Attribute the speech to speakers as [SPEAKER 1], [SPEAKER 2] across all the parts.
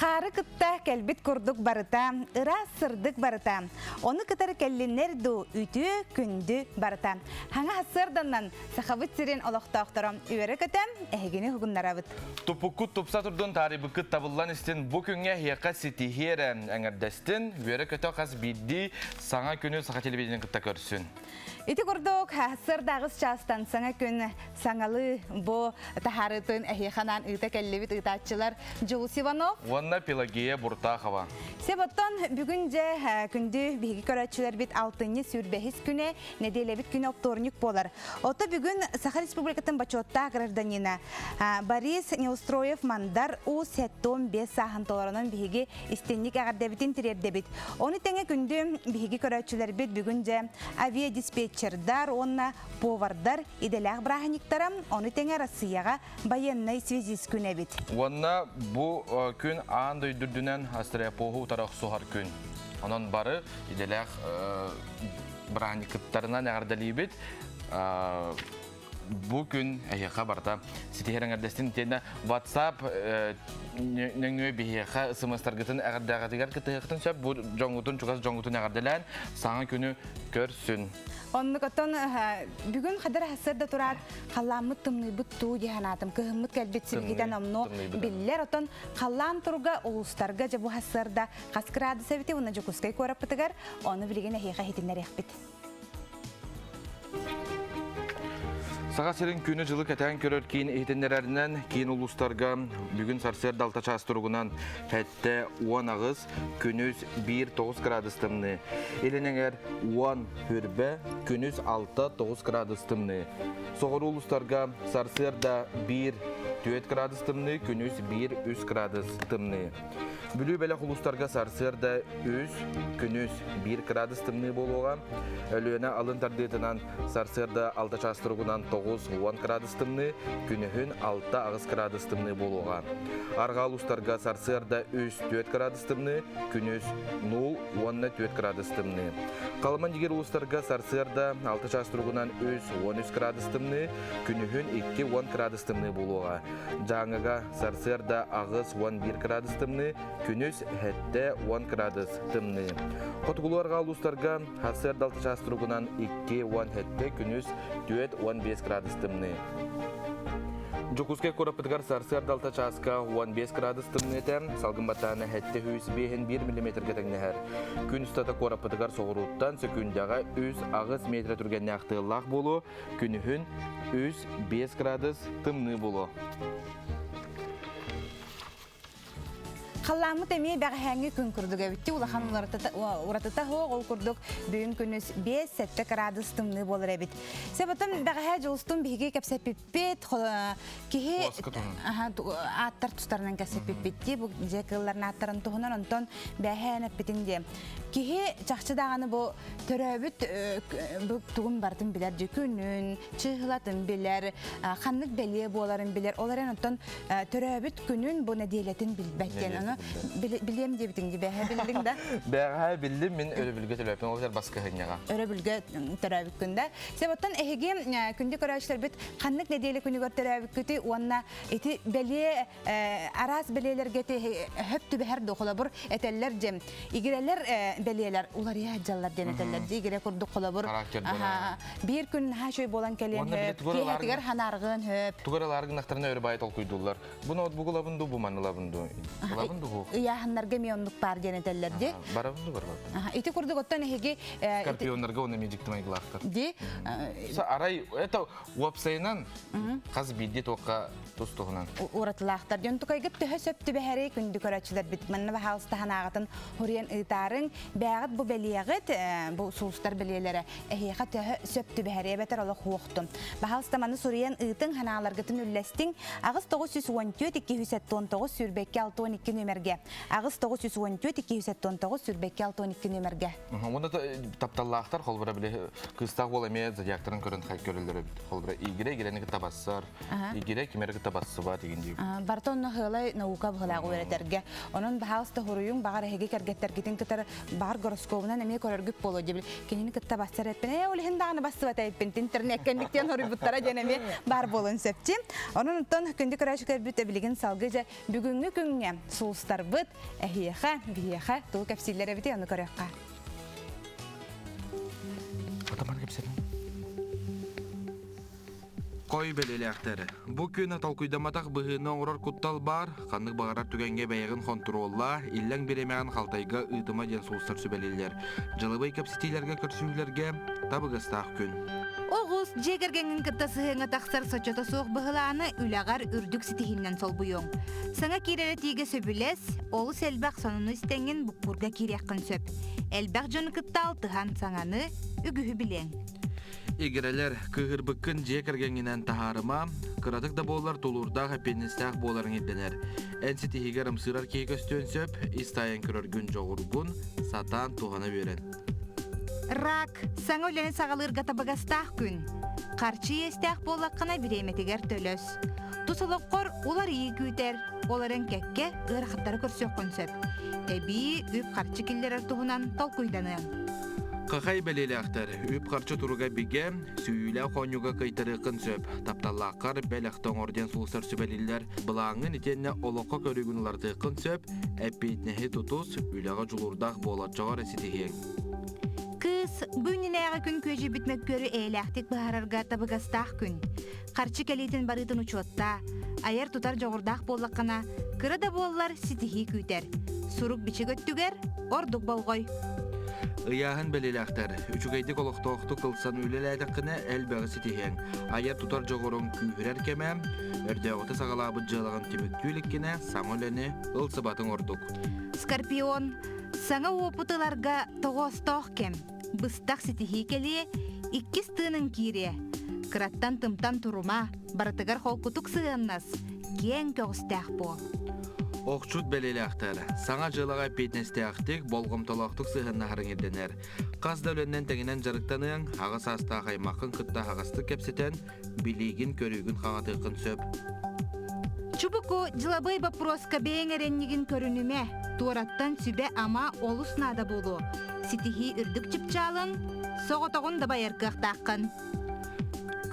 [SPEAKER 1] Хаары кытта кэлбит курдук барыта, ыраас сырдык барыта. Ону кытары кэллиннэр дуу, үтүө, күндү барыта. Хаҥа сарсыарданнан Сахабыт сирин олохтоохторо үөрэ-көтө эһигини уһугуннарабыт.
[SPEAKER 2] Туппуккут тупса турдун, таарыйбыккыт табыллан истин, бу күҥҥэ эһиэхэ ситиһии эрэ эҥэрдэстин, үөрэ-көтө хас биирдии саҥа күнү саха телевидениетин кытта көрсүн.
[SPEAKER 1] Ити курдук, сырдааҕыс чаастан саҥа күн саҥалыы бу таһаарыытын эһиэхэ анаан ыыта кэллибит ыытааччылар Дьулус Иванов
[SPEAKER 2] уонна Пелагея Буртахова.
[SPEAKER 1] Себоттон бүгүн дьэ күндү биһиги көрөөччүлэрбит алтынньы сүүрбэһис күнэ нэдиэлэбит күнэ оптуорунньук буолар. Ото бүгүн Саха Республикатын бочуоттаах гражданина Борис Неустроев-Мандар Уус 75 сааһын толоронон биһиги истинник эҕэрдэбитин тириэрдэбит. Ону тэҥэ күндү биһиги көрөөччүлэрбит бүгүн дьэ авиадиспетчердар уонна повардар идэлээх бырааһынньыктара, ону тэҥэ Россияҕа байыаннай связист күнэ эбит.
[SPEAKER 2] Уонна бу күн аан дойду үрдүнэн астреопоһу утары охсуһар күн. Онон бары идэлээх бырааһынньыктарынан эҕэрдэлиибит. Бу күн эһиэхэ барыта ситиһэр эҥэрдэстин итиэннэ WhatsApp нөҥүө биһиэхэ смс-таргытын эҕэрдээҕитигэр кытыһыахтын сөп бу дьоҥҥутун чугас дьоҥҥутун эҕэрдэлээн саҥа күнү көрсүн.
[SPEAKER 1] Оннук оттон бүгүн хадыр сарсыарда тураат халлааммыт тымныйбыт туу дии санаатым. Кыһыммыт кэлбит силгитэн омно биллэр. Оттон халлаан туруга улуустарга дьэ бу сарсыарда хас градус эбити уонна Дьокуускай куораппытыгар ону билигин эһиэхэ иһитиннэриэхпит.
[SPEAKER 2] Саха сирин күнү-дьылы кэтээн көрөр киин иһитиннэрэринэн, киин улуустарга бүгүн сарсыарда алта чаас туругунан 7-18, күнүс 1-9 градус тымныы. Илин эҥэр 10 хүрбэ, күнүс 6-9 градус тымныы. Соҕуруу улуустарга сарсыарда 1-4 градус тымныы, күнүс 1-3 градус тымныы. Бүлүү бэлэх улуустарга сарсыарда үс, күнүс 1 градус тымныы буолуоҕа. Өлүөнэ алын тардыытынан сарсыарда 6 чаас туругунан 9-10 градус тымныы, күнүһүн 6-8 градус тымныы буолуоҕа. Арҕаа улуустарга сарсыарда 3-4 градус тымныы, күнүс 0 уонна 4 градус тымныы. Халыма Нигер улуустарга сарсыарда 6 чаас туругунан 3-13 градус тымныы, күнүһүн 2-10 градус тымныы буолуоҕа. Дьааҥыга сарсыарда 81 градус тымныы, күнүс 70 градус тымныы. Хотугулуу-арҕаа улуустарга сарсыарда 6 чаас туругунан 2-17, күнүс 4-15 градус тымныы. Дьокуускай куораппытыгар сарсыарда 6 чааска 15 градус тымныы этэ, салгын баттаана 705 1 миллиметргэ тэҥнэһэр. Күн устата куораппытыгар соҕурууттан сөкүүндэҕэ 3-8 метрэ түргэннээх тыаллаах буолуо, Күнүһүн 3-5 градус тымныы буолуо.
[SPEAKER 1] Халлааммыт эмиэ бэҕэһээҥҥи күн курдук эбитти улахан уратыта суох ол курдук бүгүн күнүс 5-7 градус тымныы буолар эбит. Себотон бэҕэһээ дьулустун биһиги кэпсэппиппит киһи ааттар тустарынан кэпсэппиппит дии бу дьиэ кыылларын ааттарын туһунан онтон бэҕэһээн эппитин диэ киһи чахчы даҕаны бу төрөөбүт бу тугун барытын билэр дьи күнүн, чыыһылатын билэр, ханнык бэлиэ буоларын билэр. Ол эрэн оттон төрөөбүт күнүн бу нэдиэлэтин билбэт диэн. Ону билиэм диэбитиҥ дии бэһэ биллиҥ да?
[SPEAKER 2] Бэҕэһээ биллим мин өрөбүлгэ төлөөппүн ол иһэр баскыһынньаҕа.
[SPEAKER 1] Өрөбүлгэ төрөөбүт күн да. Сеп оттон эһиги күндү көрөөччүлэрбит ханнык нэдиэлэ күнүгэр төрөөбүккүтүй уонна ити бэлиэ араас бэлиэлэргэ хөп түбэһэр да холобур этэллэр дьэ игирэлэр бэлиэлэр уларыйа сылдьаллар диэн этэллэр дьэ игирэ курдук холобур биир күн наһаа үчүгэй буолан кэлиэн хөп киэһэтигэр ханааргыан хөп
[SPEAKER 2] тугар ылаар гынахтарына өрө баай толкуйдууллар бу ноутбук ылабын дуу бу маны ылабын дуу ылабын дуу бу
[SPEAKER 1] ыйааһыннарга эмиэ оннук баар диэн этэллэр ди
[SPEAKER 2] барабын дуу барбабын
[SPEAKER 1] ити курдук оттон эһиги
[SPEAKER 2] скорпионнарга уонна эмиэ дьикти майгылаахтар
[SPEAKER 1] ди
[SPEAKER 2] арай это Уопсайынан, хас биирдии туохха тус-туһунан.
[SPEAKER 1] Уратылаахтар. Дьон тукайгыт төһө сөп түбэһэрий күндү көрөөччүлэрбит. Манна баһаалыста санааҕытын хуруйан ыытаарыҥ. Бээҕит бу бэлиэҕит, бу сулустар бэлиэлэрэ эһиэхэ төһө сөп түбэһэрий эбэтэр олох хуохтун. Баһаалыста маны суруйан ыытыҥ, санааларгытын үллэстиҥ. 8 914 279 22 62 нүөмэргэ. 8 914 279 22 62 нүөмэргэ.
[SPEAKER 2] Уонна тапталлаахтар холбура били кыыстаах уол эмиэ зодиактарын көрөн көрөллөр эбит. Холбура игирэ игирэни кытта бассар, игирэ кимэри кытта бассыбат игин диир.
[SPEAKER 1] Барыта онно хыалай наука быһылаах үөрэтэргэ. Онон баһаалыста хоруйуҥ баҕар эһиги кэргэттэргитин кытары баҕар гороскобунан эмиэ көрөргүт буолуо диэбил. Кинини кытта бассар эппин, ээ ол иһин даҕаны бассыбат эппин, интернеккэ инниктиэн хоруйбуттара диэн эмиэ баар буолуон сөпчи. Онон оттон күндү көрөөччү көрбүт билигин салгыы дьэ бүгүҥҥү күҥҥэ сулус. сулустарбыт эһиэхэ, биһиэхэ тугу кэпсииллэр эбитий ону көрүөххэ.
[SPEAKER 2] Атаман кэпсэтин. Хой бэлиэлээхтэр. Бу күн толкуйдамматах быһыыны оҥорор куттал баар, ханнык баҕарар түгэҥҥэ бэйэҕин хонтуруоллаа, иллэҥ бириэмэҕин халтайга ыытыма диэн сулустар сүбэлииллэр. Дьылыбай кэпсэтиилэргэ көрсүһүүлэргэ табыгастаах күн.
[SPEAKER 1] Оҕус дьиэ кэргэҥҥин кытта сыһыаҥҥа тахсар соччото суох быһылааны үлэҕэр үрдүк ситиһииннэн солбуйуоҥ. Саҥа киирэр этиигэ сөбүлэс, олус элбэх сонуну истэҥҥин буккуурга киириэххин сөп. Элбэх дьону кытта алтыһан саҥаны, үгүһү билиэҥ.
[SPEAKER 2] Игирэлэр, кыыһырбыккын дьиэ кэргэҥҥинэн таһаарыма, кыратык да буоллар тулуурдаах эппиэтинэстээх буоларыҥ ирдэнэр. Эн ситиһиигэр ымсыырар киһи көстүөн сөп, ис таайан көрөргүн дьоҕургун, сатаан туһана үөрэн.
[SPEAKER 1] Рак, саҥа үлэни саҕалыырга табыгастаах күн. Харчы иэстээх буоллаххына бириэмэтигэр төлөс. Тус олоххор уларыйыы күүтэр, ол эрэн кэккэ ыарахаттары көрсүөххүн сөп. Эбии үп-харчы киллэрэр туһунан толкуйданыаҥ.
[SPEAKER 2] Хахай бэлиэлээхтэр, үп-харчы туруга бигэ, сүүйүүлээх оонньууга кыайтарыаххын сөп. Тапталлааххар бэлэхтэ оҥор диэн сулустар сүбэлииллэр. Былааҥҥын итиэннэ олоххо көрүүгүн уларытыаххын сөп, эппиэтинэһи тутус, үлэҕэ дьулуурдаах буолаччаҕа эрэ ситиһиэҥ.
[SPEAKER 1] Кыыс, бу иннинээҕи күн күөдьүйбүт мөккүөрү эйэлээхтик быһаарарга табыгастаах күн. Харчы кэлиитин барыытын учуоттаа, айар-тутар дьоҕурдаах буоллаххына, кыра да буоллар ситиһии күүтэр. Сурук-бичик өттүгэр ордук болҕой.
[SPEAKER 2] Ыйааһын бэлиэлээхтэр. Үчүгэйдик олохтоохтук ылсан үлэлээтэххинэ элбэҕи ситиһиэҥ. Айар-тутар дьоҕуруҥ күүһүрэр кэмэ, өрдөөҕүтэ саҕалаабыт дьыалаҕын түмүктүү иликкинэ саҥа үлэни ылсыбатыҥ ордук.
[SPEAKER 1] Скорпион, саҥа уопут ыларга тоҕоостоох кэм. Быстах ситиһии кэлиэ, иккис тыыныҥ киириэ. Кыраттан тымтан турума, барытыгар холкутук сыһыаннас, киэҥ көҕүстээх буол.
[SPEAKER 2] Охчут бэлиэлээхтэр. Саҥа дьыалаҕа эппиэтинэстээхтик, болҕомтолоохтук сыһыаннаһарыҥ ирдэнэр. Хас да үлэннэн тэҥинэн дьарыктаныаҥ, аҕа саастаах аймаххын кытта аһаҕастык кэпсэтэн, билиигин-көрүүгүн хаҥатыаххын сөп.
[SPEAKER 1] Чубуку дьылабыай боппуруоска бэйэҥ эрэнньигин көрүнүмэ, туораттан сүбэ-ама олус наада буолуо. Ситиһии үрдүк чыпчаалын, соҕотоҕун да байар кыахтааххын.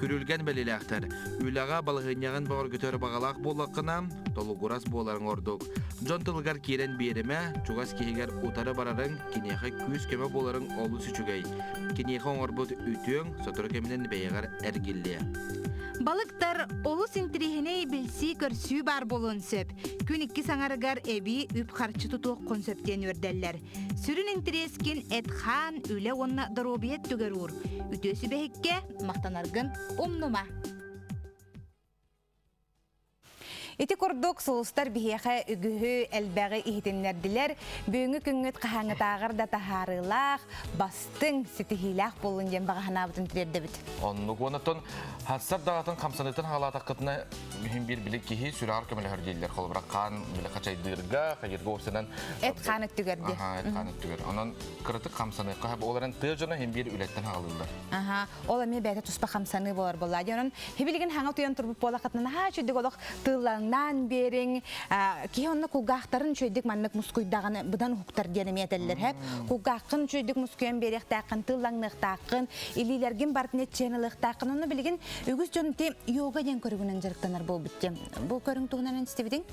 [SPEAKER 2] Күрүлгэн бэлиэлээхтэр. Үлэҕэ балаһыанньаҕын бөҕөргөтөр баҕалаах буоллаххына, толугурас буоларыҥ ордук. Дьон тылыгар киирэн биэримэ, чугас киһигэр утары барарыҥ, киниэхэ күүс-көмө буоларыҥ олус үчүгэй. Киниэхэ оҥорбут үтүөҥ сотору кэминэн бэйэҕэр эргиллиэ.
[SPEAKER 1] Балыктар олус интириэһинэй билсии-көрсүү баар буолуон сөп. Күн иккис аҥарыгар эбии үп-харчы тутуоххун сөп диэн үөрдэллэр. Сүрүн интэриэскин эт-хаан, үлэ уонна доруобуйа өттүгэр уур. Үтүө сүбэһиккэ махтанаргын умнума. Ити курдук сулустар биһиэхэ үгүһү элбэҕи иһитиннэрдилэр. Бүгүҥҥү күҥҥүт хаһааҥҥытааҕар да таһаарыылаах, бастыҥ, ситиһиилээх буоллун диэн баҕа санаабытын тириэрдэбит.
[SPEAKER 2] Оннук. Онтон хассар даҕатын хамсаныытын хаалаатаххытына иһин биир били киһи сүрэҕэр көмөлөһөр дииллэр. Холобура хаан били хачайдыырга, хайырга уопсанан
[SPEAKER 1] эт хаан өттүгэр диэ.
[SPEAKER 2] Аха, эт хаан өттүгэр. Онон кыратык хамсаныахха ол эрэн тыа дьоно иһин биир үлэттэн хаалыыллар.
[SPEAKER 1] Аха, ол эмиэ бэйэтэ туспа хамсаныы буолар буолла. Онон хибилигин хаҥа утуйан турбут буолаххытына наһаа үчүгдүк олох тыыллаҥнаан биэриҥ. Киһи онно кулгаахтарын үчүгэйдик маннык мускуйдаҕына быдан уһуктар диэн эмиэ этэллэр һэп. Кулгааххын үчүгэйдик мускуйан биэриэхтээххин, тыыллаҥныахтааххын, илиилэргин барытын иччиэн ылыахтааххын. Онно билигин үгүс дьон ити йога диэн көрүҥүнэн дьарыктанар буолбут диэн. Бу көрүҥ туһунан истибитиҥ?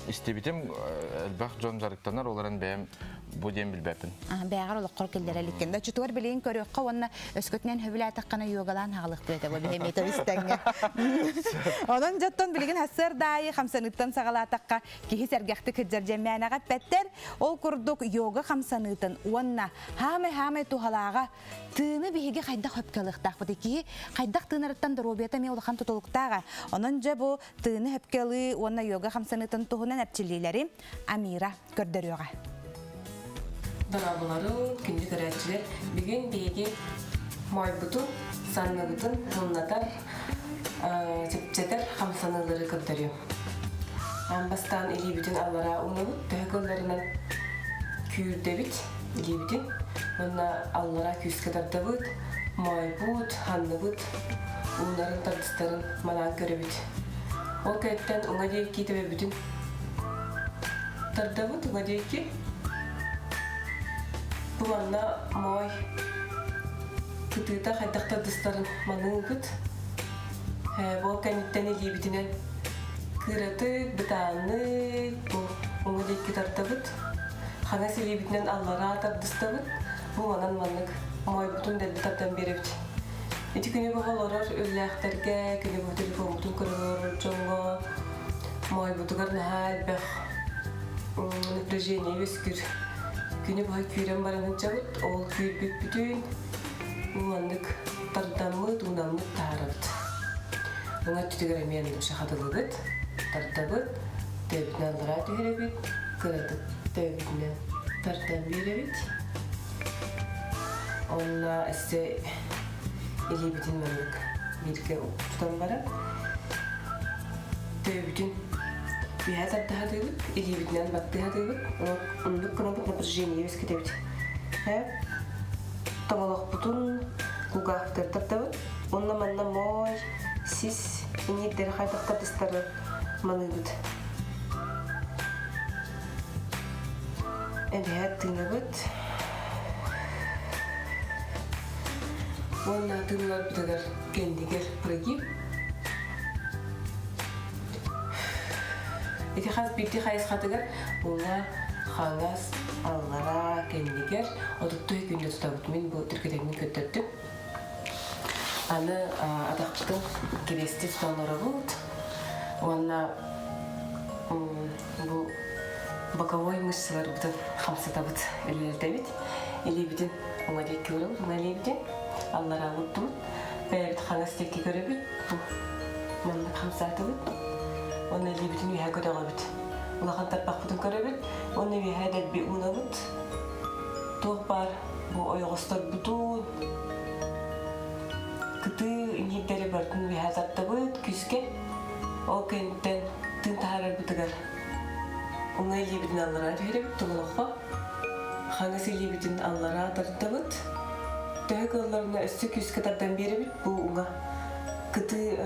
[SPEAKER 2] Истибитим, элбэх дьон дьарыктанар, ол эрэн бэйэм бу диэн билбэппин.
[SPEAKER 1] Бэйэҕэр олоххор киллэрэ иликкин. Да чутугар билигин көрүөххэ уонна өскөтүнэн сөбүлээтэххинэ йогалаан хаалыахпыт этэ бу биһи методистаҥҥа. Онон дьоттон билигин сарсыардаайы хамсаныыттан саҕалаатахха киһи сэргэхтик сылдьар дьэн мээнэҕэ эппэттэр. Ол курдук йога хамсаныытын уонна хаамай-хаамай туһалааҕа Тыыны биһиги хайдах хөпкө ылыахтаахпытый? Киһи хайдах тыынарыттан доруобуйата эмиэ улахан тутулуктааҕа. Онон дьэ бу тыыны хөпкө ылыы уонна йога хамсаныытын туһунан эрчиллиилэри Амира көрдөрүөҕэ.
[SPEAKER 3] Дорооболорун, күндү көрөөччүлэр. Бүгүн биһиги моойбутун, санныбытын сымнатар, чэпчэтэр хамсаныылары көрдөрүөм. Аан бастаан илиибитин аллараа уунабыт, төһө кылларынан күүрдэбит илиибитин уонна аллара күүскэ тардабыт, моойбут, ханныбыт, уунарын тардыстарын манаан көрөбүт. Ол кэнниттэн уҥа диэки төбөбүтүн тардабыт, уҥа диэки. Бу манна моой кытыыта хайдах тардыстарын маныыбыт. Ол кэнниттэн илиибитинэн кыратык, бытааннык бу. Уҥа диэки тардабыт. Хаҥас илиибитинэн аллараа тардыстабыт. Бу манан маннык моойбутун дэлби тардан биэрэбит. Ити күнү быһа олорор үллээхтэргэ, күнү быһа телефоммутун көрөн олорор дьоҥҥо моойбутугар наһаа элбэх напряжение үөскүүр. Күнү быһа күүрэн баран сылдьабыт. Ол күүрбүппүтүн маннык тардаммыт, уунаммыт таһаарабыт. Уҥа өттүтүгэр эмиэ оннук хатылыбыт, тардабыт, төбөбүтүнэн аллараа түһэрэбит, кыратык төбөбүтүнэн тардан биэрэбит. Онно өссө илиибитин маннык бииргэ тутан баран төбөбүтүн үөһэ тардаһатыыбыт, илиибитинэн баттыһатыыбыт, оннук гынабыт напряжение үөскэтэбит. Тоҥолохпутун кулгаахпытыгар тардабыт. Уонна манна моой, сис иҥиирдэри хайдах тардыстары маныыбыт. Эбэһээт тыынабыт. Уонна тыынарбытыгар кэннигэр прогиб. Ити хас биирдии хайысхатыгар уҥа, хаҥас, аллараа, кэннигэр отуттуй күндэ тутабыт. Мин бу түргэтэммин көрдөрдүм. Аны атахпытын кириэстии тутан олоробут уонна бу боковой мышцаларбытын хамсатабыт, үлэлэтэбит. Илиибитин уҥа диэки уурабыт, уҥа илиибитин аллараа уурдубут. Бэйэбит хаҥас диэки көрөбүт, бу маннык хамсаатыбыт. Уонна илиибитин үөһэ көтөҕөбүт. Улахан тарбахпытын көрөбүт уонна үөһэ дэлби уунабыт. Туох баар бу ойоҕосторбутун кытыы иҥиирдэри барытын үөһэ тартабыт күүскэ. Ол кэнниттэн тыын таһаарарбытыгар уҥа илиибитин аллараа түһэрэбит тоҥолоххо. Хаҥас илиибитин аллараа тардабыт. Төһө кыалларына өссө күүскэ тардан биэрэбит бу уҥа кытыы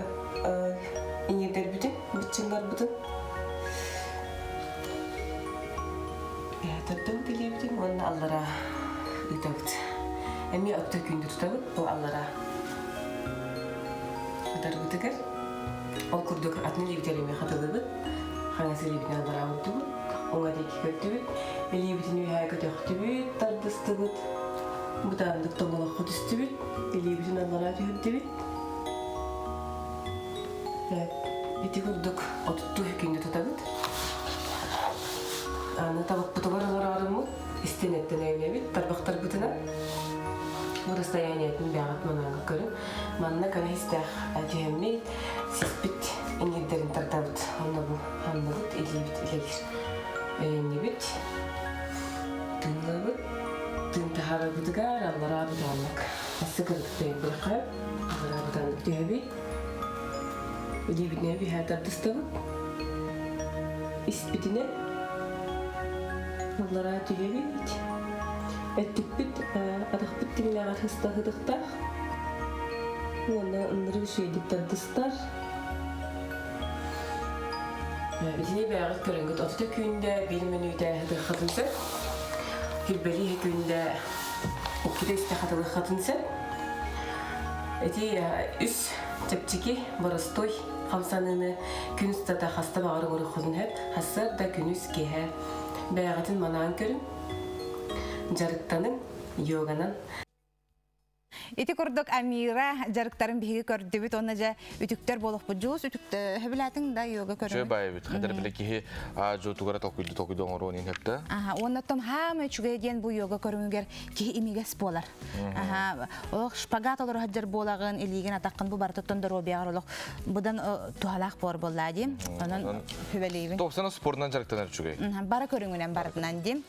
[SPEAKER 3] иҥиирдэрбитин, быччыҥнарбытын. Төрдүн билиэбитин уонна аллараа ыытабыт. Эмиэ отто күндү тутабыт, бу аллараа ытарбытыгар. Ол курдук атын илиибитигэр эмиэ хатылыбыт. Хаҥас илиибитин аллараа уурдубут, уҥа диэки көрдүбүт. Илиибитин үөһээ көтөхтүбүт, тардыстыбыт. Бытааннык тоҥолоххо түстүбүт, илиибитин аллараа түһэрдибит. Ити курдук отуттуу күндү тутабыт. Аны табыкпытыгар олорооруммут, истиэнэттэн өйөнөбүт, тарбахтарбытынан. Бу расстояниетын бэҕэт манаанга көрүҥ. Манна көнө истээх түһэммит, сиспит иҥиирдэрин тардабыт. Онно бу ханныбыт, илиибит илэлиир. Өйөннүбүт, тыыннабыт, тыын таһаарарбытыгар аллараа бытааннык өссө кырытык тэйбиэххэ, аллараа бытааннык түһэбит. Илиибитинэн үһээ тардыстабыт. Испитинэн аллараа түһэбит. Өттүкпүт атахпыт тиҥилэҕэр сыстаһыдыхтаах. Уонна ыннырык үчүгэйдик тардыстар. Итини бэйэҕит көрөҥҥүт отута күндэ биир мүнүүтэ сытыаххытын сөп. Килбэлии күндэ иккитэ үстэ хатылыаххытын сөп. Ити үс чэпчэки, боростуой хамсаныыны күн устата хаста баҕар оҥоруоххутун сөп. Сарсыарда, күнүс, киэһэ бэйэҕитин манаан көрүҥ, дьарыктаныҥ, йоганан.
[SPEAKER 1] Ити курдук Амира дьарыктарын биһиги көрдүбүт уонна дьэ үтүктэр буолуохпут. Дьулус үтүктэ сөбүлээтиҥ да йога
[SPEAKER 2] Үчүгэй
[SPEAKER 1] көрөбүт.
[SPEAKER 2] баайбыт. Хадыр бile киһи жуутугара толкуйду толкуйду оҥоруон иһин сөптө.
[SPEAKER 1] Аха, уонна том хаама үчүгэй диэн бу йога көрүҥүгэр киһи имигэс буолар. Аха, олох шпагат олоро сылдьар буолаҕын, илиигин атаххын бу барытыттан доруобуйаҕар олох быдан туһалаах буор буоллаа диим. Онон сүбэлиибин.
[SPEAKER 2] Топсана спорунан дьарыктанар үчүгэй.
[SPEAKER 1] Бара көрүҥүнэн барытынан диим.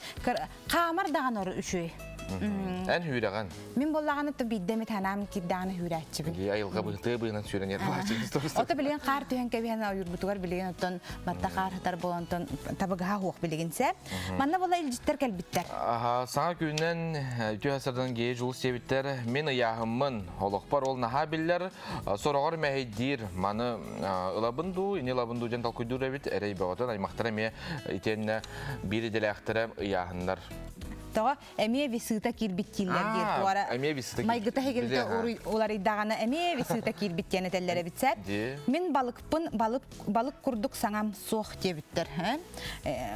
[SPEAKER 1] Хаамар даҕаны үчүгэй.
[SPEAKER 2] Эн хүүрэҕин.
[SPEAKER 1] Мин буоллаҕына то биирдэ эмит ханаам киирдэҕинэ хүүрээччибин.
[SPEAKER 2] Дии айылҕа быһытыы быынан сүүрэн
[SPEAKER 1] Ото билигин хаар түһэн кэбиһэн ойуурбутугар билигин оттон батта хаар сытар буолан онтон табыгаһа суох билигин сэ. Манна була илдьиттэр кэлбиттэр.
[SPEAKER 2] Аха, саҥа күнүнэн үтүө сардан гей жул сиэбиттэр. Мин ыйааһыммын, олохпор ол наһаа биллэр, сороҕор мэһэйдиир. Маны ылабын дуу, ини ылабын дуу диэн толкуйдуур эбит. Эрэй бөҕөтөн аймахтара эмиэ итиэннэ биир идэлээхтэрэ ыйааһыннар.
[SPEAKER 1] Тоҕо эмиэ висыта киирбит дииллэр диир туора
[SPEAKER 2] эмиэ висыта
[SPEAKER 1] майгыта хигилтэ уларыйдаҕына эмиэ висыта киирбит диэн этэллэр эбит сэ. Мин балыкпын балык балык курдук саҥам суох диэбиттэр.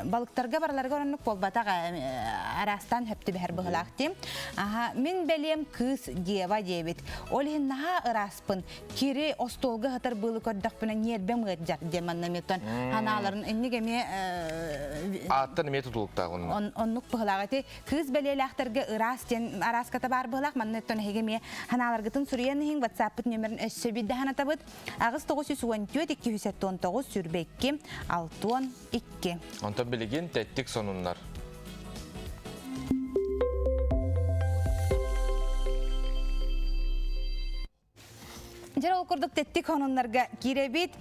[SPEAKER 1] Балыктарга барыларга оннук буолбатах араастаан хөптүбэһэр быһылаах диим. Аха мин бэлиэм кыыс дева диэбит. Ол иһин наһаа ырааспын. Кири остуолга сытар быылы көрдөхпүнэ ньиэрбэм ыалдьар диэн манна эмиэ ханааларын инник эмиэ
[SPEAKER 2] Ааттан эмиэ тутулуктаах онно.
[SPEAKER 1] Оннук быһылаах ити кыыс бэлиэлээхтэргэ ыраас диэн арааската баар быһылаах манна оттон эһиги эмиэ ханааларгытын суруйан иһиҥ WhatsApp-пыт нүөмэрин өссө биирдэ санатабыт 8 914 279 22 62.
[SPEAKER 2] Онтон билигин тэттик сонуннар.
[SPEAKER 1] Дьэ ол курдук тэттик хонуннарга киирэбит.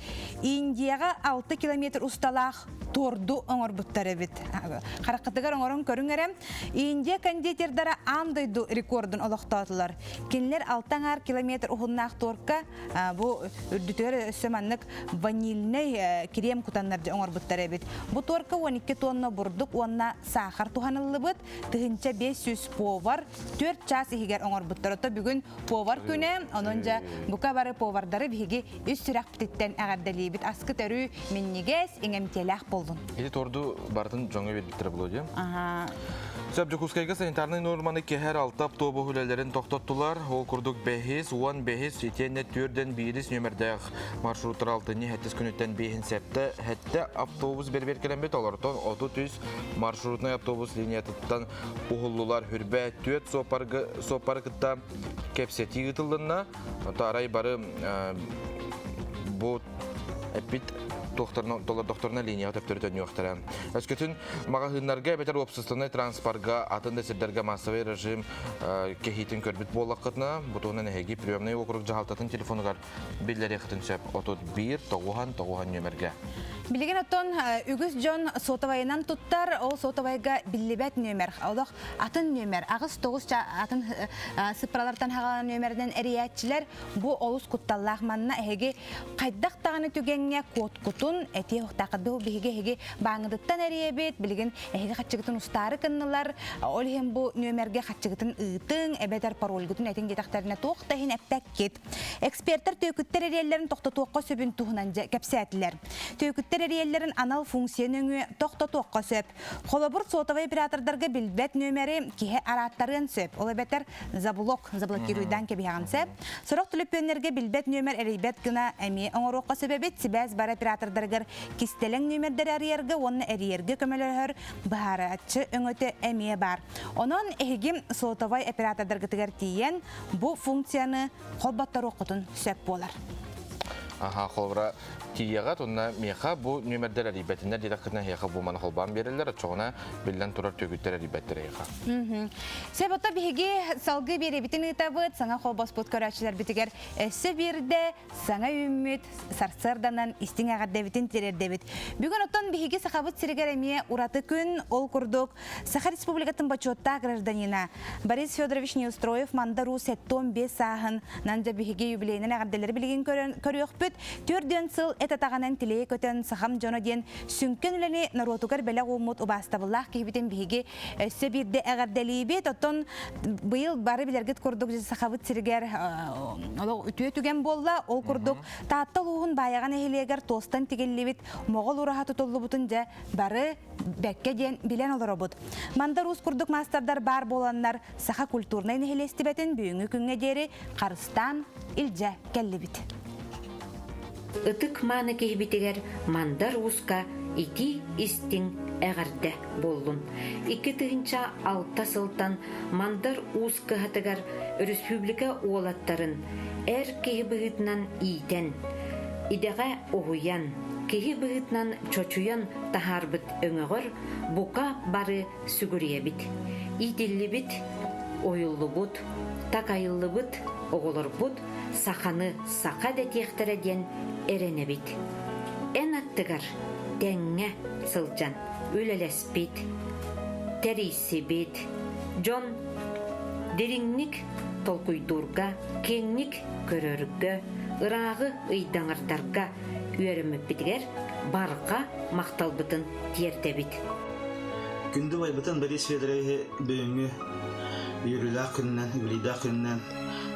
[SPEAKER 1] Индияҕа 6 километр усталаах торду оҥорбуттар эбит. Хараххытыгар оҥорон көрүҥ эрэ. Индия кондитердара аан дойду рекордун олохтоотулар. Кинилэр 6 аҥаар километр уһуннаах торка бу үрдүтүгэр өссө маннык ванильнай крем кутаннар оҥорбуттар эбит. Бу торка 12 тонна бурдук уонна саахар туһаныллыбыт. 1500 повар 4 чаас иһигэр оҥорбуттар. Ото бүгүн повар күнэ, онон дьэ бука бары повардары биһиги үс сүрэхпититтэн эҕэрдэлиибит. Аскыт өрүү минньигэс, иҥэмтиэлээх буоллун.
[SPEAKER 2] Ити торду барытын дьоҥҥо биэрбиттэрэ буолуо дии. Сөп Дьокуускайга санитарнай нуорманы кэһэр алта автобус үлэлэрин тохтоттулар. Ол курдук бэһис, уон бэһис, итиэннэ түөрдэн биирис нүөмэрдээх маршруттар алтынньы сэттис күнүттэн биэһин сэттэ сэттэ автобус бэрэбиэркэлэммит. Олортон 33 маршрутнай автобус линиятыттан уһуллулар. Хүрбэ түөрт суоппарга суоппары кытта кэпсэтии ыытыллынна. Арай бары бу эппит толордохторуна линияҕа төптөрү төннүөхтэрэ. Өскөтүн маҕаһыыннарга эбэтэр уопсастыбаннай транспорга атын да сирдэргэ массовай режим кэһиитин көрбүт буоллаххытына, бу туһунан эһиги приемнай уокурук дьаһалтатын телефонугар биллэриэххитин сөп 31 тоҕуһан тоҕуһан нүөмэргэ.
[SPEAKER 1] Билигин оттон үгүс дьон сотовайынан туттар, ол сотовайга биллибэт нүөмэр, олох атын нүөмэр, аҕыс тоҕус атын сыппыралартан хаҕалан нүөмэринэн эрийээччилэр бу олус кутталлаах манна эһиги хайдах даҕаны түгэҥҥэ куоткутун этиэ уохтааххыт бу биһиги эһиги бааҥҥытыттан эрийэбит билигин эһиги хаччыгытын устаары кыннылар ол иһин бу нүөмэргэ хаччыгытын ыытыҥ эбэтэр парольгутун этиҥ диэтэхтэринэ туох да иһин эппэккит Экспертэр түөкүттэр эриэллэрин тохтотуохха сөбүн туһунан дьэ кэпсээтилэр. Түөкүттэр эриэллэрин анал функция нөҥүө тохтотуохха сөп. Холобур, сотовай оператордарга билбэт нүөмэри киһи арааттарыан сөп. Ол эбэтэр заблок, заблокируйдаан кэбиһэҕин сөп. Сорох төлөпүөннэргэ билбэт нүөмэр эрийбэт гына эмиэ оҥоруохха сөп эбит. Сибээс бары оператордарыгар кистэлэҥ нүөмэрдэри арыйарга уонна эрийэргэ көмөлөһөр быһаарааччы өҥөтө эмиэ баар. Онон эһиги сотовай оператордаргытыгар тиийэн бу функцияны холботторуоххутун сөп буолар.
[SPEAKER 2] Аха, холобура, тиийэҕит уонна миэхэ бу нүөмэрдэр эрийбэтиннэр диэтэххитинэ эһиэхэ бу маны холбоон биэрэллэр, оччоҕуна биллэн турар түөкүттэр эрийбэттэр эһиэхэ.
[SPEAKER 1] Сөп ото биһиги салгыы биэрэбитин ыытабыт, саҥа холбоспут көрөөччүлэрбитигэр өссө биирдэ саҥа үүммүт сарсыарданан истиҥ эҕэрдэбитин тириэрдэбит. Бүгүн оттон биһиги Сахабыт сиригэр эмиэ ураты күн, ол курдук Саха Республикатын бочуоттаах гражданина Борис Федорович Неустроев Мандар Уус 75 сааһын нан дьэ биһиги юбилейынан эҕэрдэлэри билигин көрүөхпүт. Төрдүөн сыл эт атаҕынан тилэйэ көтөн сахам дьоно диэн сүҥкэн үлэни норуотугар бэлэх ууммут убаастабыллаах киһибитин биһиги өссө биирдэ эҕэрдэлиибит. Оттон быйыл бары билэргит курдук Сахабыт сиригэр олох үтүө түгэн буолла. Ол курдук Таатта улууһун Баайаҕа нэһилиэгэр туостан тигиллибит Моҕол ураһа тутуллубутун дьэ бары бэккэ диэн билэн олоробут. Мандар Уус курдук маастардар баар буоланнар саха культурнай нэһилиэстибэтин бүгүҥҥү күҥҥэ диэри харыстаан илдьэ кэллибит.
[SPEAKER 4] Ытык мааны киһибитигэр Мандар Ууска итии истиҥ эҕэрдэ буоллун. 2006 сылтан Мандар Уус кыһатыгар өрөспүүбүлүкэ уолаттарын эр киһи быһыытынан иитэн, идэҕэ уһуйан, киһи быһыытынан чочуйан таһаарбыт өҥөҕөр бука бары сүгүрүйэбит. Иитиллибит, уһуйуллубут, такайыллыбыт оҕолорбут саханы саха дэтиэхтэрэ диэн эрэнэбит. Эн аттыгар тэҥҥэ сылдьан үлэлэспит, тэрийсибит дьон дириҥник толкуйдуурга, киэҥник көрөргө, ырааҕы ыйдаҥардарга үөрэммиппитигэр барҕа махталбытын тиэрдэбит.
[SPEAKER 5] Күндү убайбытын Борис Федоровиһы бүгүҥҥү үөрүүлээх күнүнэн, үбүлүйдээх күнүнэн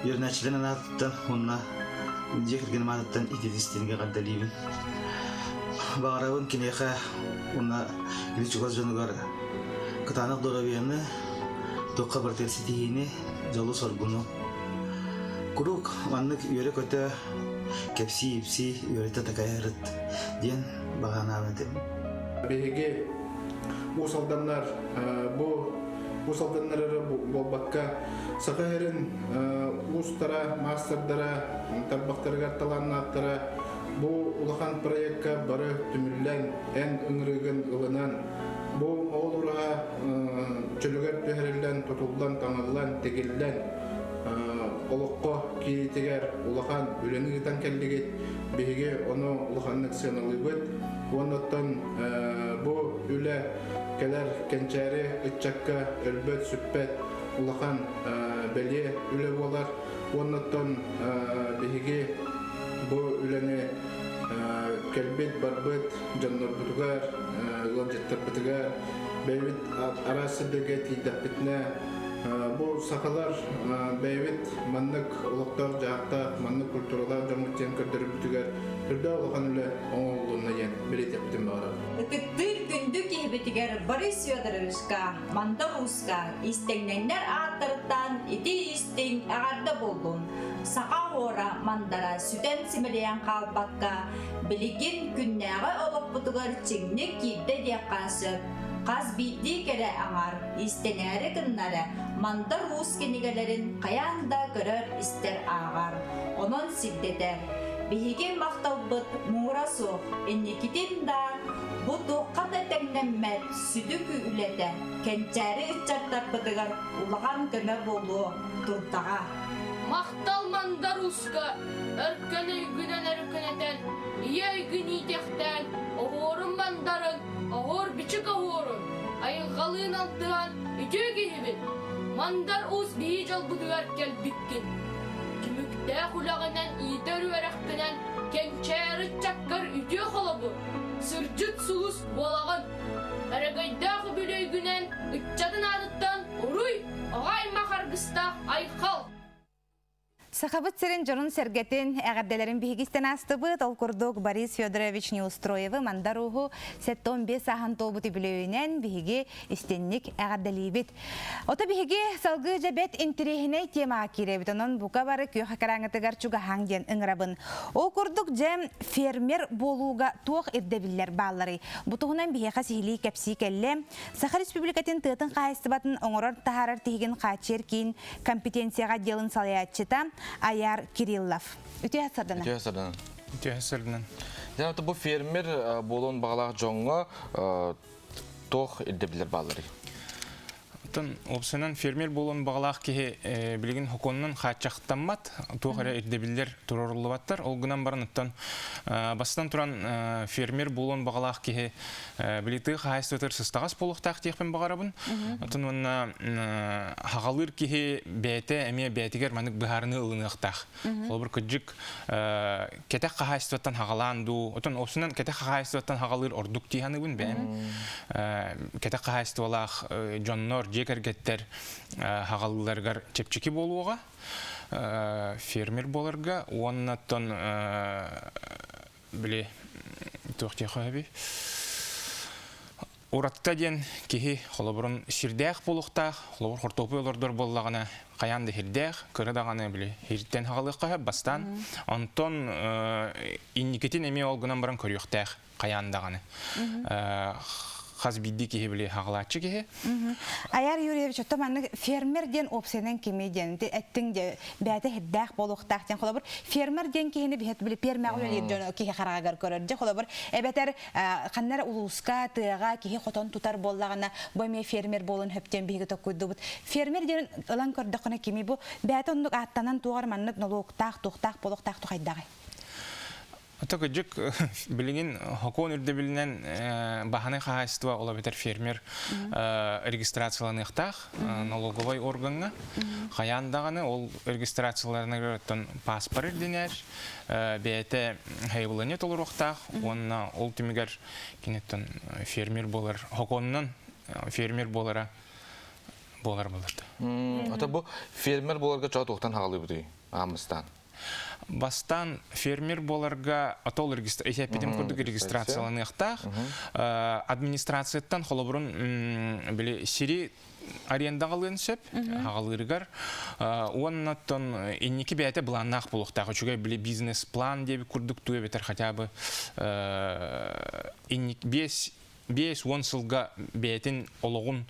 [SPEAKER 5] үөрэнээччилэрин анаатыттан уонна дьиэ кэргэним аатыттан итиитистиингэ эҕэрдэлиибин. Баҕарабын киниэхэ уонна кини чугас дьонугар кытаанах доруобуйаны, туохха барытыгар ситиһиини, дьолу-соргуну. Куруук маннык үөрэ-көтө, кэпсии-ипсии, үөрэтэ-такайа сырыт диэн баҕа этим.
[SPEAKER 6] Биһиги Уус Алданнар бу Уус Алданнар эрэ буолбакка Саха сирин уустара, маастардара, тарбахтарыгар талааннаахтара бу улахан проекка бары түмүллэн, эн ыҥырыыгын ылынан, бу оҕол ураһа чөлүгэр түһэриллэн, тутуллан, таҥыллан, тигиллэн олоххо киириитигэр улахан үлэни ыытан кэллигит. Биһиги ону улаханнык сыаналыыбыт. Уонна оттон бу үлэ кэлэр кэнчээри ыччакка өлбөт-сүппэт улахан бэлиэ үлэ буолар. Уонна оттон биһиги бу үлэни кэлбит-барбыт дьоннорбутугар, ыалдьыттарбытыгар бэйэбит араас сирдэргэ тиийдэхпитинэ бу сахалар бэйэбит маннык олохтоох-дьаһахтаах, маннык культуралаах дьоммут диэн көрдөрөрбүтүгэр үрдээх улахан үлэ оҥоһуллунна диэн бэлиэтиэхпитин баҕарабын.
[SPEAKER 7] Ытыктыыр күндү киһибитигэр Борис Федоровичка, Мандар Ууска истэҥнэҥнэр ааттарыттан ити истиҥ эҕэрдэ буоллун. Саха оһуора мандара сүтэн симэлийэн хаалбакка, билигин күннээҕи олохпутугар чиҥник киирдэ диэххэ сөп. Хас биирдии кэрэ аҥар иистэнээри гыннара Мандар Уус кинигэлэрин хайаан да көрөр-истэр ааҕар, онон сирдэтэр. Биһиги махталбыт муҥура суох, инникитин да бу туохха да тэҥнэммэт сүдү үлэтэ кэнчээри ыччаттарбытыгар улахан көмө буолуо турдаҕа.
[SPEAKER 8] Махтал Мандар Ууска өркөн өйгүнэн өркөнөтөн, ийэ өйгүн иитиэхтээн, оһуорун мандарын, оһуор бичик оһуорун, айылҕалыын алтыһан үтүө киһибит, Мандар Уус биһи дьолбутугар кэлбиккин. Түмүктээх үлэҕинэн иитэр үөрэххинэн кэнчээри ыччаккар үтүө холобур, сырдьыт сулус буолаҕын. Өрөгөйдөөх үбүлүөйгүнэн ыччатын аатыттан уруй, оҕо аймах аргыстаах айхал!
[SPEAKER 1] Сахабыт сирин дьонун-сэргэтин эҕэрдэлэрин биһиги истэн аастыбыт. Ол курдук Борис Федорович Неустроевы Мандар Ууһу 75 сааһын туолбут үбүлүөйүнэн биһиги истинник эҕэрдэлиибит. Ото биһиги салгыы дьэ бэт интириэһинэй темаҕа киирэбит. Онон бука бары күөх экраҥҥытыгар чугаһаҥ диэн ыҥырабын. Ол курдук дьэ фермер буолууга туох ирдэбиллэр баалларый? Бу туһунан биһиэхэ сиһилии кэпсии кэллэ. Саха Республикатын тыатын хаһаайыстыбатын оҥорор таһаарар тиһигин хааччыйар киин компетенцияҕа отделын салайааччыта Аяр Кириллов. Үтүө сарданан.
[SPEAKER 2] Үтүө сарданан.
[SPEAKER 9] Үтүө сарданан.
[SPEAKER 2] Дьэ, бу фермер буолуон баҕалаах дьоҥҥо туох ирдэбиллэр баалларый?
[SPEAKER 9] Оттон уопсайынан фермер буолуон баҕалаах киһи билигин хокуонунан хааччахтаммат, туох эрэ ирдэбиллэр туруоруллубаттар. Ол гынан баран оттон бастатан туран фермер буолуон баҕалаах киһи били тыа хаһаайыстыбатыгар сыстаҕас буолуохтаах диэхпин баҕарабын. Оттон уонна хаҕалыыр киһи бэйэтэ эмиэ бэйэтигэр маннык быһаарыныы ылыныахтаах. Холобур, кырдьык кэтэх хаһаайыстыбаттан хаҕалаан дуу, оттон уопсайынан кэтэх хаһаайыстыбаттан хаҕалыыр ордук дии саныыбын бэйэм. Кэтэх хаһаайыстыбалаах дьоннор, дьиэ кэргэттэр хаҕалыыларыгар чэпчэки буолуоҕа фермер буоларга уонна оттон били туох диэххэ сөбүй Уратта диэн киһи холобурун сирдээх буолуохтаах, холобур хортуоппуй олордор буоллаҕына хайаан да сирдээх, кыра даҕаны били сиртэн хаҕалыахха сөп бастаан. Онтон инникитин эмиэ ол гынан баран көрүөхтээх хайаан даҕаны. Хас биирдии киһи били хаҕалааччы киһи.
[SPEAKER 1] Аяр Юрьевич, оттон маннык фермер диэн уопсайынан кимий диэн эттиҥ дьэ бэйэтэ сирдээх буолуохтаах диэн холобур фермер диэн киһини биһэт били пиэрмэҕэ үлэлиир дьон киһи хараҕыгар көрөр дьэ холобур эбэтэр ханна эрэ улууска тыаҕа киһи хотон тутар буоллаҕына бу эмиэ фермер буолуон сөп диэн биһиги токкуйдубут фермер диэн ылан көрдөххүнэ кими бу бэйэтэ оннук ааттанан туоҕар маннык нолуоктаах туохтаах буолуохтаах тухайдаҕай
[SPEAKER 9] Ото кырдьык билигин хокуон үрдэбилинэн баһанай хаһаайыстыба ол эбэтэр фермер регистрацияланыахтаах налоговай органҥа. Хайаан даҕаны ол регистрацияларыныгар оттон паспор ирдэнэр, бэйэтэ хайабылыанньа толоруохтаах уонна ол түмүгэр киниттэн фермер буолар хокуонунан. фермер буолара буолар буолар.
[SPEAKER 2] Ата бу фермер буоларга чоо туохтан хаалыбытый аамыстаан?
[SPEAKER 9] Бастаан фермер буоларга атол эппитим курдук регистрацияланыахтаах. Администрацияттан холобурун били сири арендаҕалыан сөп аҕалыырыгар уоннаттан инники бэйэтэ былааннаах буолуохтаах үчүгэй били бизнес-план диэбит курдук туу эбэтэр хотя бы биэс 50 сылга бэйэтин олоҕун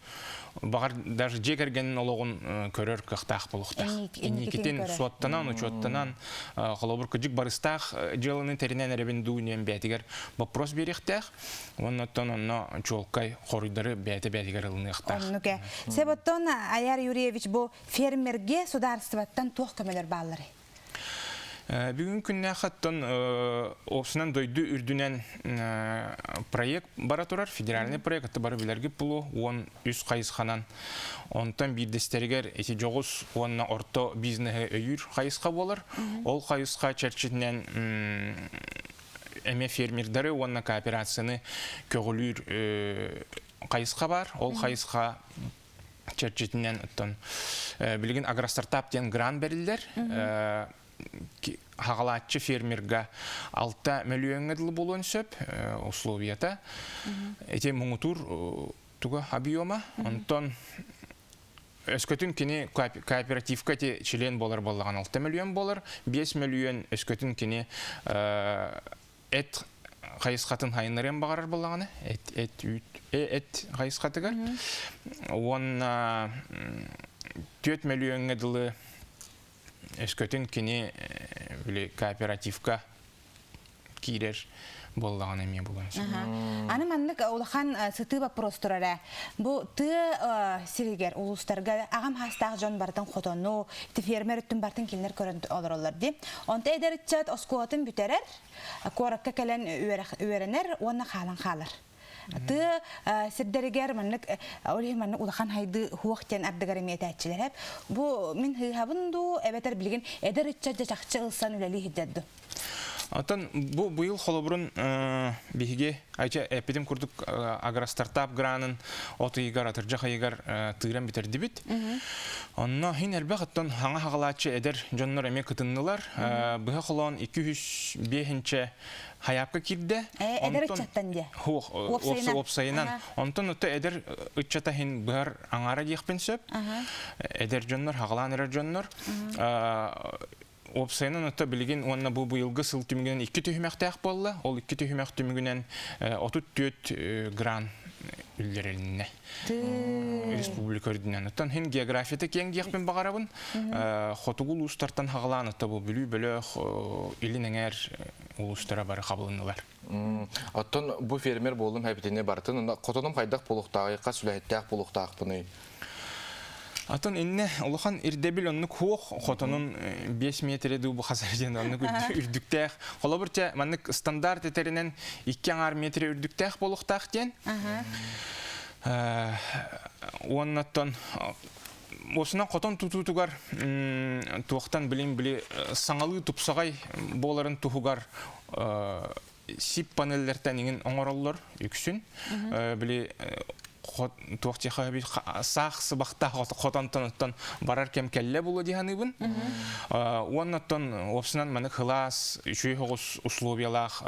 [SPEAKER 9] баҕар даже дьиэ кэргэнин олоҕун көрөр кыахтаах буолуохтаах. Инникитин суоттанан, учуоттанан, холобур кыдьык барыстаах дьыаланы тэринэн эрэбин дуу диэн бэйэтигэр вопрос биэриэхтээх. Оннуттан онно чуолкай хоруйдары бэйэтэ бэйэтигэр ылыныахтаах.
[SPEAKER 1] Оннук ээ. Себоттон Аяр Юрьевич бу фермерге судаарыстыбаттан туох көмөлөр баалларый?
[SPEAKER 9] Бүгүн күннээх оттон опсунан дойду үрдүнэн проект бара турар, федеральный проект, это бары билэргит булу, 13 хайысханан. Онтон биирдэстэригэр ити дьоҕус уонна орто бизнеһи өйүүр хайысха буолар. Ол хайысха чэрчитинэн эмиэ фермердары уонна кооперацияны көҕүлүүр хайысха бар. Ол хайысха чэрчитинэн оттон билигин агростартап диэн грант бэриллэр. Хаҕалааччы фермерга 6 мөлүйүөҥҥэ дылы буолуон сөп условията. Ити муҥутуур туга объема. Онтон өскөтүн кини кооперативка ити член буолар буоллаҕына 6 мөлүйүөн буолар. 5 мөлүйүөн өскөтүн кини эт хайысхатын хайыннарыан баҕарар буоллаҕына эт эт үүт эт хайысхатыгар уонна 4 мөлүйүөҥҥэ дылы өскөтүн кини били кооперативка киирэр буоллаҕына эмиэ булан сөп.
[SPEAKER 1] Аны маннык улахан сытыы вопрос турар ээ. Бу тыа сиригэр улуустарга аҕам хаастаах дьон барытын хотону, ити фермер өттүн барытын кинилэр көрөн олороллор дии. Онто эдэр ыччат оскуолатын бүтэрэр, куоракка кэлэн үөрэнэр уонна хаалан хаалар. Тыа сирдэригэр маннык ол иһин маннык улахан хайды хуох диэн ардыгар эмиэ этээччилэр. Бу мин хыыһабын дуу, эбэтэр билигин эдэр ыччат дьэ чахчы ылсан үлэлии сылдьар дуу?
[SPEAKER 9] Оттон бу быйыл холобурун биһиги айча эппитим курдук агростартап гранын от ыйыгар, атырдьах ыйыгар тыыран бүтэрдибит. Онно хин элбэх оттон хаҥа хаҕалааччы эдэр дьоннор эмиэ кытыннылар. Быһа холоон 205-инче хайаапка киирдэ.
[SPEAKER 1] Эдэр ыччаттан диэ?
[SPEAKER 9] Хуох, уопсайынан. Онтон отто эдэр ыччата хин быһар аҥаара диэхпин сөп. Эдэр дьоннор, хаҕалаан эрэр дьоннор. Уопсайынан отто билигин уонна бу быйылгы сыл түмүгүнэн икки түһүмэхтээх буолла. Ол икки түһүмэх түмүгүнэн 34 гран үллэрилиннэ. Республика үрдүнэн. Оттон хин географията киэҥ диэхпин баҕарабын. Хотугу улуустартан хаҕалаан отто бу Бүлүү бөлөх, Илин эҥээр улуустара бары хабылыннылар.
[SPEAKER 2] Оттон бу фермер буолум хэбитини барытын хотонум хайдах буолуохтааҕый, хас үлэһиттээх буолуохтаахпыный?
[SPEAKER 9] Атын инне улахан ирдэбил оннук хуох хотонун 5 метре дуу бу хасар диэн оннук үрдүктээх. Холобур те маннык стандарт этеринен 2 аҥаар метре үрдүктээх буолуохтаах диэн. Уоннаттан осунан хотон тутуутугар туохтан билин били саҥалыы тупсаҕай буоларын туһугар сип панеллертэн иҥин оҥороллор үксүн. Били туох диэхэ саах сыбахтаах хотонтон оттон барар кэм кэллэ буолуо дии саныыбын. Уонна оттон уопсунан маны кылаас үчүгэй соҕус условиялаах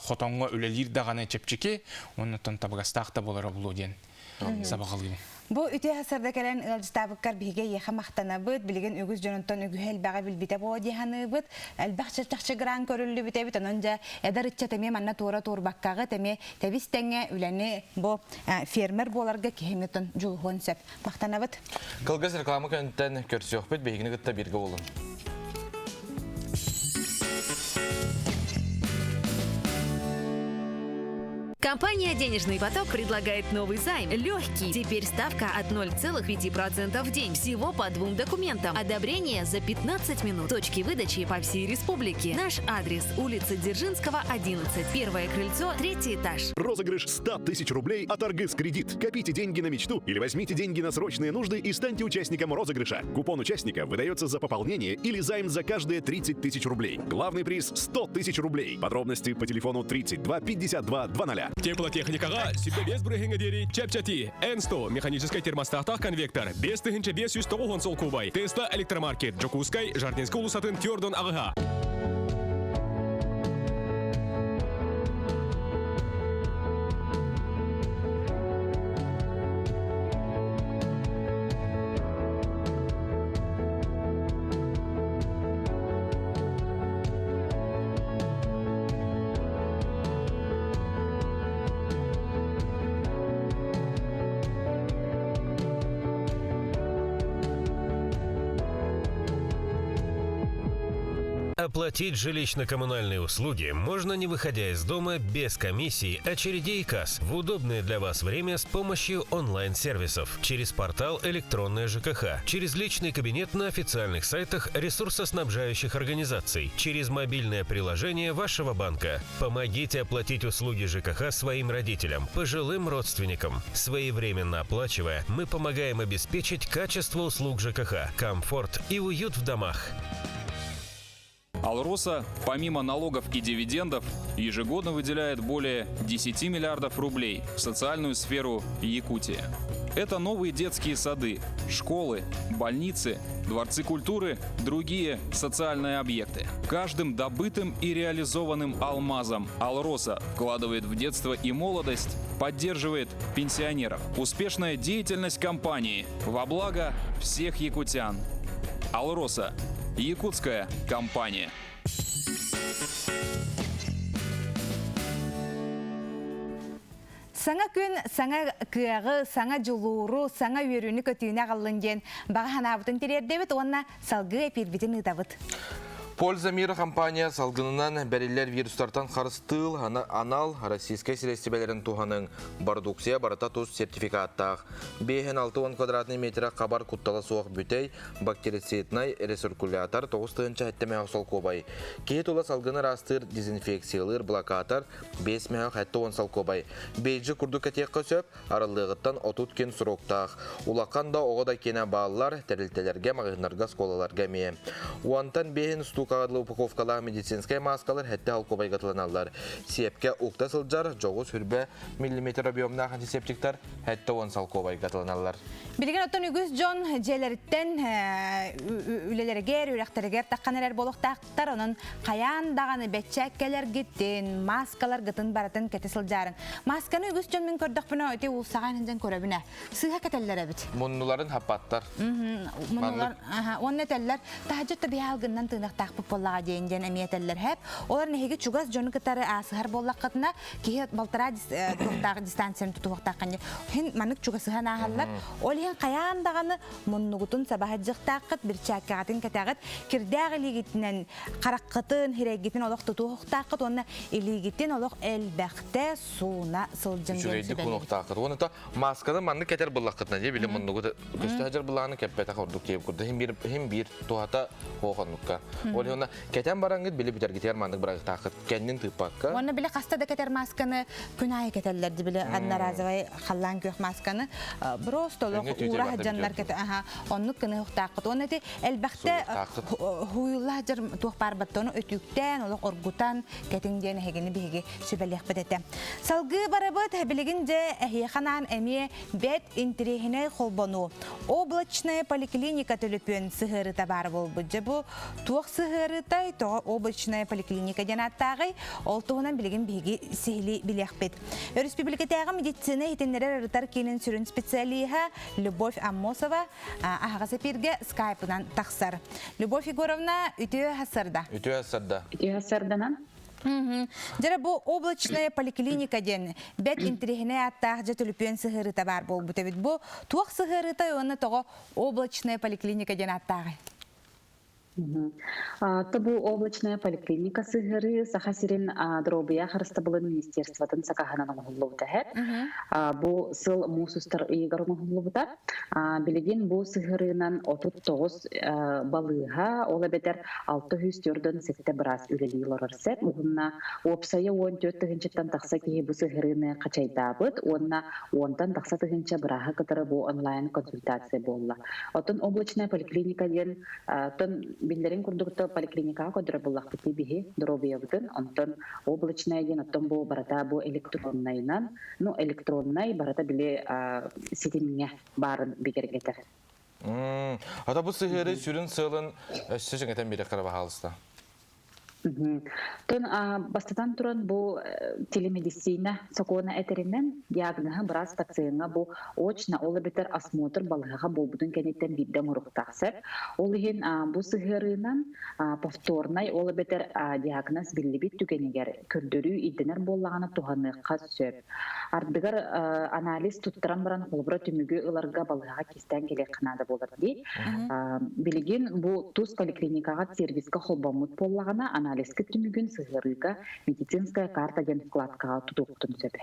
[SPEAKER 9] хотоҥҥо үлэлиир даҕаны чэпчэки уонна оттон табыгастаах да буолара буолуо диэн сабаҕалыыбын.
[SPEAKER 1] Бу үтүө сарда кэлэн ыалдьытаабыккар биһиги эйиэхэ махтанабыт. Билигин үгүс дьонунтан үгүһү элбэҕи билбитэ буолуо дии саныыбыт. Элбэх чахчы гран көрүллүбүт эбит. Онон дьэ эдэр ыччат эмиэ манна туора туорбаккаҕыт эмиэ тэбис тэҥҥэ үлэни бу фермер буоларга киһи эмиэ дьулуһуон сөп. Махтанабыт.
[SPEAKER 2] Кылгас реклама көнтөн көрсүөхпүт биһигини кытта бииргэ буолун.
[SPEAKER 10] Компания «Денежный поток» предлагает новый займ. Легкий. Теперь ставка от 0,5% в день. Всего по двум документам. Одобрение за 15 минут. Точки выдачи по всей республике. Наш адрес – улица Дзержинского, 11. Первое крыльцо, третий этаж.
[SPEAKER 11] Розыгрыш 100 тысяч рублей от Аргыс Кредит. Копите деньги на мечту или возьмите деньги на срочные нужды и станьте участником розыгрыша. Купон участника выдается за пополнение или займ за каждые 30 тысяч рублей. Главный приз – 100 тысяч рублей. Подробности по телефону 32 52 00.
[SPEAKER 12] Теплотехникаҕа сүбэ 5 бырыһыҥҥа диэри чэпчэтии. N100 механическай термостатаах конвектор 5590 солкуобай. Тесла электромаркет Дьокуускай, Жардинскай уулуссатын Тёрдон аҕыһа.
[SPEAKER 13] Оплатить жилищно-коммунальные услуги можно не выходя из дома без комиссий, очередей и касс в удобное для вас время с помощью онлайн-сервисов через портал «Электронная ЖКХ», через личный кабинет на официальных сайтах ресурсоснабжающих организаций, через мобильное приложение вашего банка. Помогите оплатить услуги ЖКХ своим родителям, пожилым родственникам. Своевременно оплачивая, мы помогаем обеспечить качество услуг ЖКХ, комфорт и уют в домах.
[SPEAKER 14] «Алроса» помимо налогов и дивидендов ежегодно выделяет более 10 миллиардов рублей в социальную сферу Якутии. Это новые детские сады, школы, больницы, дворцы культуры, другие социальные объекты. Каждым добытым и реализованным алмазом «Алроса» вкладывает в детство и молодость, поддерживает пенсионеров. Успешная деятельность компании во благо всех якутян. «Алроса» – якутская компания.
[SPEAKER 1] Саҥа күн саҥа кыаҕы, саҥа дьулууру, саҥа үөрүүнү көтүүнү аҕаллын диэн баҕа санаабытын тириэрдэбит уонна салгыы эпиирбитин ыытабыт.
[SPEAKER 2] Польза мира компания салгынынан бэриллэр вирустартан харыстыыл анал российскай сирэстибэлэрин туһаныҥ бородууксуйа барыта тус сертификаттаах. 5-6 квадратный метра хабар куттала суох бүтэй бактерициднай рециркулятор 9 000 солкуобай. Киһи тула салгыны ыраастыыр дезинфекциялыыр блокатор 5 070 солкуобай. Бейджи курдук кэтиэххэ сөп, арыллыаҕыттан 30 күн сроктаах. Улахан да оҕо да киэнэ бааллар, тэрилтэлэргэ, маҕаһыыннарга, оскуолаларга эмиэ. Уонтан биэһин устуукаҕа упаковкалаах медицинскэй мааскалар хэттэ солкуобайга атыыланаллар. Сиэпкэ укта сылдьар дьоҕус хүрбэ миллиметр объемнаах антисептиктар 70 солкуобайга атыыланаллар.
[SPEAKER 1] Билигин оттон үгүс дьон дьиэлэриттэн үлэлэригэр, үрэхтэригэр таххан эрэр буолуохтаахтар. Онон хайаан даҕаны бэччээккэлэргитин, маскаларгытын барытын кэтэ сылдьаарыҥ. Масканы үгүс дьон мин көрдөхпүнэ, ити уулсаҕа дьэн көрөбүнэ. Сыыһа кэтэллэр эбит.
[SPEAKER 2] Муннуларын хаппаттар.
[SPEAKER 1] Муннулар, уонна этэллэр, таһдьа табиһалгыннан тыынахтаахпыт буоллаҕа диэн диэн эмиэ этэллэр хэп. Олар нэһиги чугас дьону кытары аасыһар буоллаххытына, киһи балтараа туохтаах дистанцияны тутуһуохтааххын хин маннык чугасыһан ааһаллар. Ол иһин хайаан даҕаны муннугутун сабаһадьыхтааххыт, бирчээккэҕитин кэтэҕит, кирдээх илиигитинэн хараххытын, хирэйгитин олох тутуохтааххыт уонна илиигитин олох элбэхтэ сууна сылдьын диэн
[SPEAKER 2] Үчүгэйдик
[SPEAKER 1] сүбэлиибит.
[SPEAKER 2] кунуохтааххыт. Уонна та масканы маннык кэтэр буллаххытына дии били муннугут көстө сылдьар былааны кэппэтэх ордук диэбит курдук. Хим биир хим биир туһата хоохоннукка. Ол иһин кэтэн бараҥҥыт били бүтэргитигэр маннык бырагытааххыт. Кэннин тыыппакка.
[SPEAKER 1] Уонна били хаста да кэтэр масканы күн аайы кэтэллэр ди били одноразовый халлаан күөх масканы просто олох
[SPEAKER 2] Өҥө түүтэ
[SPEAKER 1] уура
[SPEAKER 2] барда
[SPEAKER 1] сылдьаннар
[SPEAKER 2] бүтүөр
[SPEAKER 1] кэтэ аха оннук гына уохтааххыт. Уонна ити элбэхтэ
[SPEAKER 2] Суйуктааххыт.
[SPEAKER 1] хуйулла сылдьар туох баар баттону өтүүктээн олох оргутан кэтиҥ диэн эһигини биһиги сүбэлиэхпит этэ. Салгыы барабыт билигин дьэ эһиэхэ эмиэ бэт интириэһинэй холбонуу. Облачная поликлиника төлөпүөн сыһыарыта баар буолбут. Дьэ бу туох сыһыарытай, тоҕо облачная поликлиника диэн ааттааҕый, ол туһунан билигин биһиги сиһилии билиэхпит. Өрөспүүбүлүкэтээҕи медицина иһитиннэрэр ырытар киинин сүрүн специалиһа Любовь Аммосова аһаҕас эпииргэ скайпынан тахсар. Любовь Егоровна, үтүө сарсыарда.
[SPEAKER 2] Үтүө сарсыарда.
[SPEAKER 15] Үтүө сарсыарданан.
[SPEAKER 1] Дьэ бу облачная поликлиника диэн бэт интириэһинэй ааттаах дьэ төлөпүөн сыһыарыта баар буолбут эбит. Бу туох сыһыарыта уонна тоҕо облачная поликлиника диэн ааттааҕый?
[SPEAKER 15] Бу облачная поликлиника сыһыарыы Саха сирин доруобуйа харыстабылын министерствотын сакааһынан оҥоһуллубута эһэр. Бу сыл муус устар ыйыгар оҥоһуллубута. Билигин бу сыһыарыынан 39 балыыһа, ол эбэтэр 647 быраас үлэлии олорор сөп. Уонна уопсайа 14 тыһыынчаттан тахса киһи бу сыһыарыыны хачайдаабыт уонна уонтан тахса тыһыынча бырааһы кытары бу онлайн консультация буолла. Оттон облачная поликлиника диэн тон Биллэрин курдук поликлиникаҕа көрдөрөр буоллахпыт биһи доруобуйабытын, онтон облачная диэн оттон бу барыта бу электроннайынан, ну электроннай барыта били ситимҥэ баарын бигэргэтэр.
[SPEAKER 2] Ата бу сыһыары сүрүн сыалын өссө чиҥэтэн биэрэххэ баһаалыста.
[SPEAKER 15] Тон бастатан туран бу телемедицина сокуона этэринэн диагноһы быраас пациеҥҥа бу очно ол эбэтэр осмотр балыһаҕа буолбутун кэнниттэн биирдэ оҥоруохтаах сөп. Ол иһин бу сыһыарыынан повторнай ол эбэтэр диагноз биллибит түгэнигэр көрдөрүү ирдэнэр буоллаҕына туһаныахха сөп. Ардыгар анализ туттаран баран холобура түмүгү ыларга балыһаҕа кистээн кэлиэххэ наада буолар дии. Билигин бу тус поликлиникаҕа сервиска холбоммут буоллаҕына, анализка түмүгүн сыһыарыыга медицинская карта диэн вкладкаҕа тутуохтун сөп.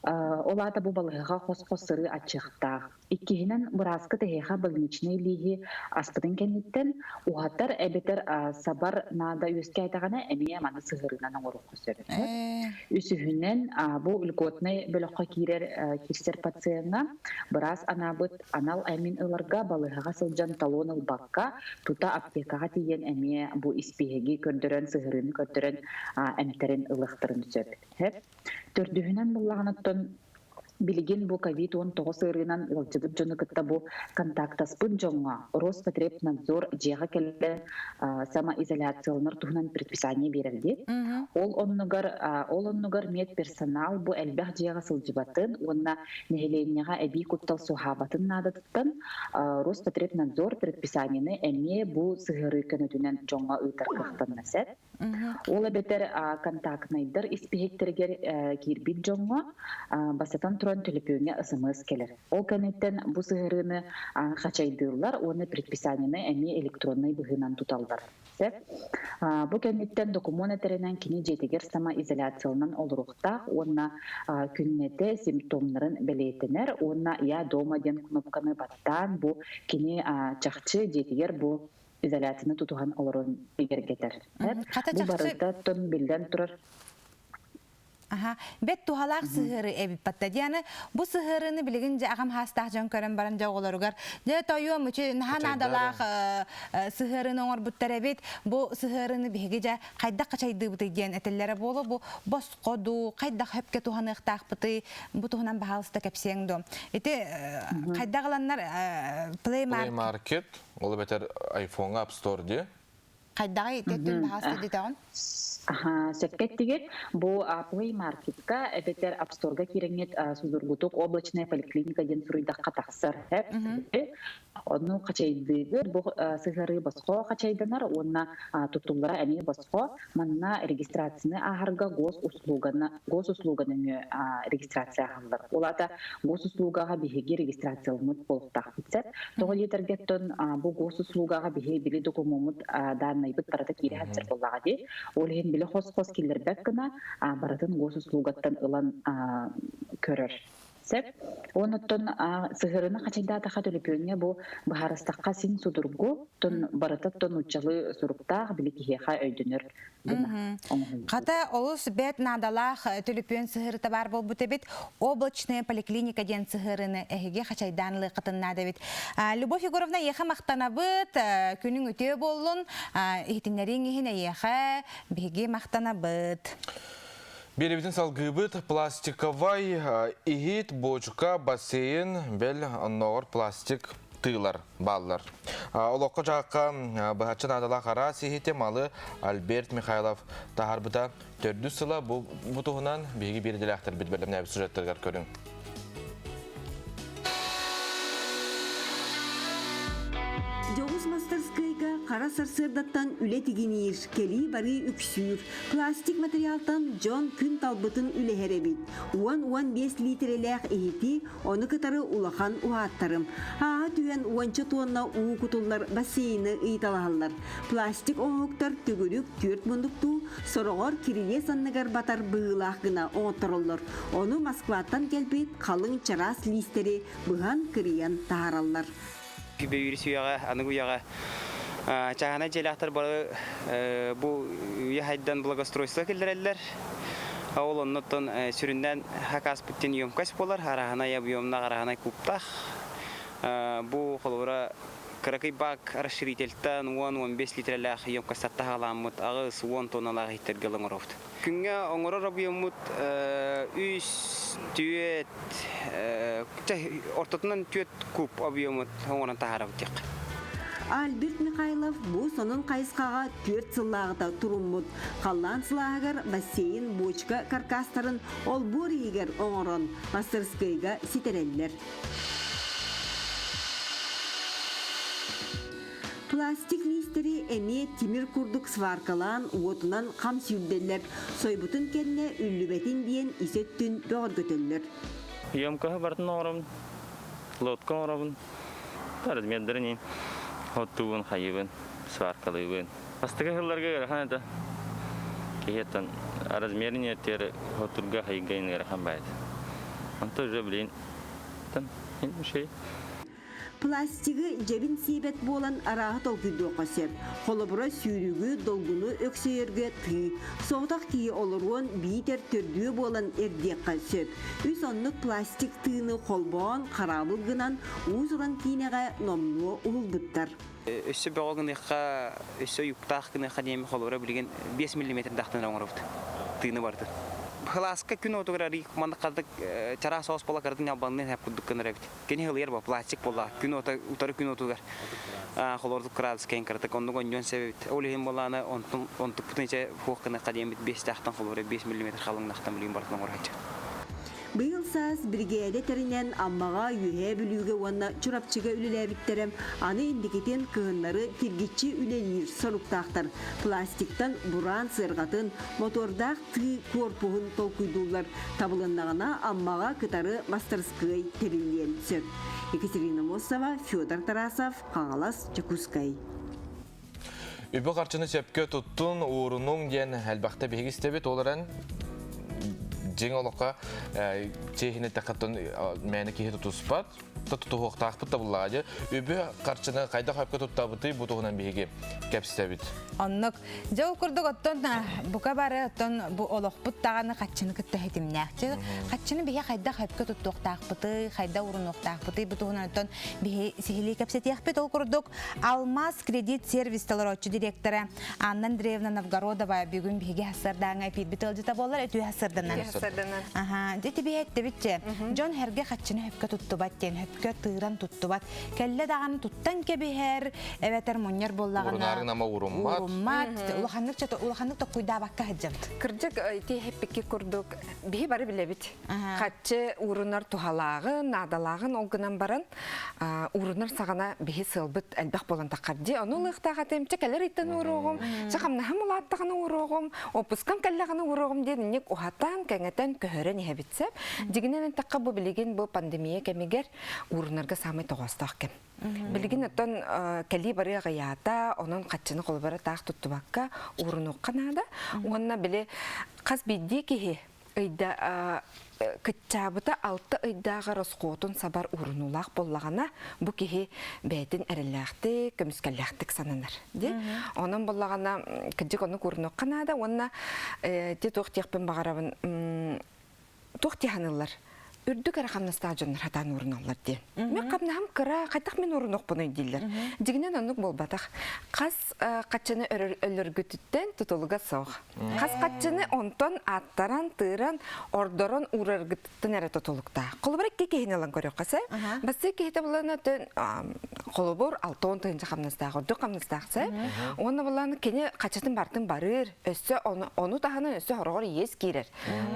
[SPEAKER 15] Ол аата бу балыһаҕа хос-хос сырыы аччыахтаах. Иккиһинэн, бырааска тэһиэхэ больничнай лииһи аспытын кэнниттэн уһатар эбэтэр сабар наада үөскээтэҕинэ эмиэ маны сыһыарыынан оҥоруохха сөп. Үсүһүнэн, бу льготнай бөлөххө киирэр киирсэр пациеҥҥа быраас анаабыт анал эмин ыларга балыыһаҕа сылдьан талон ылбакка, тута аптекаҕа тиийэн эмиэ бу испииһэги көрдөрөн, сыһыарыыны көрдөрөн эмтэрин ылыахтарын сөп. Төрдүһүнэн буллаҕына, билигин бу ковид-19 ыарыынан ыалдьыбыт дьону кытта бу контактаспыт дьоҥҥо Роспотребнадзор дьиэҕэ кэлэн самоизоляцияланар туһунан предписание биэрэрди. Ол оннугар ол оннугар медперсонал бу элбэх дьиэҕэ сылдьыбатын уонна нэһилиэнньэҕэ эбии куттал суоһаабатын наадатыттан Роспотребнадзор предписаниены эмиэ бу сыһыарыы көнөтүнэн дьоҥҥо ыытар кыахтанна сөп. Ол эбэтэр контактнайдар испииһэктэригэр киирбит дьоҥҥо бастатан туран төлөпүөҥҥэ СМС кэлэр. Ол кэнниттэн бу сыһыарыыны хачайдыыллар уонна предписаниены эмиэ электроннай быһыынан туталлар. Сөп. Бу кэнниттэн докумуон этэринэн кини дьиэтигэр самоизоляцияланан олоруохтаах уонна күннэтэ симптомнарын бэлиэтэнэр уонна «Я дома» диэн кнопканы баттаан бу кини чахчы дьиэтигэр бу изоляцияны тутуһан олорон бигэргэтэр. Бу барыта тон биллэн турар.
[SPEAKER 1] Аха, бэт туһалаах сыһыары эбит батта. Дианы бу сыһыарыны билигин дьэ аҕам хаастаах дьон көрөн баран дьэ оҕолоругар дьэ тойуом үчү наһаа наадалаах сыһыарыны оҥорбуттар эбит. Бу сыһыарыны биһиги дьэ хайдах хачайдыыбытый диэн этэллэрэ буолуо. Бу босхо дуу, хайдах хөпкө туһаныахтаахпытый бу туһунан баһаалыста кэпсиэҥ дуо. Ити хайдах ыланнар Play
[SPEAKER 2] Market Ол эбэтэр айфоҥҥа App Store дии.
[SPEAKER 1] Хайдаҕый итиэттэн баһаас дитэҕин?
[SPEAKER 15] Сөпкө эттигит. Бу Play Market-ка эбэтэр App Store-га киирэҥҥит судургутук облачная поликлиника диэн суруйдахха тахсар. Ону хачайдыыгыт бу сыһыарыы босхо хачайданар уонна тутуллара эмиэ босхо. Манна регистрацияны ааһарга госуслуганы госуслуга нөҥүө регистрация ааһаллар. Ол аата госуслугаҕа биһиги регистрацияламмыт буолуохтаахпыт сөп. Тоҕо диэтэргэттэн бу госуслугаҕа биһи били докумуоммут дааннайбыт барыта киирэ сылдьар буоллаҕа дии. Ол иһин били хос-хос киллэрбэт гына барытын госуслугаттан ылан көрөр. Сөп. Онуттан сыһыарыны хачайдаатахха төлөпүөҥҥэ бу быһаарыстахха син судургу, тон барыта нууччалыы суруктаах били киһиэхэ өйдөнөр гына оҥоһуллубут.
[SPEAKER 1] Хата олус бэт наадалаах төлөпүөн сыһыарыта баар буолбут эбит. Облачная поликлиника диэн сыһыарыны эһиги хачайдаан ылыаххытын наада эбит. Любовь Егоровна, эйиэхэ махтанабыт, күнүҥ үтүө буоллун, иһитиннэрииҥ иһин эйиэхэ биһиги махтанабыт.
[SPEAKER 2] Биэрэбитин салгыыбыт пластиковай иһит, буочука, бассейн, бэл, оннооҕор пластик тыылар бааллар. Олоххо дьаһахха быһаччы наадалаах араас иһити малы Альберт Михайлов таһаарбыта төрдүс сыла бу, бу туһунан биһиги биирдэлээхтэрбит бэлэмнээбит сюжеттарыгар көрүҥ.
[SPEAKER 16] Дьоҕус мастарыскыайга хара сарсыардаттан үлэ тигиниир, кэлии-барыы үксүүр. Пластик материалтан дьон күн талбытын үлэһэр эбит. 10-15 литрэлээх иһити, ону кытары улахан уһааттарым. Ааһа түһэн уонча туонна уу кутуллар бассейны ыйыталаһаллар. Пластик оҥоһуктар төгүрүк түөрт муннуктуу, сороҕор кирилиэс анныгар батар быһыылаах гына оҥоттороллор. Ону Москваттан кэлбит халыҥ чараас лиистэри быһан кырыйан таһаараллар.
[SPEAKER 17] Бөйүүр үйэҕэ, аныгы үйэҕэ чааһынай дьиэлээхтэр бары бу үйэ хайдан благоустройство киллэрэллэр. Ол оннуттан сүрүннээн хакааспыт диэн емкость буолар, араһынай объемнаах, араһынай кубтаах. Бу холобура Кыракый бак расширительтан 10-15 литрэлээх емкостаттан халаммыт 8-10 тонналаах иһиттэргэ оҥоробут. Күҥҥэ оҥорор объеммут 3 4 ортотунан 4 куб объемут оҥорон таһаарабыт диэххэ.
[SPEAKER 16] Альберт Михайлов бу сонун хайысхаҕа түөрт сыллааҕыта туруммут. Халлаан сылааһыгар бассейн бочка каркастарын олбуор иһигэр оҥорон мастерскойга ситэрэллэр. Пластик лиистэри эмиэ тимир курдук сваркалаан уотунан хам сүүрдэллэр, сойбутун кэннэ үллүбэтин диэн ис өттүн бөҕөргөтөллөр.
[SPEAKER 18] Емкоһы барытын оҥоробун, лодка оҥоробун, размердарын иһин оттуубун, хайыыбын, сваркалыыбын. Бастакы сылларга ыарахан этэ. Киһиэттэн размерин иэттиэр хотурга хайыга ыарахан баайт. Онто уже блин
[SPEAKER 16] Пластигы дьэбин сиэбэт буолан арааһы толкуйдуохха сөп. Холобура, сүүрүгү, долгуну өксөйөргө тыы. Соҕотох киһи олоруон биитэр төрдүө буолан эрдиэххэ сөп. Үс оннук пластик тыыны холбоон, хараабыл гынан уус-уран киинэҕэ номнуо уһулбуттар.
[SPEAKER 17] Өссө бөҕө гыныахха, өссө уйуктаах гыныахха диэми холобура билигин 5 миллиметрдаахтан оҥоробут тыыны барытын. Кылааска күн уотугар арый маннык хардык чараас соҕус буола кыратын ньалбанныан хэп курдук гынар эбит. Кини хылыйар бо пластик буолла күн уота утары күн уотугар холордук градус кэйин кыратык оннук онньуон себебит. Ол иһин буоллаана онтун онтукпутун ичэ хуох гыныахха диэммит биэстээхтэн холобура 5 миллиметр халыҥнахтан билигин барытын оҥороччу.
[SPEAKER 16] Быйыл саас биригээдэ тэринэн Аммаҕа, Үөһээ Бүлүүгэ уонна Чурапчыга үлэлээбиттэрэ. Аны инникитин кыһыннары тиргиччи үлэлиир соруктаахтар. Пластиктан бураан сыарҕатын, мотордаах тыы куорпуһун толкуйдууллар. Табылыннаҕына Аммаҕа кытары мастарыскыай тэриллиэн сөп. Екатерина Мосова, Федор Тарасов, Хаҥалас, Дьокуускай.
[SPEAKER 2] Үбү-харчыны сөпкө туттун, уурунуҥ диэн элбэхтэ биһиги истэбит. Ол эрэн дьиҥ олоххо чиэһинэ тэххаттан мээнэ киһи тутуспат, тутуһуохтаахпыт да буллаҕа Үбү харчыны хайдах сөпкө туттабытый бу туһунан биһиги кэпсэтэбит.
[SPEAKER 1] Оннук. Дьэ ол курдук оттон бука бары оттон бу олохпут даҕаны хаччыны кытта хитимнээх. Хаччыны биһи хайдах сөпкө туттуохтаахпытый, хайдах урунуохтаахпытый бу туһунан оттон биһи сиһилии кэпсэтиэхпит. Ол курдук Алмаз кредит сервис толорооччу директора Анна Андреевна Новгородова бүгүн биһиги хассардааҥа эпиирбит ыалдьыта буолар өтүү хассарданан. Аха, дьэ тибиһэттибитче. Дьон herге хаччыны хөпкө туттубат диэн, хөпкө тыыран туттубат. Кэллэ даҕаны туттан кэбиһэр, эбэтэр мунньар буоллаҕына
[SPEAKER 2] Урунаарыҥ ама уруммат.
[SPEAKER 1] Уруммат. Улаханнык улаханнык токкуйдаабакка сылдьабыт.
[SPEAKER 19] Кырдьык ити эппикки курдук биһи бары билэбит. Хаччы уурунар туһалааҕын, наадалааҕын ол гынан баран уурунар саҕана биһи сыалбыт элбэх буолан таххар дии. Ону ылыахтаах этим, чэ кэлэр ыйтан ууруоҕум, чэ хамнаһым улааттаҕына ууруоҕум, опускам кэллэҕинэ ууруоҕум диэн инник уһатан, кэҥэтэн, көһөрөн иһэбит сөп. Дьигинэн эттэххэ бу билигин бу пандемия кэмигэр уурунарга саамай тоҕоостоох кэм. Билигин оттон кэлии барыы аҕыйаата, онон хаччыны холобура таах туттубакка уурунуохха наада. Уонна били хас биирдии киһи ыйда кыччаабыта алта ыйдааҕы росхуотун сабар уурунуулаах буоллаҕына, бу киһи бэйэтин эрэллээхтик, көмүскэллээхтик сананар. Ди? Онон буоллаҕына, кырдьык оннук уурунуохха наада уонна ти туох диэхпин баҕарабын туох тиһаныллар үрдүк эрэ хамнастаах дьоннор хатаан ууруналлар диэн. Мен хамнаһым кыра, хайдах мен уурунуохпунуй дииллэр. Дьигинэн оннук буолбатах. Хас хаччыны өлөргүтүттэн тутулуга суох. Хас хаччыны онтон аттаран, тыыран, ордорон уураргыттан эрэ тутулуктаах. Холобур икки киһини ылан көрүөххэ сэ. Бастыы киһитэ булана төн холобур 60 тыһыынча хамнастаах, ордук хамнастаах сэ. Уонна булан кини хаччытын бартын барыыр, өссө ону таһынан өссө хороҕор иэс киирэр.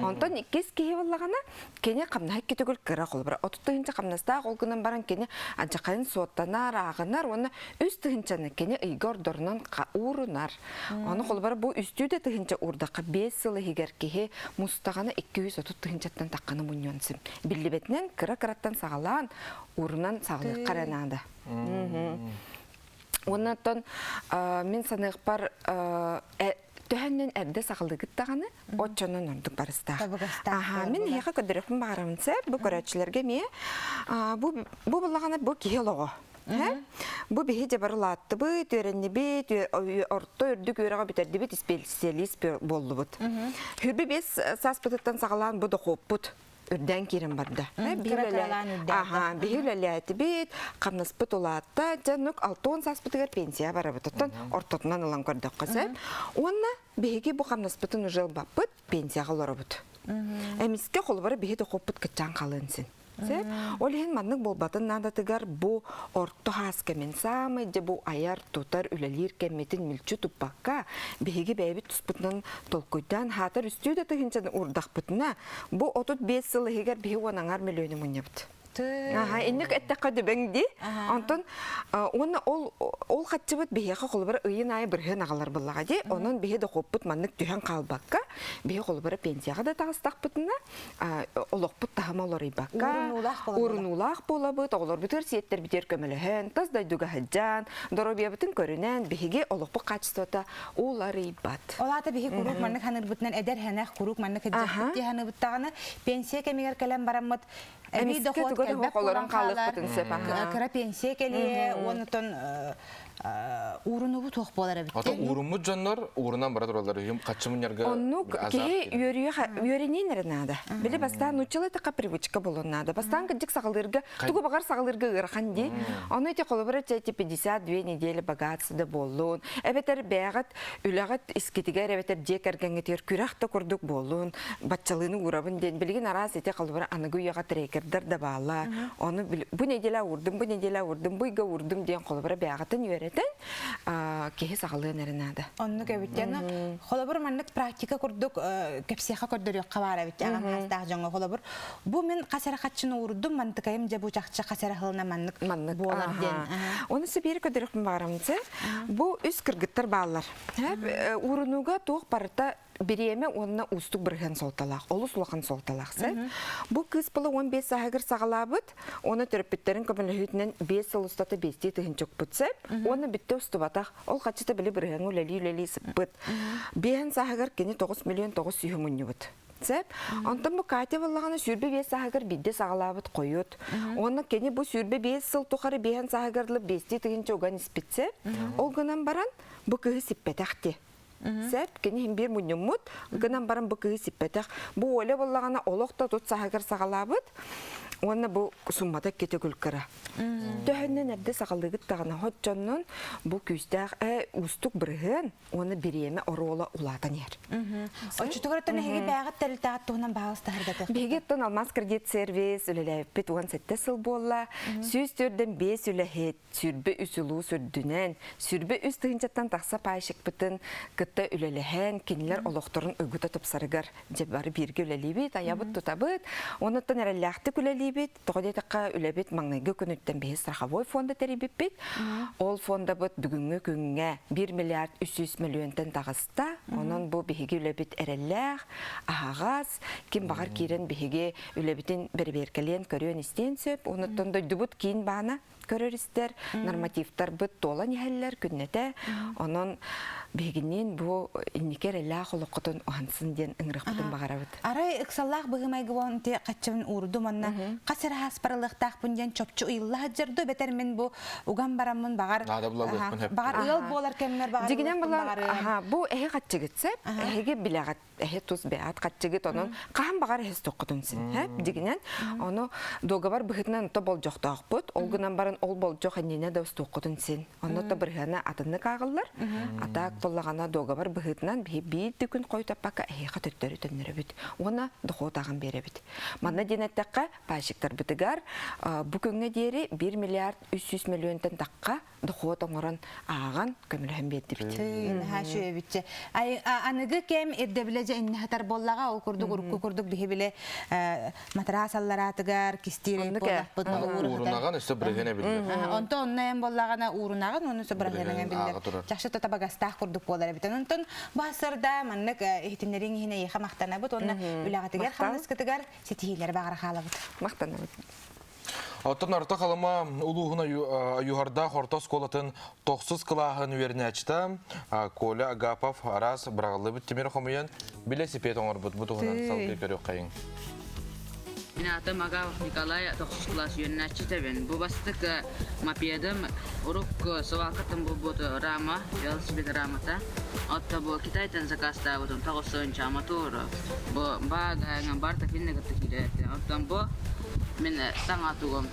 [SPEAKER 19] Онтон иккис киһи буоллаҕына, кини хамнаһа икки төгүл кыра холобура 30 тыһыынча хамнастаах ол гынан баран кини алдьархайын суоттанар, ааҕынар уонна 3 тыһыынчаны кини ыйга ордорунан уурунар. Ону холобура бу үстүү да тыһыынча уурдахха 5 сыл иһигэр киһи мустаҕына 230 тыһыынчаттан тахханы мунньуон сөп. Биллибэтинэн кыра-кыраттан саҕалаан уурунан саҕалыахха эрэ наада. Уонна оттон мин саныахпар төһөннөн эрдэ саҕалыгыт даҕаны оччонон ордук барыстаах. Аха, мин эһиэхэ көрдөрүөхпүн баҕарабын сөп, бу көрөөччүлэргэ эмиэ бу бу буллаҕына бу киһи олоҕо. Бу биһи дьэ бары улааттыбыт, үөрэннибит, орто үрдүк үөрэҕи бүтэрдибит, специалист буоллубут. Хүрбү 5 сааспытыттан саҕалаан бу дохуоппут. үрдээн киирэн барда. Аха, биһи үлэлээтибит, хамнаспыт улаатта, дьэ, 60 сааспытыгар пенсия барабыт. Оттон ортотунан ылан көрдөххө сөп. Уонна биһиги бу хамнаспытын уже ылбаппыт, пенсияҕа олоробут. Эмискэ холобура биһи дохуоппут кыччаан халыан син. Ол иһин маннык буолбатын наадатыгар бу орто хаас кэмин саамай дьэ бу айар, тутар, үлэлиир кэммитин мүлчү туппакка биһиги бэйэбит туспутунан толкуйдаан хаатар үстүү да тыһыынчаны уурдахпытына бу 35 сыл иһигэр биһи уон аҥар мөлүөнү мунньабыт. Аха, инник эттэххэ дөбөҥ дии. Онтон уонна ол ол хаччыбыт биһиэхэ холобура ыйын аайы бырыһыан аҕалар буллаҕа дии. Онон биһи дохуоппут маннык түһэн хаалбакка, биһи холобура пенсияҕа да таҕыстахпытына олохпут таһыма уларыйбакка, урунуулаах буолабыт, оҕолорбутугар сиэттэрбитигэр көмөлөһөн, тас дойдуга сылдьан, доруобуйабытын көрүнэн биһиги олохпут качествота уларыйбат.
[SPEAKER 1] Ол аата биһи куруук маннык ханыырбытынан эдэр хэнэх куруук маннык кырдьахпыт дии ханыыбыттаҕына пенсия кэмигэр кэлэн бараммыт эбии дохуот кэлбэт буолан хаалар, кыра пенсия кэлиэ, уонутон уурунубут туох буолар эбит.
[SPEAKER 2] Ото ууруммут дьоннор уурунан бара тураллар үһүм хаччы мунньарга
[SPEAKER 19] Оннук киһи үөрүө үөрениин эрэ наада. Били бастаан нууччалыы така привычка болон наада. Бастаан кырдьык саҕалыырга, тугу баҕар саҕалыырга ыарахан дии. Ону ити холобура эти 52 недели богатство да буоллун, эбэтэр бэйэҕит үлэҕит искитигэр эбэтэр дьиэ кэргэҥҥитигэр күрэх да курдук буоллун, баччалыыны уурабын диэн билигин араас ити холобура аныгы үйэҕэ трекердэр да бааллар. Ону бу неделя уурдум, бу неделя уурдум, бу ыйга уурдум диэн холобура бэйэҕитин үөрэтэн киһи саҕалыан эрэ наада.
[SPEAKER 1] Оннук эбит. Холобур маннык практика курдук кэпсиэхэ көрдөрүөххэ баар эбит аҕам хаастаах дьоҥҥо холобур бу мин хас эрэ хаччыны уурдум мантыкайым дьэ бу чахчы хас эрэ сылына маннык буолар диэн.
[SPEAKER 19] Оны биир көрдөрүөхпүн баҕарамчы. Бу үс кыргыттар бааллар. Уурунууга туох барыта бириэмэ уонна уустук бырыһыан суолталаах, олус улахан суолталаах. Бу кыыс была 15 сааһыгар саҕалаабыт, оны төрөппүттэрин көмөлөһүүтүнэн 5 сыл устата бестии тыһынчукпут сеп, уонна бүтте устубатах, ол хаччыта били бырыһыаҥа үлэлии-үлэлии сыппыт. Биэһин сааһыгар кини 9 миллион 900 мунньубут. Сеп. Онтон бу Катя буоллаҕына 25 сааһыгар биирдэ саҕалаабыт хойут. Уонна кини бу 25 сыл тухары биэһин сааһыгар дылы бестии тыһынча уган испит сеп. Ол гынан баран бу кыһы сиппэтэх ти. Сеп, кини иһин биир мунньуммут, гынан баран бу кыһы сиппэтэх. Бу Оля буоллаҕына олох да тут сааһыгар саҕалаабыт. Уонна бу суммата иккитэ күлкыра. Төһөннөн эрдэ саҕалыыгыт даҕаны хоччоннон бу күүстээх уустук бырыһыан уонна бириэмэ оруола улаатан иһэр.
[SPEAKER 1] Оччотугар оттон эһиги бэйэҕит тэрилтэҕит туһунан баһаалыстаһарга
[SPEAKER 19] Биһиги оттон Алмаз кредит сервис үлэлээбиппит 17 сыл буолла. 104-дэн 5 үлэһит, 23 улуус үрдүнэн, 23 тыһыынчаттан тахса пайщикпытын кытта үлэлэһэн, кинилэр олохторун уйгута тупсарыгар дьэ бары бииргэ үлэлиибит, айабыт тутабыт. Онуттан эрэллээхтик үлэлиибит. Тоҕо диэтэххэ, үлэбит маҥнайгы күнүттэн биһи страховой фонда тэрийбиппит. Ол фондабыт бүгүҥҥү күҥҥэ 1 миллиард 300 миллионтан таҕыста. Онон бу биһиги үлэбит эрэллээх, аһаҕас, ким баҕар киирэн биһиги үлэбитин бэрэбиэркэлиэн, көрүөн-истиэн сөп. Онуттан дойдубут киин баана көрөр-истэр, нормативтарбыт туолан иһэллэр күннэтэ. Онон биһигинниин бу инники эрэллээх олоххутун уһансын диэн ыҥырыахпытын баҕарабыт.
[SPEAKER 1] Арай ыксаллаах быһыы-майгы буолан ити хаччабын уурдум онно хас эрэ хааспаралыахтаахпын диэн чопчу ыйылла сылдьар дуу эбэтэр мин бу уган бараммын баҕар баҕар ыал буолар кэммэр баҕар
[SPEAKER 19] Дьигинэн булан бу эһи хаччыгыт сеп эһиги билэҕит эһи тус бэйэҕит хаччыгыт онон хаһан баҕар эһи тоххутун син дигинэн ону дуогабар быһыытынан то болдьохтоохпут ол гынан баран ол болдьох иннинэ да устуоххутун син онно то бырыһыана атыннык ааҕыллар атаак буоллаҕына дуогабар быһыытынан биһи биир да күн хойутаппакка эһиэхэ төттөрү төннөрөбүт уонна дохуот ааҕан биэрэбит манна диэн эттэххэ пайщиктарбытыгар бу күҥҥэ диэри 1 миллиард 300 миллионтан тахха дохуот оҥорон ааҕан көмөлөһөн биэрдибит.
[SPEAKER 1] Наһаа үчүгэйбитчэ. Аныгы кэм ирдэбилэ дьэ иннэ хатар буоллаҕа, ол курдук урукку курдук биһи биле матрас аллараатыгар кистиир буоллахпыт
[SPEAKER 2] Уурунаҕан өссө бырыһыан эбиллэр.
[SPEAKER 1] Онто онно эм буоллаҕына уурунаҕын уонна өссө бырыһыанын биллэр. Чахчы табагастаах курдук буолар эбит. Онтон бу сырда маннык иһитиннэриҥ иһин эйиэхэ махтанабыт уонна үлэҕитигэр хамнаскытыгар ситиһиилэри баҕара хаалабыт.
[SPEAKER 19] Махтанабыт.
[SPEAKER 2] Оттон Орто Халыма улууһун Аюһардаах орто оскуолатын тохсус кылааһын үөрэнээччитэ Коля Агапов араас быраҕыллыбыт тимир хомуйан билэсипиэт оҥорбут. Бу туһунан салгыы көрүөххэйиҥ.
[SPEAKER 20] Мин аатым Агапов Николай, тохсус кылаас үөрэнээччитэбин. Бу бастык мопедым урукку свалкаттан булбут рама, велосипед рамата. Отто бу Китайтан заказтаабытым 90 мотор. Бу баага барта кинне кытта киирээти. Оттон бу мин саҥа тугум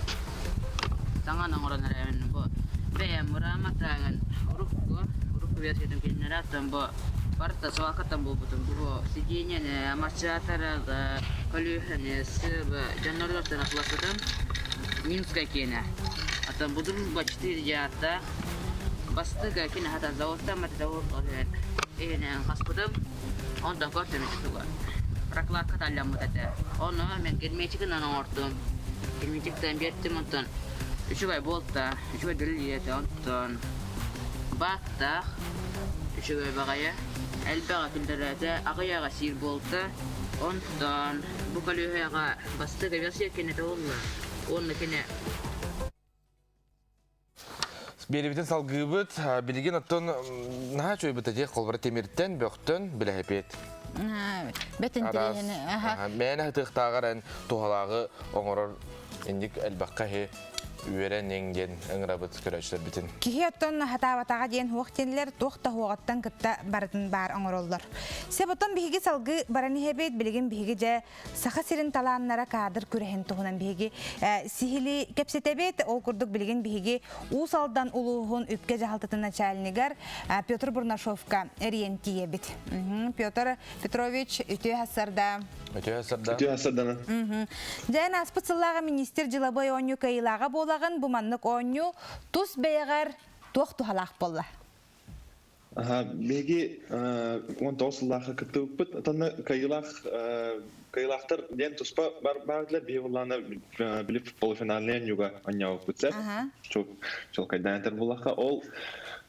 [SPEAKER 20] саҥа оҥорон эрэбин бу бэйэм мурааматааҥын урукку урукку версиятын кинилэрэ оттон бу барыта свалкаттан булбутум бу сиденьени амортизаторы көлүөһэни сыбы дьоннордортон атыласпытым Минская киэнэ оттон бу дружба 4 ярда бастыга кини хата заводтан завод иһинэн хаспытым онтон көртөм ити туга прокладка талламмыт этэ ону мен герметигынан оҥордум герметиктэн биэртим онтон үчүгэй буолта үчүгэй үлэлиир этэ онтон бааттаах үчүгэй баҕайы элбэҕи киллэрэтэ аҕыйаҕа сиир буолта онтон бу көлүөһэҕэ бастакы версия кэннэ буолла уонна кини
[SPEAKER 2] Биэрибитин салгыыбыт. Билигин оттон наһаа үчүгэй быта холбора тимиртэн, бөхтөн билэһэпиэт.
[SPEAKER 1] Бэт интэриэһини.
[SPEAKER 2] Мээнэ хытыахтааҕар эн туһалааҕы оҥорор инник элбэххэ иһи үөрэн иҥ диэн ыҥырабыт көрөөччүлэрбитин.
[SPEAKER 1] Киһи оттон хатаабатаҕа диэн хуох диэнилэр туох да хуоҕаттан кытта барытын баар оҥороллор. Себотон биһиги салгыы баран иһэбит, билигин биһиги дьэ Саха сирин талааннара кадр күрэһин туһунан биһиги сиһили кэпсэтэбит. Ол курдук билигин биһиги Уус Алдан улууһун үпкэ дьаһалтатын начальнигар Петр Бурнашовка эрийэн тиийэбит. Петр Петрович, үтүө хассарда.
[SPEAKER 2] Үтүө хассарда.
[SPEAKER 21] Үтүө хассардана.
[SPEAKER 1] Дьэн ааспыт сыллааҕы министр дьылабыай оонньуу кыайыылааҕа буолаҕын бу маннык оонньуу тус бэйэҕэр туох туһалаах буолла?
[SPEAKER 21] Биһиги 19 сыллаахха кыттыбыппыт. Отонно кыайыылаах кыайыылаахтар диэн туспа бар баардылар. Биһи буллаана били полуфинальный анньууга анньаабыппыт сэр. Чуолкайдаан этэр буллахха. Ол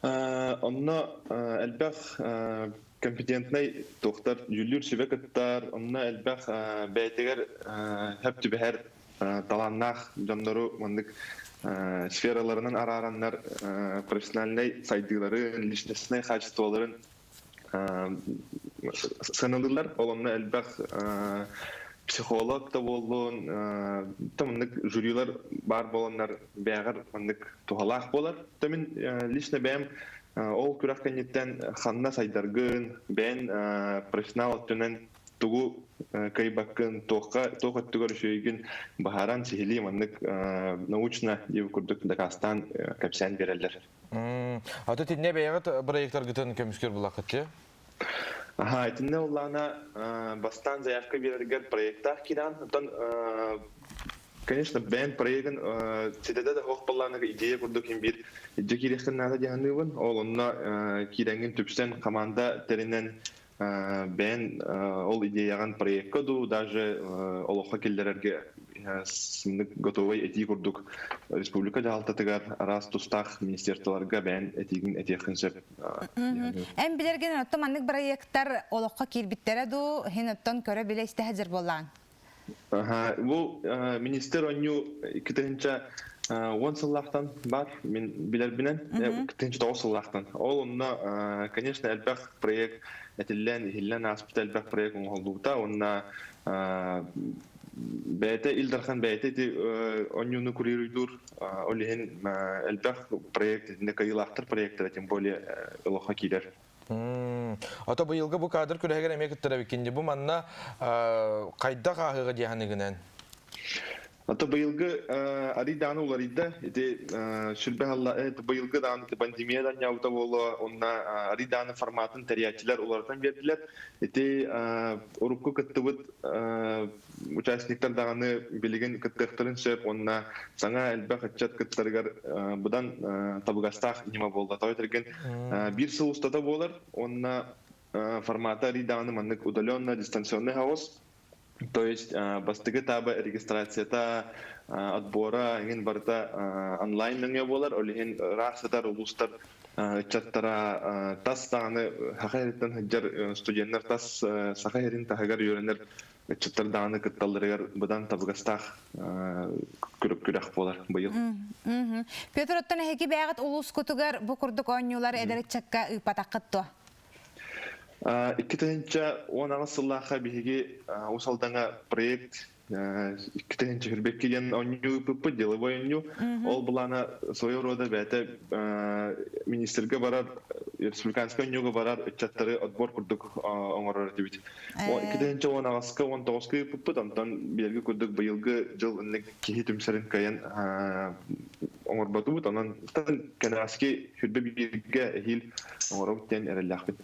[SPEAKER 21] онно элбэх компетентнай туохтар дьүүллүүр сүбэ кыттар, онно элбэх бэйэтигэр хөп түбэһэр талааннаах дьоннору маннык сфераларынан араараннар профессиональнай сайдыыларын, личностнай качестволарын сыаналыыллар. Ол онно элбэх психолог да буоллун, да маннык жюрилар баар буоланнар бэйэҕэр маннык туһалаах буолар. То мин лично бэйэм ол күрэх кэнниттэн ханна сайдаргын, бэйэн профессионал өттүнэн тугу кыайбаккын, туохха туох өттүгэр үчүгэйгин баһааран сиһилии маннык научно диэбит курдук дакаастаан кэпсээн биэрэллэр.
[SPEAKER 2] Аты тинне бэйэҕит проекторгытын көмүскүр булахыт те?
[SPEAKER 21] Аха, итиннэ уллаана бастаан заявка биэрэргэр проектаах киирэн, оттон конечно, бэйэм проегын ситэтэ да суох буоллаҕына идея курдук иһин биир илдьэ киириэххин наада дии саныыбын. Ол онно киирэҥҥин түпсэн команда тэринэн бэйэн ол идеяҕын проекка дуу, даже олоххо киллэрэргэ готовай этии курдук республика дьаһалтатыгар араас тустаах министерстволарга бэйэн этиигин этиэххин сөп.
[SPEAKER 1] Эн билэргин оттон маннык проекттар олоххо киирбиттэрэ дуу, иһин оттон көрө-билэ истэ сылдьар буоллаҕыҥ?
[SPEAKER 21] Бу министр онньу 2010 сыллаахтан бар, мин билэрбинэн, 2009 сыллаахтан. Ол онно, конечно, элбэх проект этиллэн, иһиллэн ааспыта элбэх проект оҥоһуллубута. Уонна бэйэтэ Ил Дархан бэйэтэ ити онньууну курируйдуур, ол иһин элбэх проект, итиннэ кыайыылаахтар проектара тем более олоххо киирэр.
[SPEAKER 2] Ото быйылгы бу кадр күрэһигэр эмиэ кыттар эбиккин бу манна хайдах ааһыыга диэханыгынан?
[SPEAKER 21] Ото быйылгы арый дааны уларыйда. Ити сүрбэ халла быйылгы дааны пандемиядан ньаабыта буолуо онна арый дааны форматын тэрийээччилэр уларытан биэрдилэр. Ити урукку кыттыбыт участниктар даҕаны билигин кыттыахтарын сөп уонна саҥа элбэх ыччат кыттарыгар быдан табыгастаах ньыма буолла. Тоҕо этэргин биир сыл устата буолар уонна формата арый даҕаны маннык удаленно дистанционный хаос. То есть бастакы этаба регистрацията, отбора эҥин барыта онлайн нөҥүө буолар. Ол иһин ыраах сытар улуустар ыччаттара тас даҕаны Саха сириттэн сылдьар студеннар тас Саха сирин таһыгар үөрэнэр ыччаттар даҕаны кытталларыгар быдан табыгастаах күрэх буолар быйыл.
[SPEAKER 1] Петр, оттон эһиги бэйэҕит улуускутугар бу курдук оонньуулар эдэр ыччакка ыыппатаххыт дуо?
[SPEAKER 21] 2018 сыллаахха биһиги Уус Алдаҥа проект 2022 диэн оонньуу ыыппыппыт, деловой оонньуу. Ол былаана своего рода бэйэтэ министргэ барар. республиканскай оонньууга барар ыччаттары отбор курдук оҥорор этибит. 2018-ка 19-ка ыыппыппыт, онтон биэрги курдук быйылгы дьыл инник киһи түмсэрин кыайан оҥорботубут. Онон кэнэҕэски сүрбэ бииргэ эһиил оҥоробут диэн эрэллээхпит.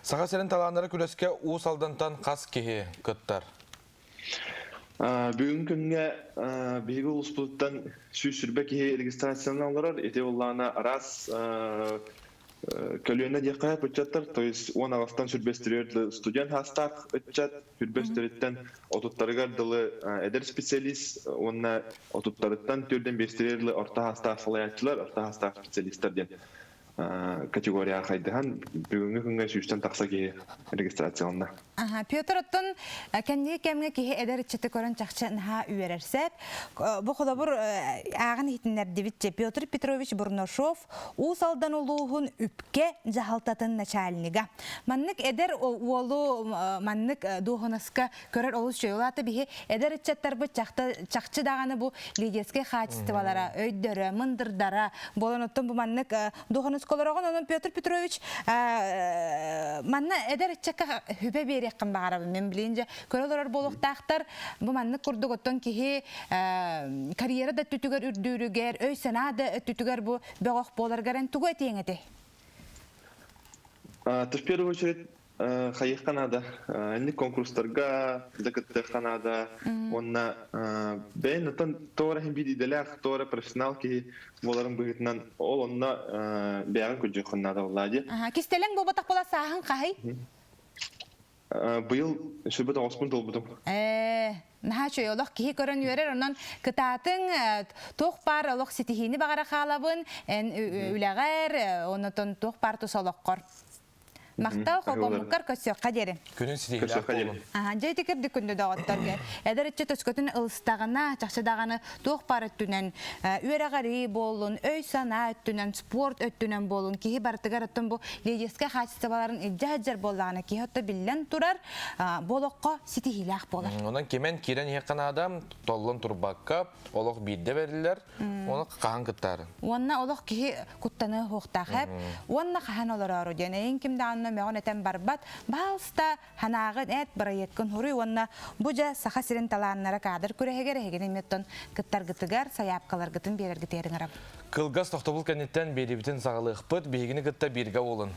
[SPEAKER 2] Саха сирин талааннара күрэскэ Уус Алдантан хас киһи кыттар?
[SPEAKER 21] Бүгүн күҥҥэ биһиги улууспутуттан 120 киһи регистрациянан олорор. Ити буоллаҕына араас көлүөнэ диэххэ ыччаттар, то есть 10 аҕастан сүрбэстэригэр студент хаастаах ыччат, сүрбэстэриттэн отуттарыгар дылы эдэр специалист уонна отуттарыттан түрдэн биэстэригэр дылы орто хаастаах салайааччылар, орто хаастаах специалистар диэн категорияҕа хайдыһан бүгүҥҥү күҥҥэ сүүстэн тахса киһи регистрацияланна.
[SPEAKER 1] Аха, Петр оттон кэнники кэмҥэ киһи эдэр ыччаты көрөн чахчы наһаа үөрэр сеп. Бу холобур ааҕын иһитиннэрдибит Петр Петрович Бурнашов Уус Алдан улууһун үпкэ дьаһалтатын начальнига. Маннык эдэр уолу маннык дуоһунаска көрөр олус чөйулаата биһи эдэр ыччаттарбыт чахчы даҕаны бу лидерскэй хаачыстыбалара, өйдөрө, мындырдара буолан оттон бу маннык дуоһунаскалороҕун онон Петр Петрович манна эдэр ыччакка хүбэ биэриэххин баҕарабын мен билин же көрө олорор буолуохтаахтар бу маннык курдук оттон киһи карьера да өттүтүгэр үрдүүрүгэр өй-санаа да өттүтүгэр бу бөҕөх буоларгар эн тугу этиэҥ этэй?
[SPEAKER 21] В первую очередь хайыахха наада. Инник конкурстарга да кыттыахха наада. Уонна бэйэн оттон тоҕо иһин биир идэлээх, тоҕо профессионал киһи буоларын быһыытынан ол онно бэйэҕин көрдүөххүн наада буоллаа дии.
[SPEAKER 1] Кистэлэҥ буолбатах буола сааһын хаһый?
[SPEAKER 21] Быйыл 29-пун толбутум.
[SPEAKER 1] Ээ, наһаа үчүгэй олох киһи көрөн үөрэр, онон кытаатыҥ туох баар олох ситиһиини баҕара хаалабын, эн үлэҕэр, онотон туох баар тус олоххор. Махтал холбоммуккар көрсүөххэ диэри.
[SPEAKER 2] Күнүн ситиһиилээх буолун.
[SPEAKER 1] Аха, дьэ ити кырдык күндү доҕотторго. Эдэр ыччат өскөтүн ылыстаҕына, чахчы даҕаны туох баар өттүнэн үөрэҕэрии буоллун, өй-санаа өттүнэн, спорт өттүнэн буоллун, киһи барытыгар оттон бу лидерскэй хаачыстыбаларын илдьэ сылдьар буоллаҕына, киһи отто биллэн турар, бу олоххо ситиһиилээх буолар.
[SPEAKER 2] Онон кимэн киирэн иһиэххэ наада, толлон турбакка, олох биирдэ бэриллэр, Оны хаһан кыттаарын?
[SPEAKER 1] Уонна олох киһи куттаны хуохтаах эп. Уонна хаһан олороору диэн эйин ким даҕаны мөҕөн этэн барбат. Баалста ханааҕын эт бырайыаккын хуруй уонна бу дьэ Саха сирин талааннара кадр күрэһигэр эһигини эмиэ кыттаргытыгар, сайаапкаларгытын биэрэргитигэр ыҥырабын.
[SPEAKER 2] Кылгас тохтобул кэнниттэн биэрибитин саҕалыахпыт, биһигини кытта бииргэ буолун.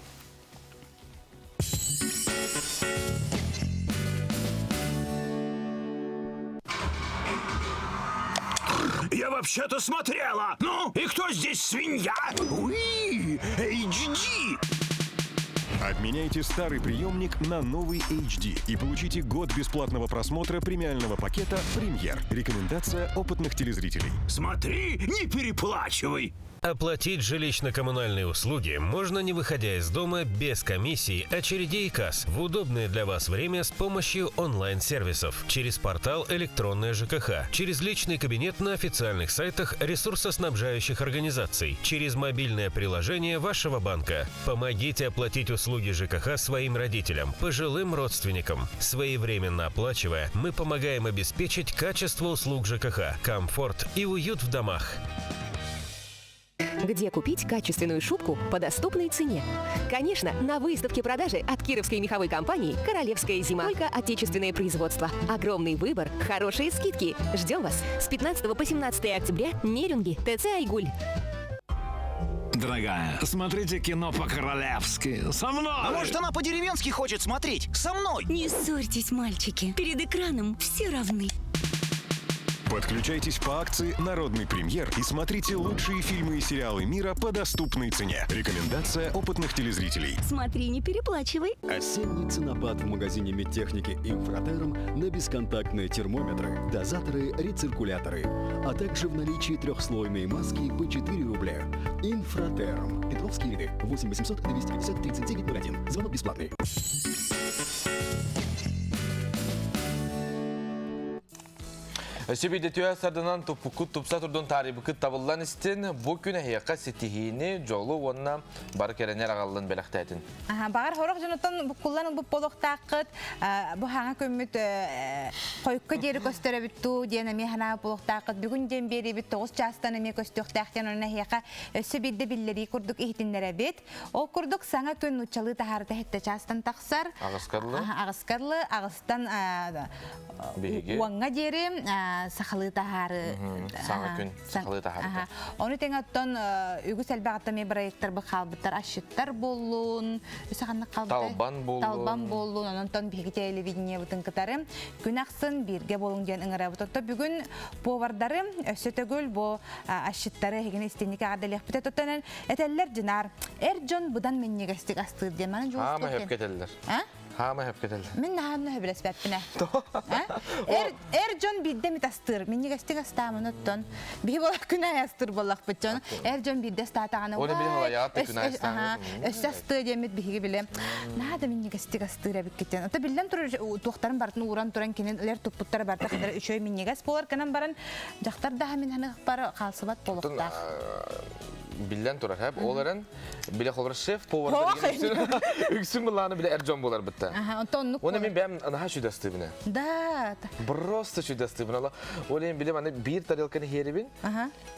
[SPEAKER 3] Я вообще-то смотрела. Ну, и кто здесь свинья? Уи, HD.
[SPEAKER 11] Обменяйте старый приемник на новый HD и получите год бесплатного просмотра премиального пакета «Премьер». Рекомендация опытных телезрителей.
[SPEAKER 3] Смотри, не переплачивай.
[SPEAKER 13] Оплатить жилищно-коммунальные услуги можно не выходя из дома без комиссий, очередей и касс в удобное для вас время с помощью онлайн-сервисов, через портал «Электронная ЖКХ», через личный кабинет на официальных сайтах ресурсоснабжающих организаций, через мобильное приложение вашего банка. Помогите оплатить услуги ЖКХ своим родителям, пожилым родственникам. Своевременно оплачивая, мы помогаем обеспечить качество услуг ЖКХ, комфорт и уют в домах.
[SPEAKER 22] Где купить качественную шубку по доступной цене? Конечно, на выставке продажи от кировской меховой компании «Королевская зима». Только отечественное производство. Огромный выбор, хорошие скидки. Ждем вас с 15 по 17 октября Нерюнгри, ТЦ «Айгуль».
[SPEAKER 3] Дорогая, смотрите кино по-королевски. Со мной!
[SPEAKER 23] А может, она по-деревенски хочет смотреть? Со мной!
[SPEAKER 24] Не ссорьтесь, мальчики. Перед экраном все равны.
[SPEAKER 11] Подключайтесь по акции «Народный премьер» и смотрите лучшие фильмы и сериалы мира по доступной цене. Рекомендация опытных телезрителей.
[SPEAKER 24] Смотри, не переплачивай.
[SPEAKER 25] Осенний ценопад в магазине медтехники «Инфратерм» на бесконтактные термометры, дозаторы, рециркуляторы, а также в наличии трехслойные маски по 4 рубля. «Инфратерм». Петровские ряды. 8 800 250 39 01. Звонок бесплатный.
[SPEAKER 2] Өссө биирдэ түһэ сарданан туппуккут тупса турдун таарыйбыккыт табыллан истин, бу күн эһиэхэ ситиһиини, дьолу уонна бары кэрэнэр аҕаллын бэлэхтээтин.
[SPEAKER 1] Баҕар хорох дьонуттан буккуллан ылбыт буолуохтааххыт, бу хаҥа күммүт хойукка диэри көстөрөбүт дуу диэн эмиэ санаабыт буолуохтааххыт. Бүгүн диэн биэриибит 9 чаастан эмиэ көстүөхтээх диэн онон эһиэхэ өссө биирдэ биллэрии курдук иһитиннэрэбит. Ол курдук саҥа күн нууччалыы таһаарыта хэттэ чаастан тахсар.
[SPEAKER 2] Аҕыскарлы.
[SPEAKER 1] Аҕыскарлы, аҕыстан
[SPEAKER 2] Биһиги.
[SPEAKER 1] Уоҥҥа диэри сахалыы таһаары.
[SPEAKER 2] Саҥа күн сахалыы таһаарыта.
[SPEAKER 1] Ону тэҥэ оттон үгүс элбэх аттамыы проекттар хаалбыттар асчыттар буоллун, үс ханнык хаалбытай?
[SPEAKER 2] Талбан буоллун.
[SPEAKER 1] Талбан буоллун, онон биһиги телевидениебытын кытары күн ахсын бииргэ буолуҥ диэн ыҥырабыт. Отто бүгүн повардары өссө төгүл бу асчыттары эһигини истинник эҕэрдэлиэхпит. Оттон Этэллэр дьынаар, эр дьон быдан минньигэстик астыыр диэн маны
[SPEAKER 2] Хаама хөпкө этэллэр.
[SPEAKER 1] А?
[SPEAKER 2] Хаама хөпкө этэллэр.
[SPEAKER 1] Мин наһаанна хөбүлэспэппинэ. Эр эр дьон биирдэ эмит астыыр. Минньигэстик астаамын оттон. Биһи буолар күн аайы астыыр буоллахпыт дьон. Эр дьон биирдэ астаатаҕына
[SPEAKER 2] Оны биле халаяат күн аайы астаан.
[SPEAKER 1] Өссө астыа диэммит биһиги биле. Наһаа да минньигэстик астыыр эбиккитин. Ото биллэн турар туохтарын бартын ууран туран кинилэр туппуттара барта хатара үчүгэй минньигэс буолар гынан баран дьахтар даһа мин ханыхпар хаалсыбат буолуохтаах.
[SPEAKER 2] Биллэн турар, хэп. Ол эрэн, биле холбор шеф повар үксүн былааны биле эр дьон буолар бытта.
[SPEAKER 1] Онтон
[SPEAKER 2] Оны мен бэм наһаа чудастыбына.
[SPEAKER 1] Да.
[SPEAKER 2] Просто чудастыбына. Ол эм биле маны бир тарелканы херибин.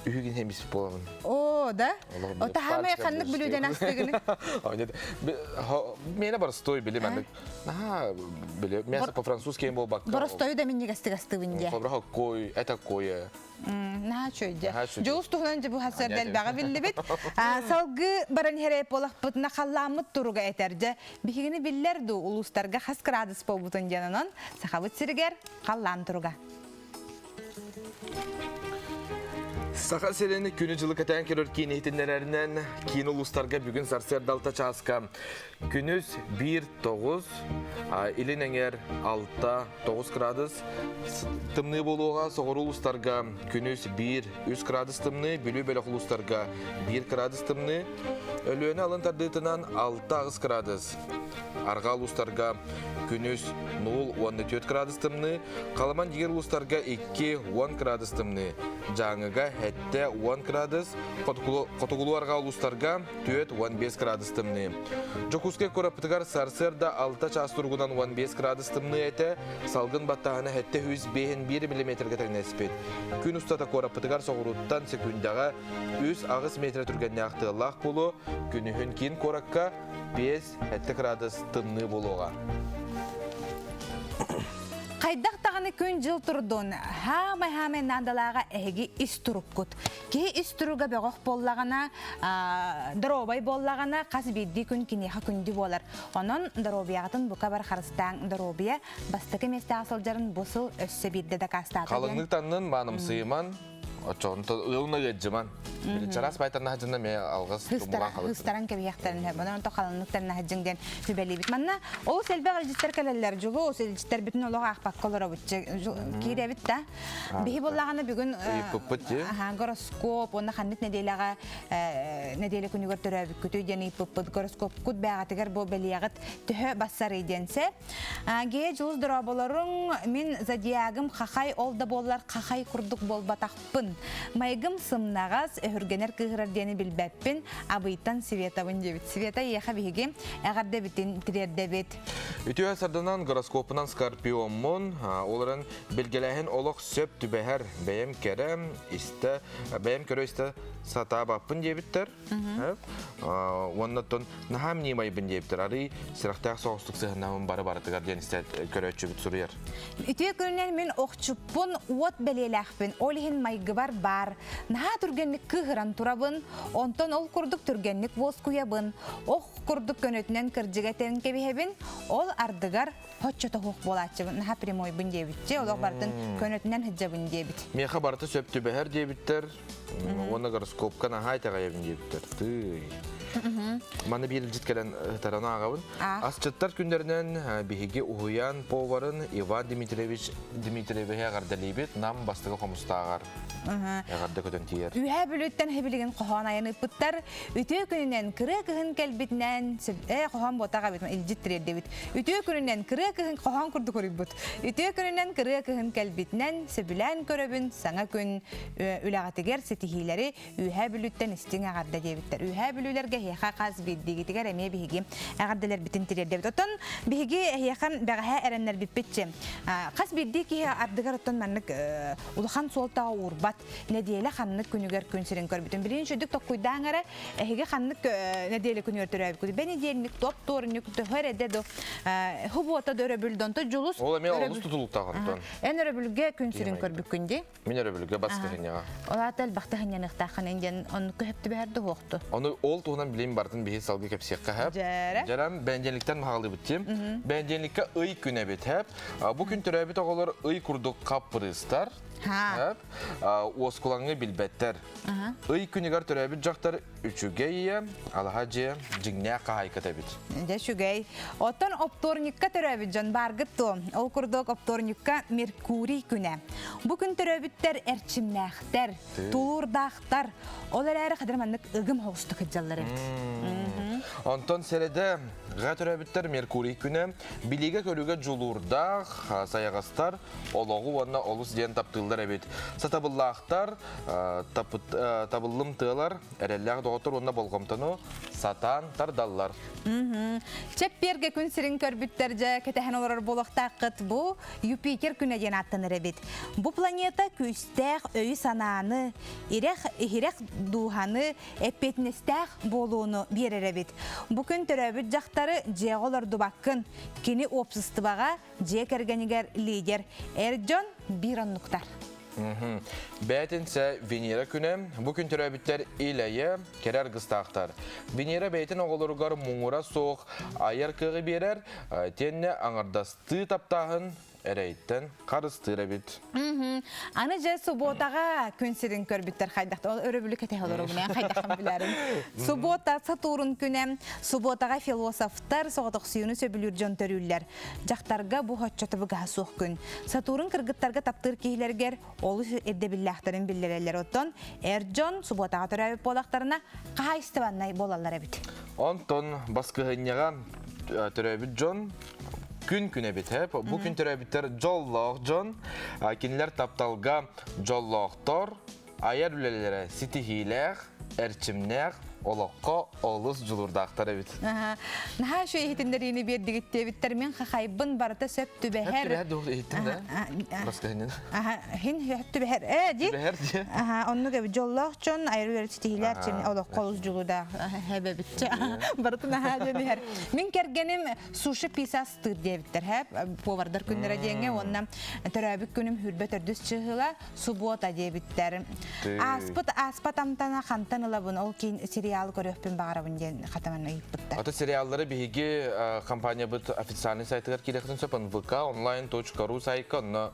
[SPEAKER 2] Үһүгүн хемис буоламын.
[SPEAKER 1] О, да? Ота хамай ханнык бүлүүден астыгыны?
[SPEAKER 2] Мене боростой биле маны. Наһаа биле мясо по-французски эм болбакка.
[SPEAKER 1] Боростою да миннигастык астыбын дия.
[SPEAKER 2] Холбор хоккой, это кое.
[SPEAKER 1] Наһаа үчүгэй. Дьулус туһунан дьэ бу хасыарда элбэҕи биллибит. Салгыы баран иһэр буолахпытына халлааммыт туруга этэр. Дьэ, биһигини биллэр дуу улуустарга хас кыраадыс буолбутун диэн онон Сахабыт сиригэр халлаан туруга.
[SPEAKER 2] Саха сирин күнү-дьылы кэтээн көрөр киин иһитиннэрэринэн киин улуустарга бүгүн сарсыарда алта чааска күнүс 1-9, илин эҥэр 6-9 градус тымныы буолуоҕа. Соҕуруу улуустарга күнүс 1-3 градус тымныы, Бүлүү бөлөх улуустарга 1 градус тымныы, Өлүөнэ алын тардыытынан 6-8 градус. Арҕаа улуустарга күнүс 0-14 градус тымныы, Халыман дигэр улуустарга 2-10 градус тымныы, Дьааҥыга 7-10 градус, Хотугулуу арҕаа улуустарга 4-15 градус тымныы. Дьокуускай куораппытыгар сарсыарда 6 чаас туругунан 15 градус тымныы этэ, салгын баттааһына 751 миллиметргэ тэҥнэспит. Күн устата куораппытыгар соҕурууттан секундаҕа 3-8 метр түргэннээх тыаллаах буолуо, күнүһүн киин куоракка 5-7 градус тымныы буолуоҕа.
[SPEAKER 1] Хайдах даҕаны күн-дьыл турдун, хаамай-хаамай наадалааҕа эһиги ис туруккут. Киһи ис туруга бөҕөх буоллаҕына, доруобай буоллаҕына, хас биирдии күн киниэхэ күндү буолар. Онон доруобуйаҕытын бука бар харыстааҥ. Доруобуйа бастакы миэстэҕэ сылдьарын бу сыл өссө биирдэ дакаастаата.
[SPEAKER 2] Халыҥнык таннын, маанымсыйыман, Оччоҕун ыалына ыаддьыман. Чараас байтарна хадьына ме алгас тумулан халыттын.
[SPEAKER 1] Хыстаран кэбиһиэхтэрин сөп. Онон халыннык тарнаһадьыҥ диэн сүбэлиибит. Манна олус элбэх илдьиттэр кэлэллэр. Дьулус илдьиттэрбитин олох аахпакка олоробут. Киирэбит да. Биһи буоллаҕына бүгүн
[SPEAKER 2] ыйыппыппыт дии.
[SPEAKER 1] Гороскоп уонна ханнык нэдиэлэҕэ нэдиэлэ күнүгэр төрөөбүккүтүй диэн ыйыппыппыт. Гороскопкут бээҕэтигэр бу бэлиэҕит төһө бассарый диэн сөп. Гея Дьулус дорооболоруҥ, мин зодиагым хахай, ол да буоллар хахай курдук буолбатахпын. Майгым сымнаҕас, өһүргэнэр кыыһырар диэни билбэппин, Абыйтан Светабын диэбит. Света эйиэхэ биһиги эҕэрдэбитин тириэрдэбит.
[SPEAKER 2] Үтүө сарданан гороскопунан скорпиоммун, ол эрэн билгэлээһин олох сөп түбэһэр, бэйэм кэрэ, истэ, бэйэм көрө-истэ сатаабаппын диэбиттэр. Уонна оттон наһаа мнимайбын диэбиттэр. Арый сүрэхтээх соҕустук сыһыннаһым бары барытыгар диэн истэ көрөөччүбүт суруйар.
[SPEAKER 1] Үтүө күнүнэн мин охчуппун, уот бэлиэлээхпин, ол иһин майгыбар баар. Наһаа түргэнник кыыһыран турабын, онтон ол курдук түргэнник уоскуйабын. Ох курдук көнөтүнэн кырдьыга этэн кэбиһэбин, ол ардыгар хоччотоһуох буолааччыбын, наһаа прямойбун диэбитчи, олох барытын көнөтүнэн сылдьабын диэбит.
[SPEAKER 2] Миэхэ барыта сөп түбэһэр диэбиттэр. Уонна гороскопка наһаа итэҕэйэбин диэбиттэр. Тыый. Манна биир илдьит кэлэн ытаран ааҕабын. Асчыттар күннэринэн биһиги уһуйаан поварын Иван Дмитриевич Дмитриевиһи эҕэрдэлиибит. Нам бастакы хомустааҕар. Эҕэрдэ көтөн тиийэр.
[SPEAKER 1] Үһээ Бүлүүттэн хибилигин хоһоон айан ыыппыттар. Үтүө күнүнэн кырыа кыһын кэлбитинэн ээ хоһоон буотах эбит илдьит тириэрдибит. Үтүө күнүнэн кырыа кыһын хоһоон курдук уруйбут. Үтүө күнүнэн кырыа кыһын кэлбитинэн сөбүлээн көрөбүн саҥа күн үлэҕитигэр ситиһиилэри Үөһээ Бүлүүттэн истиҥ эҕэрдэ диэбиттэр. Үөһээ Бүлүүлэргэ эһиэхэ хас биирдиигитигэр эмиэ биһиги эҕэрдэлэрбитин тириэрдэбит. Оттон биһиги эһиэхэ бэҕэһээ эрэннэрбиппитчи хас биирдии киһи ардыгар оттон маннык улахан суолтаҕа уурбат нэдиэлэ ханнык күнүгэр күн сирин көрбүтүн. Билигин үчүгдүк токкуйдаан эрэ эһиги ханнык нэдиэлэ күнүгэр төрөөбүккүт. Бэнидиэнник, топ-туорунньук, төһө эрэдэ до хубуота да өрөбүл донто дьулус.
[SPEAKER 2] Ол эмиэ олус тутулуктаах онтон.
[SPEAKER 1] Эн өрөбүлгэ күн сирин көрбүккүн дии.
[SPEAKER 2] Мин өрөбүлгэ баскыһынньаҕа.
[SPEAKER 1] Ол аата элбэхтэ хынньаныахтааххын диэн оннук көһөп түбэһэр да уһуохту.
[SPEAKER 2] Ону ол туһунан билим барытын биһи салгыы кэпсиэххэ хэп.
[SPEAKER 1] Дьэрэ.
[SPEAKER 2] Дьэрэн бэнидиэнньиктэн маһалыыбыт тим. Бэнидиэнньиккэ ый күнэ эбит хэп. Бу күн төрөөбүт оҕолор ый курдук хаппырыыстар. Хэп. Уоскулаҥы билбэттэр. Ый күнүгэр төрөөбүт дьахтар үчүгэй ийэ, алаһа дьиэ, дьиҥнээх хаһаайката эбит.
[SPEAKER 1] Дьэ үчүгэй. Оттон оптуорньукка төрөөбүт дьон бааргыт дуо? Ол курдук оптуорньукка Меркурий күнэ. Бу күн төрөөбүттэр эрчимнээхтэр, тулуурдаахтар. Ол эрээри хадыр маннык ыгым соҕустук сылдьаллар эбит.
[SPEAKER 2] Онтон сэрэдэ ҕа төрөөбүттэр Меркурий күнэ билиигэ-көрүүгэ дьулуурдаах, сайаҕастар, олоҕу уонна олус диэн таптыыллар эбит. Сатабыллаахтар, табыллым тыалар, эрэллээх доҕоттор уонна болҕомтону сатаан тардаллар.
[SPEAKER 1] Чэппиэргэ күн сирин көрбүттэр дьэ кэтэһэн олорор буолуохтааххыт. Бу Юпитер күнэ диэн ааттанар эбит. Бу планета күүстээх өйү-санааны, ирэх, иһирэх дууһаны, эппиэтинэстээх буолууну биэрэр эбит. Бу күн төрөөбүт дьахтары дьиэҕэ олордубаккын. Кини уопсастыбаҕа дьиэ кэргэнигэр лидер эр дьон биир оннуктар.
[SPEAKER 2] Бээтинсэ Венера күнэ. Бу күн төрөөбүттэр ил-эйэ, кэрэ аргыстаахтар. Венера бэйэтин оҕолоругар муҥура суох айар кыаҕы биэрэр, тиэннэ аҥардастыы таптааһын эрэйтэн харыстыыр эбит.
[SPEAKER 1] Аны дьэ субуотаҕа күн сирин көрбүттэр хайдах ол өрөбүлү кэтэһэ олоробун эн хайдахын билэрин. Субуота Сатурн күнэ. Субуотаҕа философтар соҕотохсуйууну сөбүлүүр дьон төрүүллэр. Дьахтарга бу оччо табыгаһа суох күн. Сатурн кыргыттарга таптыыр киһилэргэр олус ирдэбиллээхтэрин биллэрэллэр. Оттон эр дьон субуотаҕа төрөөбүт буоллахтарына хаһаайыстыбаннай буолаллар эбит.
[SPEAKER 2] Онтон баскыһынньаҕа төрөөбүт дьон күн күн эбит. Бу күн төрөөбүттэр дьоллоох дьон. Кинилэр тапталга дьоллоохтор, айар үлэлэрэ ситиһиилээх, эрчимнээх, олоххо олус дьулуурдаахтар эбит.
[SPEAKER 1] Наһаа үчүгэй иһитиннэриини биэрдигит диэбиттэр. Мин хахайбын барыта сөп түбэһэр.
[SPEAKER 2] Сөп түбэһэр иһиттим да. Баскыһынньын.
[SPEAKER 1] Хин сөп түбэһэр. Ээ ди.
[SPEAKER 2] Түбэһэр ди.
[SPEAKER 1] Оннук эбит дьоллоох дьон айар үлэлэр ситиһиилээх чимни олоххо олус дьулуурдаах эбэбитчэ. Барытын наһаа диэн иһэр. Мин кэргэним суши пицца астыыр диэбиттэр. Повардар күннэрэ диэҥҥэ уонна төрөөбүт күнүм хүрбэ төрдүс чыһыла субуота диэбиттэр. Ааспыт ааспат амтана хантан ылабын ол киин сериалы көрүөхпүн баҕарабын диэн хатаман ыйыппыттар.
[SPEAKER 2] Аты сериаллары биһиги компаниябыт официальный сайтыгар киирэхтин сөп нвк онлайн.ру сайтка онно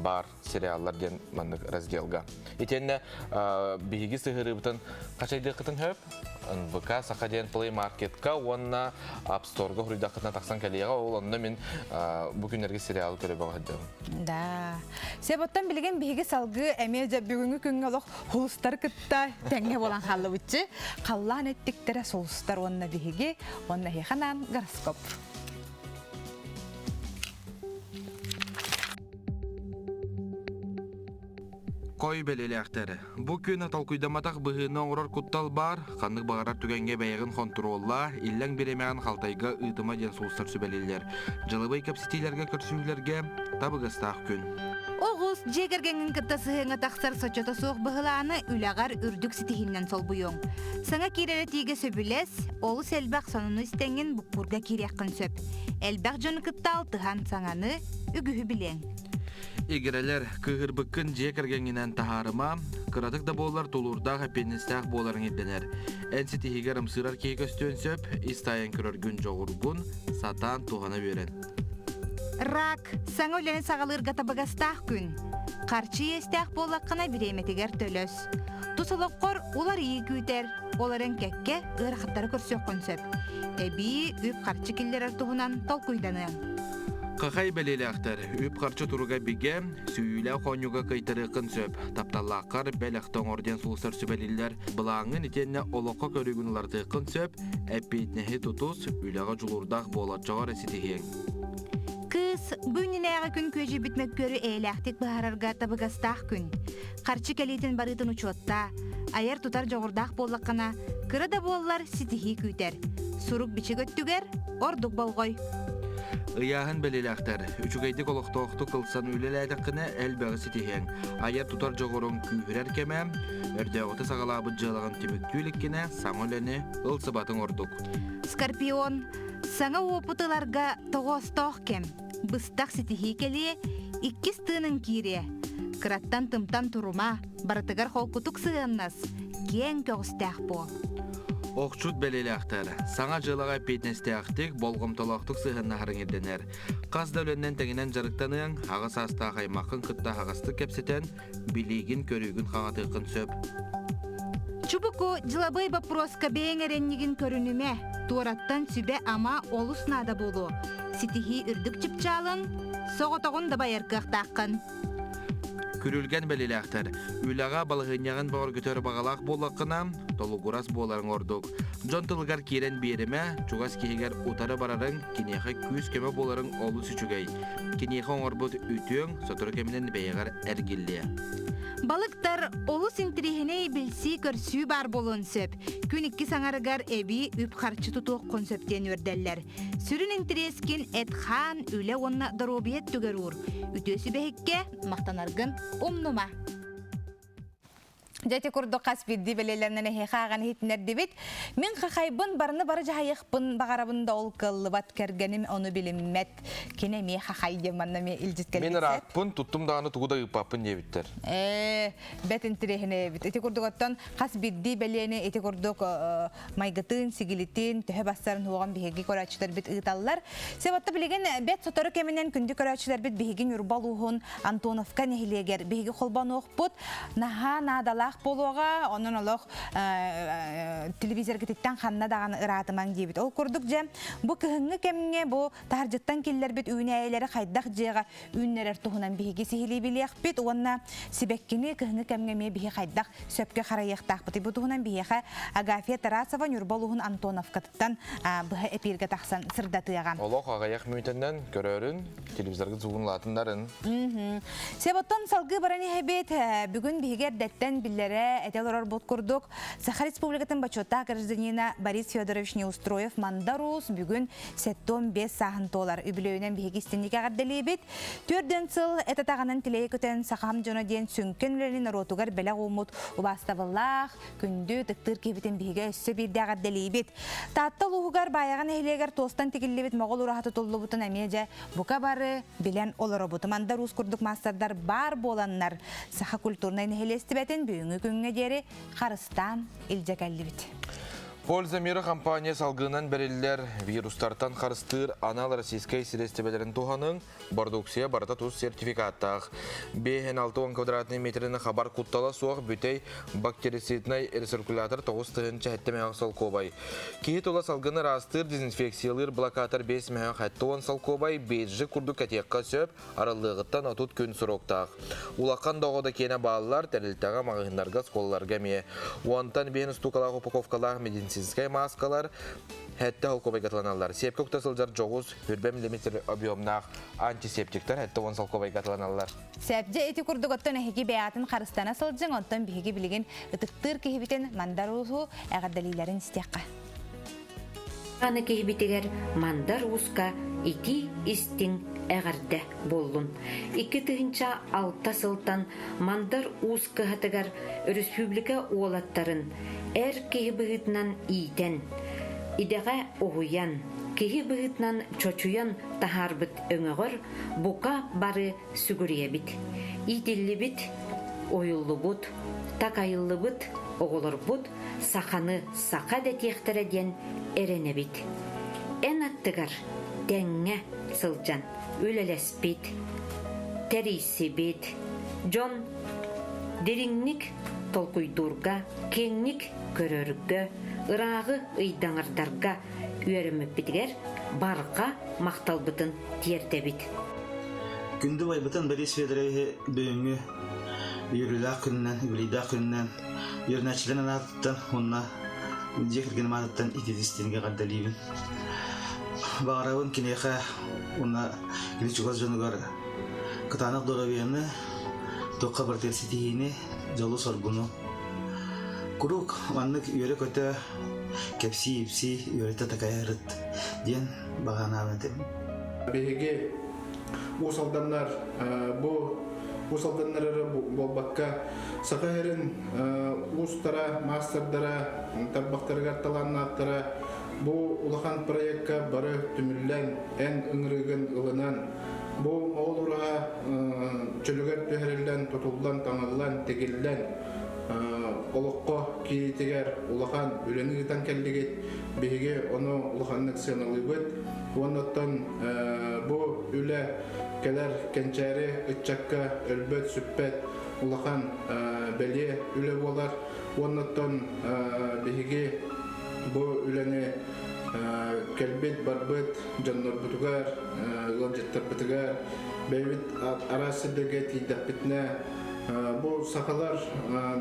[SPEAKER 2] бар сериаллар диэн маннык разделга. Итиэннэ биһиги сыһырыыбытын хачайдыаххытын хөп НВК Саха диэн Play Marketка уонна App Storeга хуруйдаххытына тахсан кэлиэҕэ ол онно мин бу күннэргэ сериалы көрө бөҕө сылдьабын.
[SPEAKER 1] Да. Себоттан билигин биһиги салгыы эмиэ дьэ бүгүҥҥү күҥҥэ олох хулустар кытта тэҥҥэ буолан хааллыбытчы. Халлаан эттиктэрэ сулустар уонна биһиги уонна эһиэхэ гороскоп.
[SPEAKER 2] Кой бэлиэлээхтэр. Бу күн толкуйдамматах быһыыны оҥорор куттал баар, ханнык баҕарар түгэҥҥэ бэйэҕин хонтуруоллаа, иллэҥ бириэмэҕин халтайга ыытыма диэн сулустар сүбэлииллэр. Дьылыбай кэпсэтиилэргэ көрсүһүүлэргэ табыгастаах күн.
[SPEAKER 1] Оҕус дьиэ кэргэҥҥин кытта сыһыаҥҥа тахсар соччото суох быһылааны үлэҕэр үрдүк ситиһииннэн солбуйуоҥ. Саҥа киирэр этиигэ сөбүлэс, олус элбэх сонуну истэҥҥин буккуурга киириэххин сөп. Элбэх дьону кытта алтыһан саҥаны, үгүһү билиэҥ.
[SPEAKER 2] Игирэлэр, кыыһырбыккын дьиэ кэргэҥҥинэн таһаарыма, кыратык да буоллар тулуурдаах эппиэтинэстээх буоларыҥ ирдэнэр. Эн ситиһиигэр ымсыырар киһи көстүөн сөп, ис таайан көрөргүн дьоҕургун, сатаан туһана үөрэн.
[SPEAKER 1] Рак, саҥа үлэни саҕалыырга табыгастаах күн. Харчы иэстээх буоллаххына бириэмэтигэр төлөс. Тус олоххор уларыйыы күүтэр. Ол эрэн кэккэ ыарахаттары көрсүөххүн сөп. Эбии үп-харчы киллэрэр туһунан толкуйданыаҥ.
[SPEAKER 2] Хахай бэлиэлээхтэр үп-харчы туруга бигэ, сүүйүүлээх оонньууга кыайтарыаххын сөп. Тапталлааххар бэлэхтэ оҥор диэн сулустар сүбэлииллэр. Былааҥҥын итиэннэ олоххо көрүүгүн уларытыаххын сөп. Эппиэтинэһи тутус, үлэҕэ дьулуурдаах буолаччаҕа эрэ ситиһиэҥ.
[SPEAKER 1] Кыыс, бу иннинээҕи күн күөдьүйбүт мөккүөрү эйэлээхтик быһаарарга табыгастаах күн. Харчы кэлиитин барыытын учуоттаа, айар-тутар дьоҕурдаах буоллаххына, кыра да буоллар ситиһии күүтэр. Сурук-бичик өттүгэр ордук болҕой.
[SPEAKER 2] Ыйааһын бэлиэлээхтэр. Үчүгэйдик олохтоохтук ылсан үлэлээтэххинэ элбэҕи ситиһиэҥ. Айар-тутар дьоҕуруҥ күүһүрэр кэмэ, өрдөөҕүтэ саҕалаабыт дьыалаҕын түмүктүү иликкинэ саҥа үлэни ылсыбатыҥ ордук.
[SPEAKER 1] Скорпион, саҥа уопут ыларга тоҕоостоох кэм. Быстах ситиһии кэлиэ, иккис тыыныҥ киириэ. Кыраттан тымтан турума, барытыгар холкутук сыһыаннас, киэҥ көҕүстээх буол.
[SPEAKER 2] Охчут бэлиэлээхтэр. Саҥа дьыалаҕа эппиэтинэстээхтик, болҕомтолоохтук сыһыаннаһарыҥ ирдэнэр. Хас да үлэннэн тэҥинэн дьарыктаныаҥ, аҕа саастаах аймаххын кытта аһаҕастык кэпсэтэн, билиигин-көрүүгүн хаҥатыаххын сөп.
[SPEAKER 1] Чубуку дьылабыай боппуруоска бэйэҥ эрэнньигин көрүнүмэ, туораттан сүбэ-ама олус наада буолуо. Ситиһии үрдүк чыпчаалын, соҕотоҕун да байар кыахтааххын.
[SPEAKER 2] Күрүлгэн бэлиэлээхтэр. Үлэҕэ балаһыанньаҕын бөҕөргөтөр баҕалаах буоллаххына, толугурас буоларыҥ ордук. Дьон тылыгар киирэн биэримэ, чугас киһигэр утары барарыҥ, киниэхэ күүс-көмө буоларыҥ олус үчүгэй. Киниэхэ оҥорбут үтүөҥ сотору кэминэн бэйэҕэр эргиллиэ.
[SPEAKER 1] Балыктар олус интириэһинэй билсии-көрсүү баар буолуон сөп. Күн иккис аҥарыгар эбии үп-харчы тутуоххун сөп диэн үөрдэллэр. Сүрүн интэриэскин эт-хаан, үлэ уонна доруобуйа өттүгэр уур. Үтүө сүбэһиккэ махтанаргын умнума. Дьэ ити курдук хас биирдии бэлиэлэринэн эһиэхэ ааҕан иһитиннэрдибит. Мин хахайбын барыны бары дьаһайыахпын баҕарабын да ол кыаллыбат кэргэним ону билиммэт. Кини эмиэ хахай диэн манна эмиэ илдьит
[SPEAKER 2] Мин
[SPEAKER 1] кэлбит.
[SPEAKER 2] ырааппын, туттум даҕаны тугу да ыыппаппын диэбиттэр.
[SPEAKER 1] Ээ, бэт интириэһинэй эбит. Ити курдук оттон хас биирдии бэлиэни ити курдук майгытын, сигилитин, төһө бассарын уоҕун биһиги көрөөччүлэрбит ыыталлар. Себатта билигин бэт сотору кэминэн күндү көрөөччүлэрбит биһиги Ньурба улууһун Антоновка нэһилиэгэр биһиги холбонуохпут. Наһаа наадалаах буолуоҕа, онон олох телевизоргытыттан ханна даҕаны ыраатымаҥ диэбит. Ол курдук дьэ, бу кыһыҥҥы кэмҥэ бу таһырдьыттан киллэрбит үүнээйилэри хайдах дьиэҕэ үүннэрэр туһунан биһиги сиһилии билиэхпит уонна сибэккини кыһыҥҥы кэмҥэ эмиэ биһи хайдах сөпкө харайыахтаахпытый. Бу туһунан биһиэхэ Агафья Тарасова Ньурба улууһун Антоновкатыттан быһа эпииргэ тахсан сырдатыаҕа.
[SPEAKER 2] Олох аҕыйах мүнүүтэннэн көрөөрүн, телевизоргыт звугун улаатыннарын.
[SPEAKER 1] Себоттон салгыы баран иһэбит. Бүгүн биһиги эрдэттэн биллэрэ этэ олорорбут курдук Саха Республикатын бочуоттаах гражданина Борис Федорович Неустроев Мандар Уус бүгүн 75 сааһын туолар. Үбүлүөйүнэн биһиги истинник эҕэрдэлиибит. Төрдүөн сыл эт атаҕынан тилэйи көтөн сахам дьоно диэн сүҥкэн үлэни норуотугар бэлэх ууммут убаастабыллаах, күндү, ытыктыыр киһибитин биһиги өссө биирдэ эҕэрдэлиибит. Таатта улууһугар Баайаҕа нэһилиэгэр туостан тигиллибит моҕол ураһа тутуллубутун эмиэ дьэ бука бары билэн олоробут. Мандар уус курдук маастардар баар буоланнар саха культурнай нэһилиэстибэтин бүгүҥҥү күҥҥэ диэри харыстаан илдьэ кэллибит.
[SPEAKER 2] Польза мира компания салгыынан бэриллэр вирустартан харыстыыр анал российскай сириэстибэлэрин туһаныҥ, бородууксуйа барыта тус сертификаттаах. 5-6 квадратный метрини хабар куттала суох бүтэй бактерициднай рециркулятор 9 тыһыынча солкуобай. Киһи тула салгыны ыраастыыр дезинфекциялыыр блокатор 5 мөһө солкуобай бейджик курдук кэтиэххэ сөп, арыллыаҕыттан 30 күн сроктаах. Улахан да оҕо да киэнэ бааллар, тэрилтэҕэ, маҕаһыыннарга, оскуолаларга эмиэ. Уонтан биһин устуукалаах упаковкалаах медицинскэй мааскалар хэттэ холкуобайга атыланаллар. Сиэпкэ укта сылдьар дьоҕус, хүрбэ миллиметр объемнаах антисептиктар хэттэ уон солкуобайга атыланаллар.
[SPEAKER 1] Сэбдьэ ити курдук оттон эһиги бэйэҕитин харыстана сылдьыҥ, онтон биһиги билигин ытыктыыр киһибитин Мандар Уусу эҕэрдэлиилэрин истиэххэ.
[SPEAKER 4] Аны киһибитигэр Мандар Ууска итии истиҥ эҕэрдэ буоллун. 2006 сылтан Мандар Уус кыһатыгар өрөспүүбүлүкэ уолаттарын эр киһи быһыытынан иитэн, идэҕэ уһуйан, киһи быһыытынан чочуйан таһаарбыт өҥөҕөр бука бары сүгүрүйэбит. Иитиллибит, уһуйуллубут, такайыллыбыт оҕолорбут саханы саха дэтиэхтэрэ диэн эрэнэбит. Эн аттыгар тэҥҥэ сылдьан үлэлэспит, тэрийсибит дьон дириҥник толкуйдуурга, киэҥник көрөргө, ырааҕы ыйдаҥардарга үөрэммиппитигэр барҕа махталбытын тиэрдэбит.
[SPEAKER 5] Күндү байбытын Борис Федоровиһы бүгүҥҥү үөрүүлээх күнүнэн, үбүлүйдээх күнүнэн үөрэнээччилэрин анаатыттан уонна дьиэ кэргэним аатыттан ититистиингэ эҕэрдэлиибин. Баҕарабын киниэхэ уонна кини чугас дьонугар кытаанах доруобуйаны, туохха барытыгар ситиһиини, дьолу-соргуну. Куруук маннык үөрэ-көтө, кэпсии-ипсии, үөрэтэ такайарыт диэн баҕанаабын этим.
[SPEAKER 6] Биһиги Уус Алданнар бу Уус Алданнар эрэ буолбакка Саха сирин уустара, маастардара, тарбахтарыгар талааннаахтара бу улахан проекка бары түмүллэн, эн ыҥырыыгын ылынан, бу моҕол ураһа чөлүгэр түһэриллэн, тутуллан, таҥыллан, тигиллэн, олоххо киириитигэр улахан үлэни ыытан кэллигит. Биһиги ону улаханнык сыаналыыбыт. Уоннаттан бу үлэ кэлэр кэнчээри ыччакка өлбөт-сүппэт улахан бэлиэ үлэ буолар. Уоннаттан биһиги бу үлэни кэлбит барбыт дьоннорбутугар, ыалдьыттарбытыгар бэйэбит араас сирдэргэ тиийдэхпитинэ бу сахалар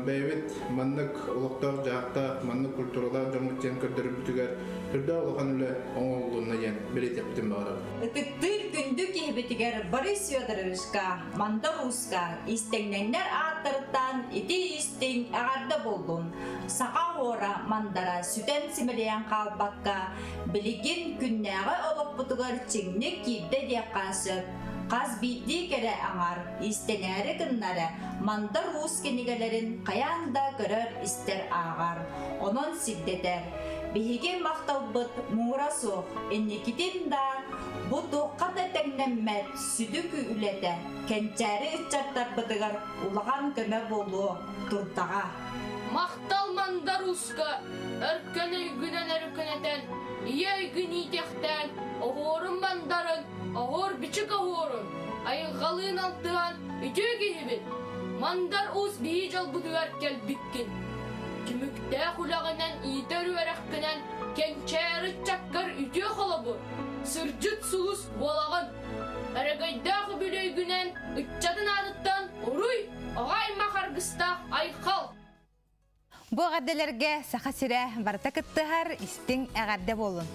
[SPEAKER 6] бэйэбит маннык олохтоох-дьаһахтаах, маннык культуралаах дьоммут диэн көрдөрөрбүтүгэр үрдээх улахан үлэ оҥоһуллунна диэн бэлиэтиэхпитин баҕарабыт.
[SPEAKER 7] Ытыктыыр күндү киһибитигэр Борис Федоровичка, Мандар Ууска истэҥнэҥнэр ааттарыттан ити истиҥ эҕэрдэ буоллун! Саха оһуора мандара сүтэн симэлийэн хаалбакка, билигин күннээҕи олохпутугар чиҥник киирдэ диэххэ сөп. Хас биирдии кэрэ аҥар иистэнээри гыннара Мандар Уус кинигэлэрин хайаан да көрөр-истэр ааҕар, онон сирдэтэр. Биһиги махталбыт муҥура суох, инникитин да бу туохха да тэҥнэммэт сүдү үлэтэ кэнчээри ыччаттарбытыгар улахан көмө буолуо турдаҕа.
[SPEAKER 8] Махтал Мандар Ууска өркөн өйгүнэн өркөнөтөн, ийэ өйгүн иитиэхтээн, оһуорун мандарын, оһуор бичик оһуорун, айылҕалыын алтыһан үтүө киһибит, Мандар Уус биһи дьолбутугар кэлбиккин. Түмүктээх үлэҕинэн иитэр үөрэххинэн кэнчээри ыччаккар үтүө холобур, сырдьыт сулус буолаҕын. Өрөгөйдөөх үбүлүөйгүнэн ыччатын аатыттан уруй, оҕо аймах аргыстаах айхал!
[SPEAKER 1] Бу эҕэрдэлэргэ Саха сирэ барыта кыттыһар истиҥ эҕэрдэ буоллун.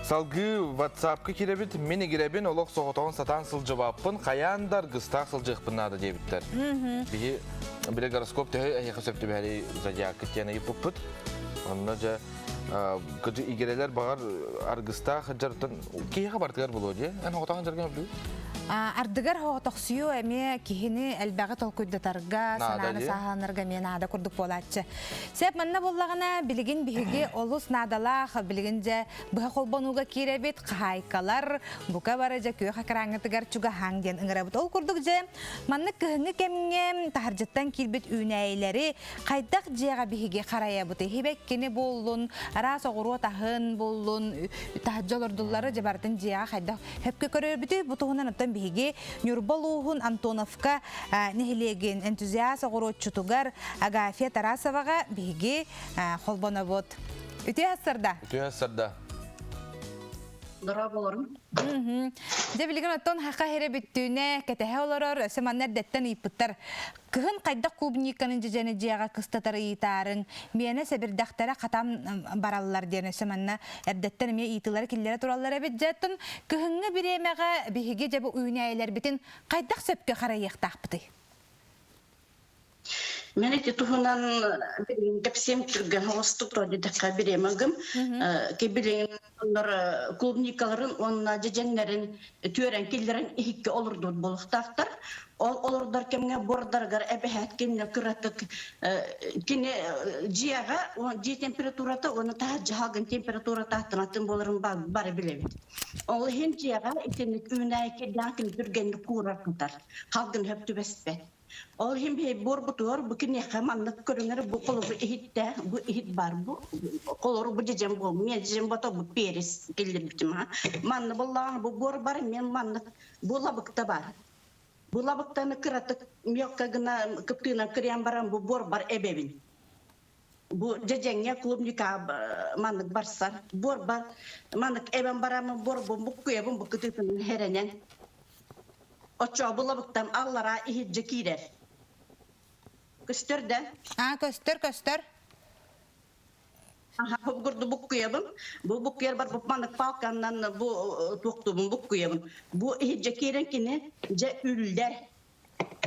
[SPEAKER 2] Салгыы WhatsApp-ка киирэбит, мин игирэбин олох соҕотоҕун сатаан сылдьыбаппын, хайаан да аргыстаах сылдьыахпын наада диэбиттэр. Биһи бile гороскоп төһө эһиэхэ сөп түбэһэрий зодиаккыт диэн ыйыппыппыт. Онно дьэ игирэлэр баҕар аргыстаах дьартан киһиэхэ бартыгар булуо дии. Эн соҕотоҕун дьаргын өбдүү?
[SPEAKER 1] Ардыгар соҕотохсуйуу эмиэ киһини элбэҕи толкуйдатарга, санааны сааһыланарга эмиэ наада курдук буолааччы. Сөп манна буоллаҕына, билигин биһиги олус наадалаах, билигин дьэ быһа холбонууга киирэбит, хаһаайкалар бука бары дьэ күөх экраҥҥытыгар чугаһааҥ диэн ыҥырабыт. Ол курдук дьэ маннык кыһыҥҥы кэмҥэ таһырдьаттан киирбит үүнээйилэри хайдах дьиэҕэ биһиги харайабытый? Хибэккини буоллун, араас оҕуруот аһын буоллун, таһырдьа олордуллары дьэ барытын дьиэҕэ хайдах Хөпкө көрөрбүтүй бу туһунан оттон биһиги Ньурба улууһун Антоновка нэһилиэгин энтузиаст оҕуруотчутугар Агафья Тарасоваҕа биһиги холбонобут. Үтүө сарда.
[SPEAKER 2] Үтүө сарда.
[SPEAKER 9] Дорооболорум.
[SPEAKER 1] Дьэ билигин оттон хаха хире бүттүүнэ кэтэһэ олорор, өссө манна эрдэттэн ыйыппыттар. Кыһын хайдах клубниканы дьэдьэни дьиэҕэ кыстатар ыйытаарыҥ, миэнэ сэбирдэхтэрэ хатан бараллар диэн өссө манна эрдэттэн эмиэ ыйытыылары киллэрэ тураллар эбит. Дьэ, оттон кыһыҥҥы бириэмэҕэ биһиги дьэ бу үүнээйилэрбитин хайдах сөпкө харайыахтаахпытый?
[SPEAKER 9] Мен ити туһунан билигин кэпсиэм түргэн оҕустук тоодьудакка бириэмэ гым. Ки билигин Олор клубникаларын уонна дьэдьэннэрин түөрэн киллэрэн иһиккэ олордубут буолуохтаахтар. Ол олордор кэмҥэ буордарыгар эбэһээт кинини кыратык кини дьиэҕэ дьиэ температурата уонна таһырдьа салгын температурата атын буоларын бары билэбит. Ол иһин дьиэҕэ итинник үүнээйи кирдээх кини түргэнник куурар кытар, халгын хөп түбэспэт. Ол иһин биһи буорбутугар бу киниэхэ маннык көрүҥэр бу холобур иһиттэ, бу иһит бар бу холору бу дьэдьэн буол мен дьэдьэн бото бу перец киллэрбитим ha. Манна буллаҕына бу буор бар мен маннык бу лабыкта бар. Бу лабыктаны кыратык мелко гына кыптыынан кырыйан баран бу буорбар эбэбин. Бу дьэдьэҥҥэ клубника маннык барсар. Буорбар маннык эбэн бараммын буорбун буккуйабын бу кытыытынан хэрэнэн. Оччоо бу лабыктам аллараа иһирдьэ киирэр. Көстөр да?
[SPEAKER 1] А, көстөр, көстөр.
[SPEAKER 9] Аха, бу буккуйабын. Бу буккуйарбар бу маннык палканнан бу туохтуубун буккуйабын. Бу иһирдьэ киирэн кини дьэ үллэр.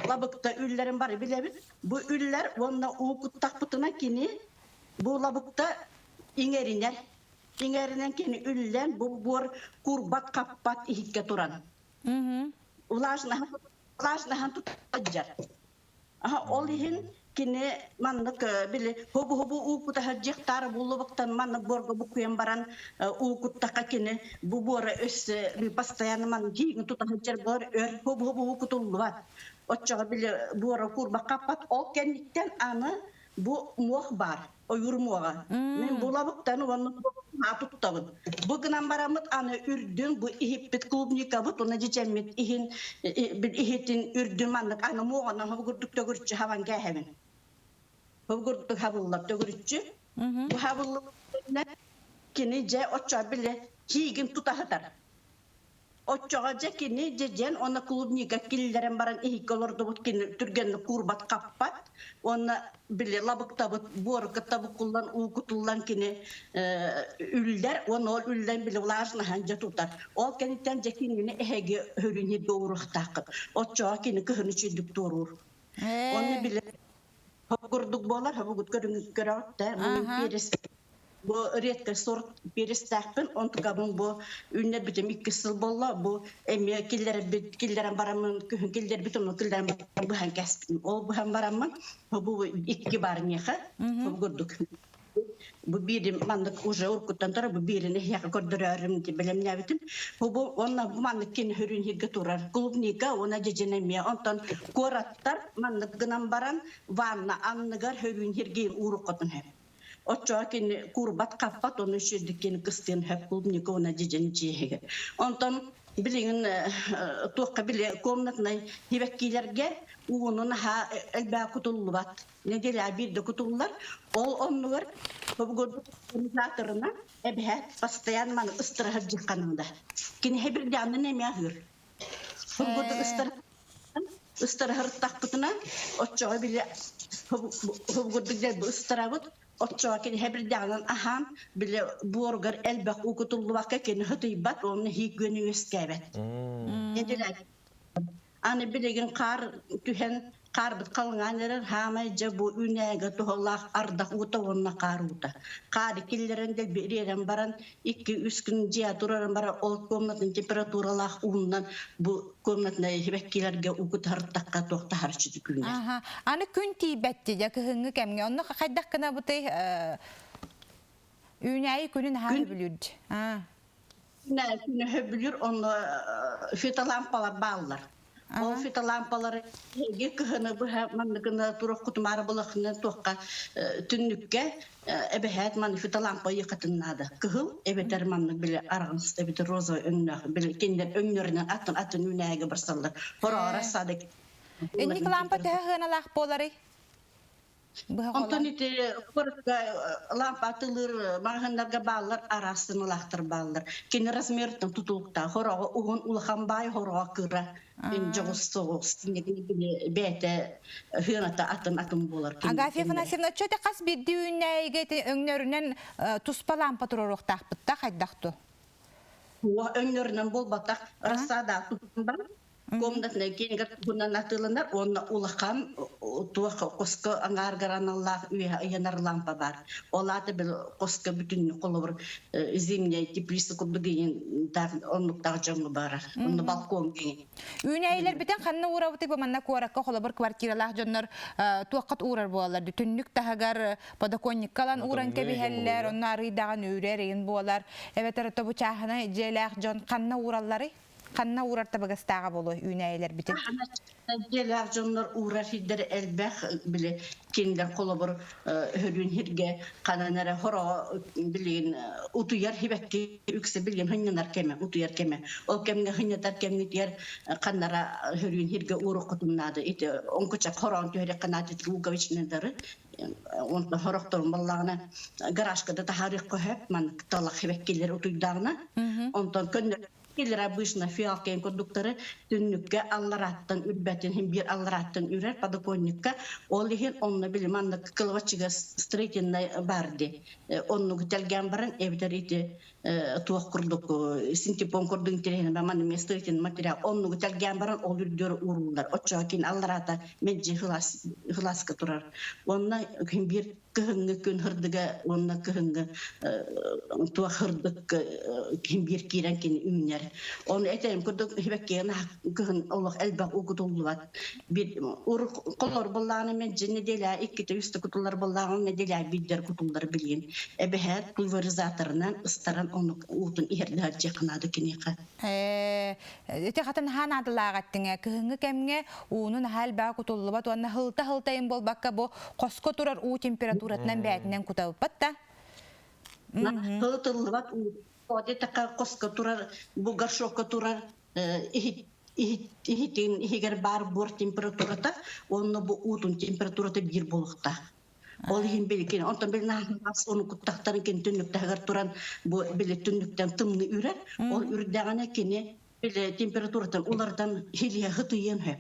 [SPEAKER 9] Лабыкта үллэрин бары билэбит. Бу үллэр уонна уу куттахпытына кини бу лабыкта иҥэринэр. Иҥэринэн кини үллэн бу буор курбат хаппат иһиккэ туран. Влажнаһан влажнаһан тутар. Аха, ол иһин кини маннык били хобу-хобу уу кутаһырдьыахтаары буллубуктан маннык буорга буккуйан баран уу куттахха кини бу буора өссө постоянно маннык кииҥи тута сылдьар буолар өр хобу-хобу уу кутуллубат. Оччоҕо били буора куурбакка аппат. Ол кэнниттэн аны бу муох баар ойуур муоҕа. Мин булабыттан уонна туттабын. Бу гынан бараммыт аны үрдүн бу иһиппит клубникабыт уонна дьэдьэммит иһин иһитин үрдүн маннык аны муоҕанан хобугурдук төгүрүччү хабан кээһэбин. Хобугурдук хабыллар төгүрүччү. Бу хабыллыбыт кини дьэ оччо били киигин тутаһытар. Оччоҕо дьэ кини дьэдьэн уонна клубника киллэрэн баран иһиккэ олордубут кини түргэнник куурбат хаппат уонна били лабыктабыт буору кытта буккуллан уу кутуллан кини үллэр уонна ол үллэн били влажнаһан дьэ тутар. Ол кэнниттэн дьэ кинини эһэги хөрүн хиргэ ууруохтааххыт. Оччоҕо кини кыһын үчүйдүк туоруур. Онно били курдук буолар, хобугут көрөҕүт да, перец Бу редкий сорт перестээхпин, онтукабын бу үүннэрбитим иккис сыл буолла. Бу эмиэ киллэрбит, киллэрэн бараммын, күһүн киллэрбитим, ону киллэрэн баран быһан кэспитим. Ол быһан бараммын, бу икки бар миэхэ, бу курдук. Бу биирим маннык уже уруккуттан турар, бу биирин эһиэхэ көрдөрөөрүм диэн бэлэмнээбитим. Бу бу уонна бу маннык кини хөрүн иһиргэ турар. Клубника уонна дьэдьэн эмиэ. Онтон куораттар маннык гынан баран ванна анныгар хөрүн иһиргиин ууруккутун сөп. Оччоҕо кини куурбат-хаппат, ону үчүгэйдик кини кыстыан сөп клубника уонна дьэдьэн дьиэһигэр. Онтон билигин туохха били комнатнай сибэккилэргэ ууну наһаа элбэх кутуллубат. Неделя биирдэ кутуллар. Ол оннугар организаторына эбэһэ постоянно маны ыстыраһар дьыхханында. Кини хэбирдээнин эмиэ аһыыр. Курдук ыстарыһыртахпытына, оччоҕо били курдук дэлби ыстарабыт, оччоҕо кини хэбирдэҕинэн аһаан, били буоругар элбэх уу кутуллубакка кини хытыйбат уонна иһии күөнү үөскээбэт. Аны билигин хаар түһэн Хаарбыт халыҥаан эрэр, хаамай дьэ бу үүнээйигэ туһалаах ардах уута уонна хаар уута. Хаары киллэрэн дэлби ириэрэн баран, 2-3 күн дьиэ тураран баран, ол комнатын температуралаах ууннан бу комнатнай сибэккилэргэ уу кутуһартахха туох таһарчы күннэр.
[SPEAKER 1] Аха. Аны күн тиийбэтти дьэ кыһыҥҥы кэмҥэ. Онно хайдах гынабытый? Үүнээйи күнүн аһаа сөбүлүүр. Аа.
[SPEAKER 9] Күнү сөбүлүүр, онно фитолампалар бааллар. Ол фитолампалары эһиги кыһыны быһа манныгына туруох кутумаары былахына туохха түннүккэ эбэһээт маннык фитолампа ыйыахатын наада. Кыһыл эбэтэр маннык били араҕас эбэтэр розовый өҥнөөх били кинилэр өҥнөрүнэн атын атын үүнээйигэ барсаллар. Хороҕор садик.
[SPEAKER 1] Инник лампа төһө сыаналаах буоларый?
[SPEAKER 9] Онтон ити куоракка лампа атыылыыр маҕаһыыннарга бааллар, араас сыаналаахтар бааллар. Кини размертан тутулуктаах. Хороҕо уһун улахан баай, хороҕо кыра. Дьоҕус соҕус. Бэйэтэ сыаната атын-атын буолар.
[SPEAKER 1] Агафья Афанасьевна, чөтө хас биирдии үүнээйигэ ити өҥнөрүнэн туспа лампа туруоруохтаахпыт да хайдах ту?
[SPEAKER 9] Өҥнөрүнэн буолбатах. Рассада тутан баран Комнатнай киинигэр туһунан атыыланар уонна улахан туох хоско аҥааргар аналлаах үөһэ ыйанар лампа баар. Ол аата били хоско бүтүннүү холобур зимняя теплица курдук иин оннуктаах дьоҥҥо барар. Онно балкон киин.
[SPEAKER 1] Үүнээйилэрбитин ханна уурабытый бу манна куоракка холобур квартиралаах дьоннор туоххат уурар буолаллар түннүк таһыгар подоконникка ылан ууран кэбиһэллэр онно арыйдаҕын үүрэр иин буолар эбэтэр ото бу чааһынай дьиэлээх дьон ханна ууралларый? Ханна уурар табыгастааҕа буолуо үүнээйилэрбитин?
[SPEAKER 9] Дьиэлээх дьоннор уурар сирдэрэ элбэх, били кинилэр холобур хөрүүн хиргэ ханан эрэ хороҕо билигин утуйар хибэкки үксэ билигин хынньанар кэмэ утуйар кэмэ ол кэмҥэ хынньатар кэмҥитигэр ханнара хөрүүн хиргэ ууруоххутун наада ити оҥкучах хороон түһэриэххэ наада луковичныйдары онтон хорохторун баллаҕына гаражка да таһаарыахха сөп маннык талах хибэккилэр утуйдааҕына онтон көннөрү Кинилэр обычно фиалкин курдуктары түннүккэ алларааттан үрбэтин иһин биир алларааттан үрэр подоконникка ол иһин онно били маннык кылабаччыга строительнай баар дии оннугу тэлгээн баран эбэтэр ити туох курдук синтепон курдук интэриэһинэй манна эмиэ строительный материал оннугу тэлгээн баран ол үрдүгэр ууруллар оччоҕо кини аллараата мэлдьи хылааска турар уонна биир кыһыҥҥы күн һырдыга уонна кыһыҥҥы туох һырдык ким биир киирэн кини үүнэр. Ону этэрим курдук хибэккиэн кыһын олох элбэх уу кутуллубат. Бир ур колор буллааны мен дьин неделя иккитэ үстэ кутуллар буллааҕын неделя биирдэр кутуллар билиин. Эбэһээт пульверизаторынан ыстаран ону уутун иһэрдэһэр дьиэхэ киниэхэ.
[SPEAKER 1] Ити хатын хаан аадылааҕа эттиҥэ кыһыҥҥы кэмҥэ ууну наһаа элбэҕи кутуллубат уонна һылта-һылтайын буолбакка бу хоско турар уу температуратынан бээтинэн кутабыппат да.
[SPEAKER 9] Һылытыллыбат уу такка хоско турар бу горшокка турар иһитин иһигэр баар буор температурата уонна бу уутун температурата биир буолуохтаах. Ол иһин билигин онтон били наһаас ону куттахтарын кини түннүктэһигэр туран бу били түннүктэн тымныы үрэр. Ол үрдэҕинэ кини били температуратын уларытан хилиэ хытыйыан сөп.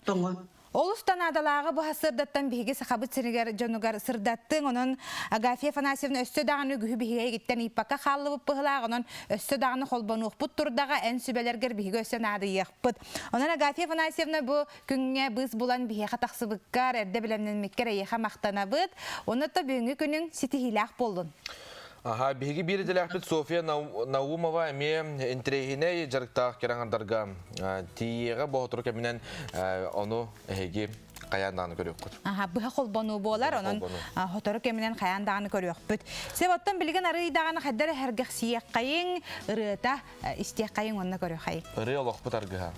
[SPEAKER 9] Тоҥон.
[SPEAKER 1] Олус да наадалааҕы бу сырдаттан биһиги сахабыт сиригэр дьонугар сырдаттыҥ. Онон Агафья Афанасьевна өссө даҕаны үгүһү биһиги эйигиттэн ыйпакка хааллыбыт быһылаах. Онон өссө даҕаны холбонуохпут турдаҕа эн сүбэлэргэр биһиги өссө наадыйыахпыт. Онон Агафья Афанасьевна бу күҥҥэ быыс булан биһиэхэ тахсыбыккар, эрдэ бэлэмнэммиккэр эйиэхэ махтанабыт. Онно то бүгүҥҥү күнүҥ ситиһиилээх буоллун.
[SPEAKER 2] Аха, биһиги биир идэлээхпит Софья Наумова эмиэ интэриэһинэй дьарыктаах кэрэҥардарга тиийиэҕэ боотуру кэминэн ону эһиги хайаан даҕаны көрүөххүт.
[SPEAKER 1] Аха, быһа холбонуу буолар, онон хотору кэминэн хайаан даҕаны көрүөхпүт. Сеп оттон билигин арыый даҕаны хайдар эһэргэхсийиэххэйиҥ, ырыата истиэххэйиҥ уонна көрүөххэйиҥ.
[SPEAKER 2] Ырыа олохпут аргыһа.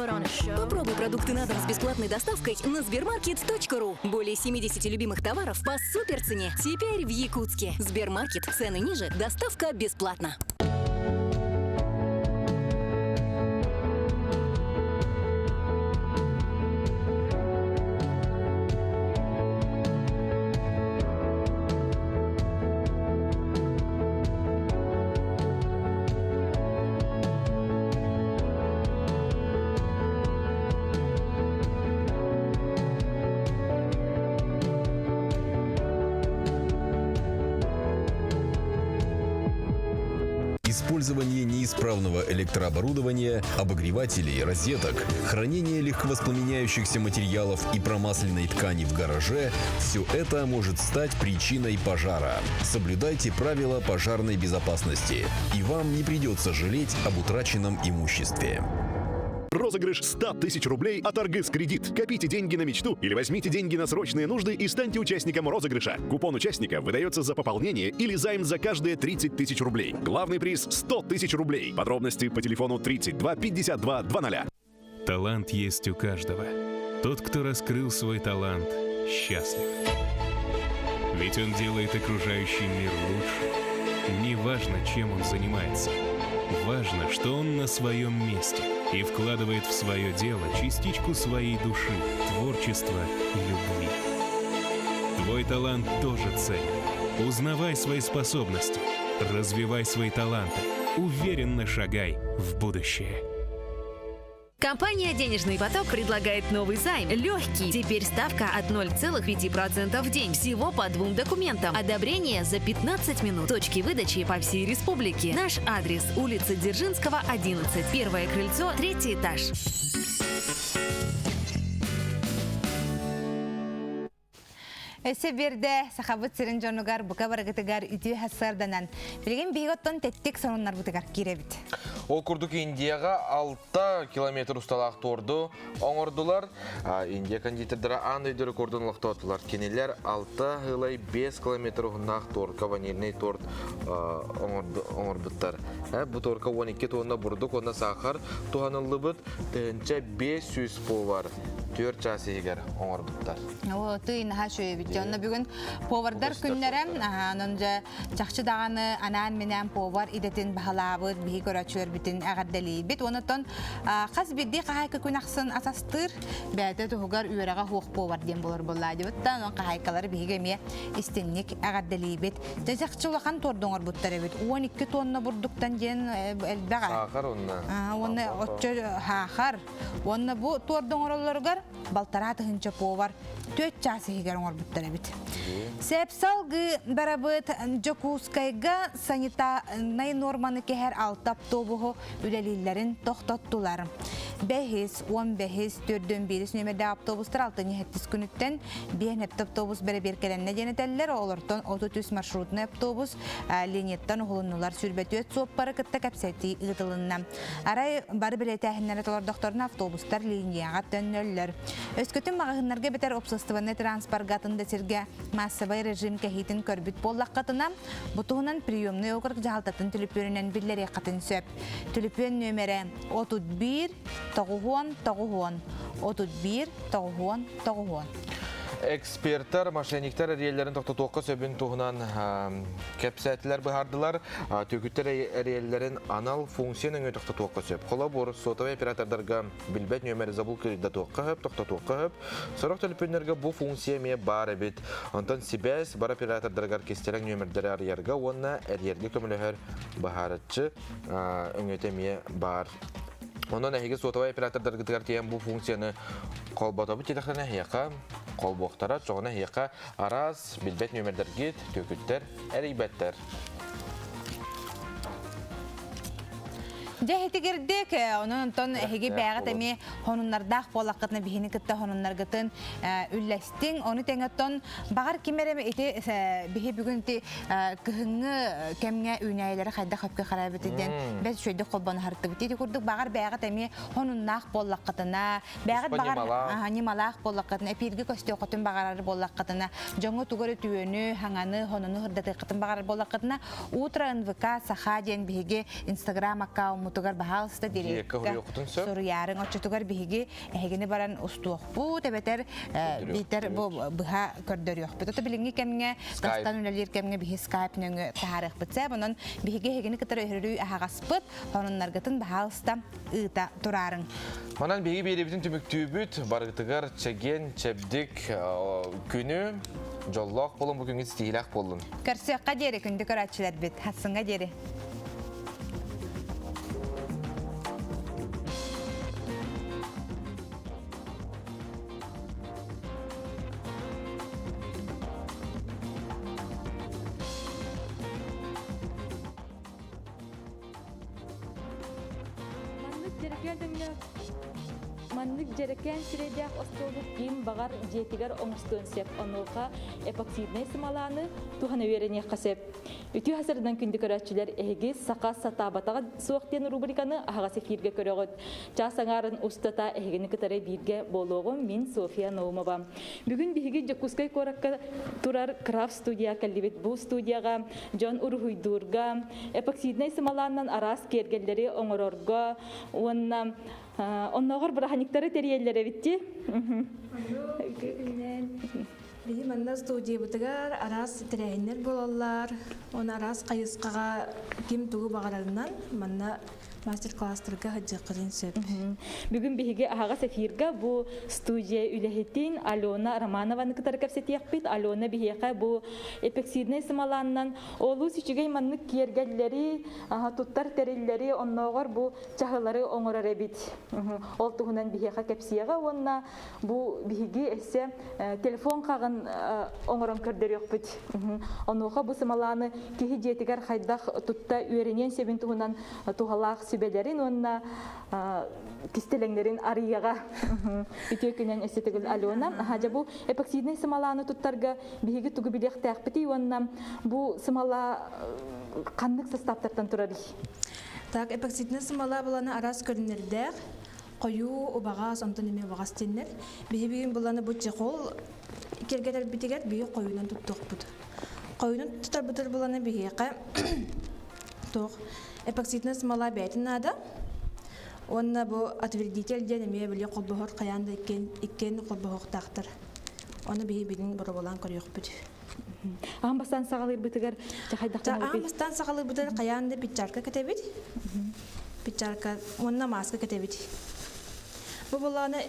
[SPEAKER 24] Попробуй продукты на дом с бесплатной доставкой на сбермаркет.ру. Более 70 любимых товаров по суперцене. Теперь в Якутске. Сбермаркет. Цены ниже, доставка бесплатно.
[SPEAKER 10] Использование неисправного электрооборудования, обогревателей, розеток, хранение легковоспламеняющихся материалов и промасленной ткани в гараже – все это может стать причиной пожара. Соблюдайте правила пожарной безопасности, и вам не придется жалеть об утраченном имуществе.
[SPEAKER 11] Розыгрыш 100 тысяч рублей от Аргыс Кредит. Копите деньги на мечту или возьмите деньги на срочные нужды и станьте участником розыгрыша. Купон участника выдается за пополнение или займ за каждые 30 тысяч рублей. Главный приз 100 тысяч рублей. Подробности по телефону 32 52 00.
[SPEAKER 13] Талант есть у каждого. Тот, кто раскрыл свой талант, счастлив. Ведь он делает окружающий мир лучше. Неважно, чем он занимается. Важно, что он на своем месте и вкладывает в свое дело частичку своей души, творчества и любви. Твой талант тоже ценен. Узнавай свои способности, развивай свои таланты, уверенно шагай в будущее.
[SPEAKER 12] Компания «Денежный поток» предлагает новый займ. Легкий. Теперь ставка от 0,5% в день. Всего по двум документам. Одобрение за 15 минут. Точки выдачи по всей республике. Наш адрес – улица Дзержинского, 11. Первое крыльцо, третий этаж.
[SPEAKER 1] Өссө биирдэ Сахабыт сирин дьонугар бука барыгытыгар үтүө сарсыарданан. Билигин биһиги оттон тэттик сонуннарбытыгар киирэбит.
[SPEAKER 2] Ол курдук Индияҕа 6 километр усталаах торду оҥордулар. Индия кондитердара аан дойду рекордун олохтоотулар. Кинилэр 6 ылай 5 километр уһуннаах торка ванильный торт оҥорбуттар. Бу торка 12 тонна бурдук уонна сахар туһаныллыбыт 1500 повар 4 час иһигэр оҥорбуттар.
[SPEAKER 1] Оо, тый наһаа үчүгэй эбит. Онно бүгүн повардар күннэрэ, онон дьэ чахчы даҕаны анаан-минээн повар идэтин баһылаабыт, биһи көрөөччүлэрбитин эҕэрдэлиибит. Онтон хас биирдии хаһаайка күн ахсын асастыыр, бэйэтэ туһугар үөрэҕэ суох повар диэн буолар буоллаа дебит да, онон хаһаайкалары биһиги эмиэ истинник эҕэрдэлиибит. Дьэ чахчы улахан торду оҥорбуттар эбит. 12 тонна бурдуктан диэн элбэх.
[SPEAKER 2] Саахар уонна.
[SPEAKER 1] Уонна оччо саахар. Уонна бу туорду оҥороллоругар балтараа тыһыынча повар түөрт чаас иһигэр оҥорбуттар эбит. Сэп салгыы барабыт Дьокуускайга санитарнай нуорманы кэһэр алта автобуһу үлэлииллэрин тохтоттулар. Бэһис, уон бэһис, төрдүөн биирис нүөмэрдээх автобустар алтынньы сэттис күнүттэн биэн эпт автобус бэрэбиэркэлэннэ диэн этэллэр. Олортон 33 маршрутный автобус линияттан уһулуннулар. Сүүрбэтүөт суоппары кытта кэпсэтии ыытылынна. Арай бары бэлиэтээһиннэри толордохторуна автобустар линияҕа төннөллөр. Өскөтүн маҕаһыыннарга бэтэр уопсастыбаннай транспорга атын да сиргэ маассабай режим кэһиитин көрбүт буоллаххытына, бу туһунан приемный округ дьаһалтатын түлүпүөнүнэн биллэриэххитин сөп. Түлүпүөн нүөмэрэ 31 90 90 31 90 90.
[SPEAKER 2] Экспертэр мошенниктар эриэллэрин тохтотуохха сөбүн туһунан кэпсээтилэр быһаардылар. Түөкүттэр эриэллэрин анал функция нөҥүө тохтотуохха сөп. Холобур, сотовай оператордарга билбэт нүөмэри заблокирдатуохха сөп, тохтотуохха сөп. Сорох төлөпүөннэргэ бу функция эмиэ баар эбит. Онтон сибээс бар оператордарыгар кистэлэҥ нүөмэрдэри арыйарга уонна эрийэргэ көмөлөһөр быһаараччы өҥөтө эмиэ баар. Онон эһиги сотовай оператордаргытыгар тиийэн бу функцияны холботобут диэтэхтэринэ эһиэхэ холбуохтара, чоҕуна эһиэхэ араас билбэт нүөмэрдэргит, түөкүттэр эрийбэттэр.
[SPEAKER 1] Дьэ итигирдик, онон онтон эһиги бэйэҕит эмиэ хонуннардаах буоллаххытына биһини кытта хонуннаргытын үллэстиҥ. Ону тэҥэ оттон баҕар ким эрэ ити биһи бүгүн ити кыһыҥҥы кэмҥэ үүнээйилэри хайдах өпкө харайбыт диэн бэс үчүгэйдик холбоно ити курдук баҕар бэйэҕит эмиэ хонуннаах буоллаххытына бэйэҕит баҕар ньымалаах буоллаххытына эпииргэ көстүөххүтүн баҕарар буоллаххытына дьоҥҥо тугу эрэ үтүөнү хаҥаны хонуну сырдатыаххытын баҕарар буоллаххытына утро нвк саха диэн биһиги инстаграм аккауммут. холбутугар баһаалыста
[SPEAKER 2] Дирекка
[SPEAKER 1] дирекка
[SPEAKER 2] суруйуоххутун сөп.
[SPEAKER 1] суруйаарыҥ. Оччотугар биһиги эһигини баран устуохпут, эбэтэр биитэр бу быһа көрдөрүөхпүт. Ото билиҥҥи кэмҥэ
[SPEAKER 2] Skype.
[SPEAKER 1] тастан үлэлиир кэмҥэ биһи скайп нөҥүө таһаарыахпыт сөп. Онон биһиги эһигини кытары өһөрүү аһаҕаспыт, сонуннаргытын баһаалыста ыыта тураарыҥ.
[SPEAKER 2] Манан биһиги биэриибитин түмүктүүбүт. Барыгытыгар чэгиэн, чэбдик күнү, дьоллоох буолун, бу күҥҥүт ситиһиилээх буоллун.
[SPEAKER 1] Көрсүөххэ диэри күндү көрөөччүлэрбит. Хасыҥҥа диэри.
[SPEAKER 14] Маннык дьэрэкээн өҥнөөх Маннык дьэрэкээн сирэйдээх остуолу ким баҕар дьиэтигэр оҥостуон сөп. Онуоха эпоксиднай сымалааны туһана үөрэниэххэ сөп. Үтүө хасырынан күндү көрөөччүлэр, эһиги Саха сатаабатаҕа суох диэн рубриканы аһаҕас эфиргэ көрөҕүт. Чаас аҥаарын устата эһигини кытары бииргэ буолуоҕум мин Софья Наумова. Бүгүн биһиги Дьокуускай куоракка турар крафт студия кэллибит. Бу студияҕа дьон уруһуйдуурга, эпоксиднай сымалааннан араас киэргэллэри оҥорорго уонна оннооҕор бырааһынньыктары тэрийэллэр эбит дии.
[SPEAKER 15] Биһи манна студиябытыгар араас тэрээһиннэр буолаллар. Оны араас хайысхаҕа ким тугу баҕарарынан манна мастер-класстарга сылдьыаххытын сөп.
[SPEAKER 14] Бүгүн биһиги аһаҕас эфирга бу студия үлэһитин Алена Романованы кытары кэпсэтиэхпит. Алена биһиэхэ бу эпоксиднай сымалааннан олус үчүгэй маннык киэргэллэри, туттар тэриллэри, оннооҕор бу чаһылары оҥорор эбит. Ол туһунан биһиэхэ кэпсиэҕэ уонна бу биһиги өссө телефон хаҕын оҥорон көрдөрүөхпүт. Онуоха бу сымалааны киһи дьиэтигэр хайдах тутта үөрэниэн сөбүн туһунан туһалаах сүбэлэрин уонна кистэлэҥнэрин арыйыаҕа. Үтүө күнэн өссө төгүл Алена. Дьэ бу эпоксиднай сымалааны туттарга биһиги тугу билиэхтээхпитий уонна бу сымала ханнык састааптартан турарый?
[SPEAKER 15] Так, эпоксиднай сымала буланы араас көрүнэрдээх, хойуу, убаҕас, онтон эмиэ убаҕас диэннэр. Биһи бүгүн буланы бу чехол киэргэтэрбитигэр биһи хойуунан туттуохпут. Хойуунан тутарбытыр буланы биһиэхэ туох эпоксиднай смола бэйэтин наада. Уонна бу отвердитель диэн эмиэ били холбоһор хайаан да иккиэн иккиэн холбоһуохтаахтар. Ону биһи билин бороболаан көрүөхпүт.
[SPEAKER 14] Аан бастаан саҕалыырбытыгар хайдахтан
[SPEAKER 15] Аан бастаан саҕалыырбытыгар хайаан да печалька кэтэбит. Печалька уонна маска кэтэбит. Бу булааны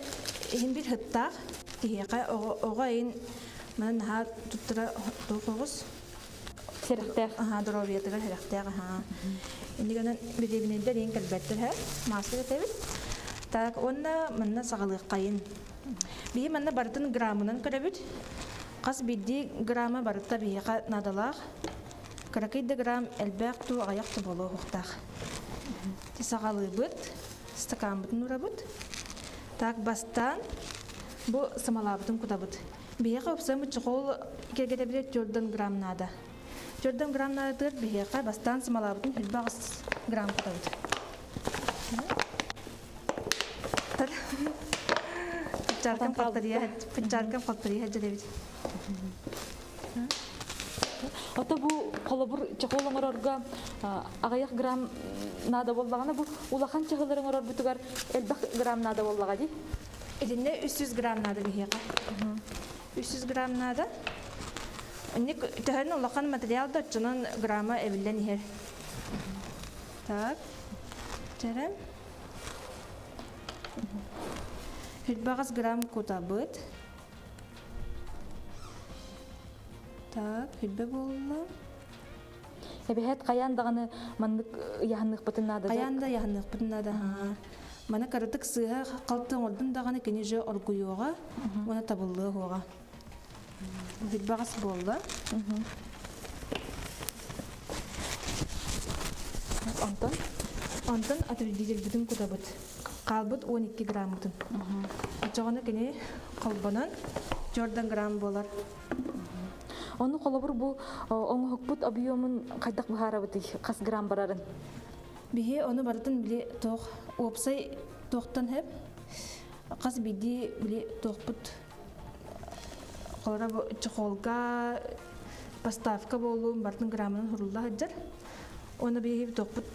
[SPEAKER 15] иһин бир хыттаах киһиэхэ оҕо эйин маны наһаа туттара тоҕус
[SPEAKER 14] Сэрэхтээх.
[SPEAKER 15] Аха, доруобуйатыгар сэрэхтээх, аха. Иннигэнэн бириэбинэйдэр иин кэлбэттэр, һэ? Маска кэтэбит. Так, уонна манна саҕалыаххайын. Биһи манна барытын граммынан көрөбүт. Хас биирдии грамма барыта биһиэхэ наадалаах. Кыракый да грамм элбэх туу, аҕыйах да буолуо уһуктаах. Саҕалыыбыт, стакаммытын урабыт. Так, бастаан бу сымалаабытын кутабыт. Биһиэхэ уопсайын чохол киэргэтэбилэр 4 грамм наада. 4 грамм наадатыгар биһиэхэ бастаан сымалаабытын 28 грамм кутабыт. Пыччаркам халтарыйа, пыччаркам халтарыйа дьэдэбит.
[SPEAKER 14] Ото бу холобур чохол оҥорорго аҕыйах грамм наада буоллаҕына бу улахан чаһылары оҥорорбутугар элбэх грамм наада буоллаҕа дии.
[SPEAKER 15] Итиннэ 300 грамм наада биһиэхэ. 300 грамм наада. Инник төһөн улахан материал да оччонон грамма эбиллэн иһэр. Так. Чэрэн. Хүлбэҕэс грамм кутабыт. Так, хүлбэ буолла.
[SPEAKER 14] Эбэһэт хайаан даҕаны маннык ыйаһынныахпытын наада.
[SPEAKER 15] Хайаан да ыйаһынныахпытын наада. Маны кыратык сыыһа халты оҥордун даҕаны кини же оргуйуоҕа уонна табыллыа уоҕа. Хүлбэҕэс буолла.
[SPEAKER 14] Онтон?
[SPEAKER 15] Онтон отведителбитин кутабыт. Хаалбыт 12 граммытын. Оччоҕуна кини холбонон 4 грамм буолар.
[SPEAKER 14] Ону холобур бу оҥоһукпут объемун хайдах быһаарабытый? Хас грамм барарын?
[SPEAKER 15] Биһи ону барытын били туох уопсай туохтан хэп хас биирдии били туохпут холоро бу чехолга поставка буолуун барытын граммынан хурулла сылдьар. Уонна биһи туохпут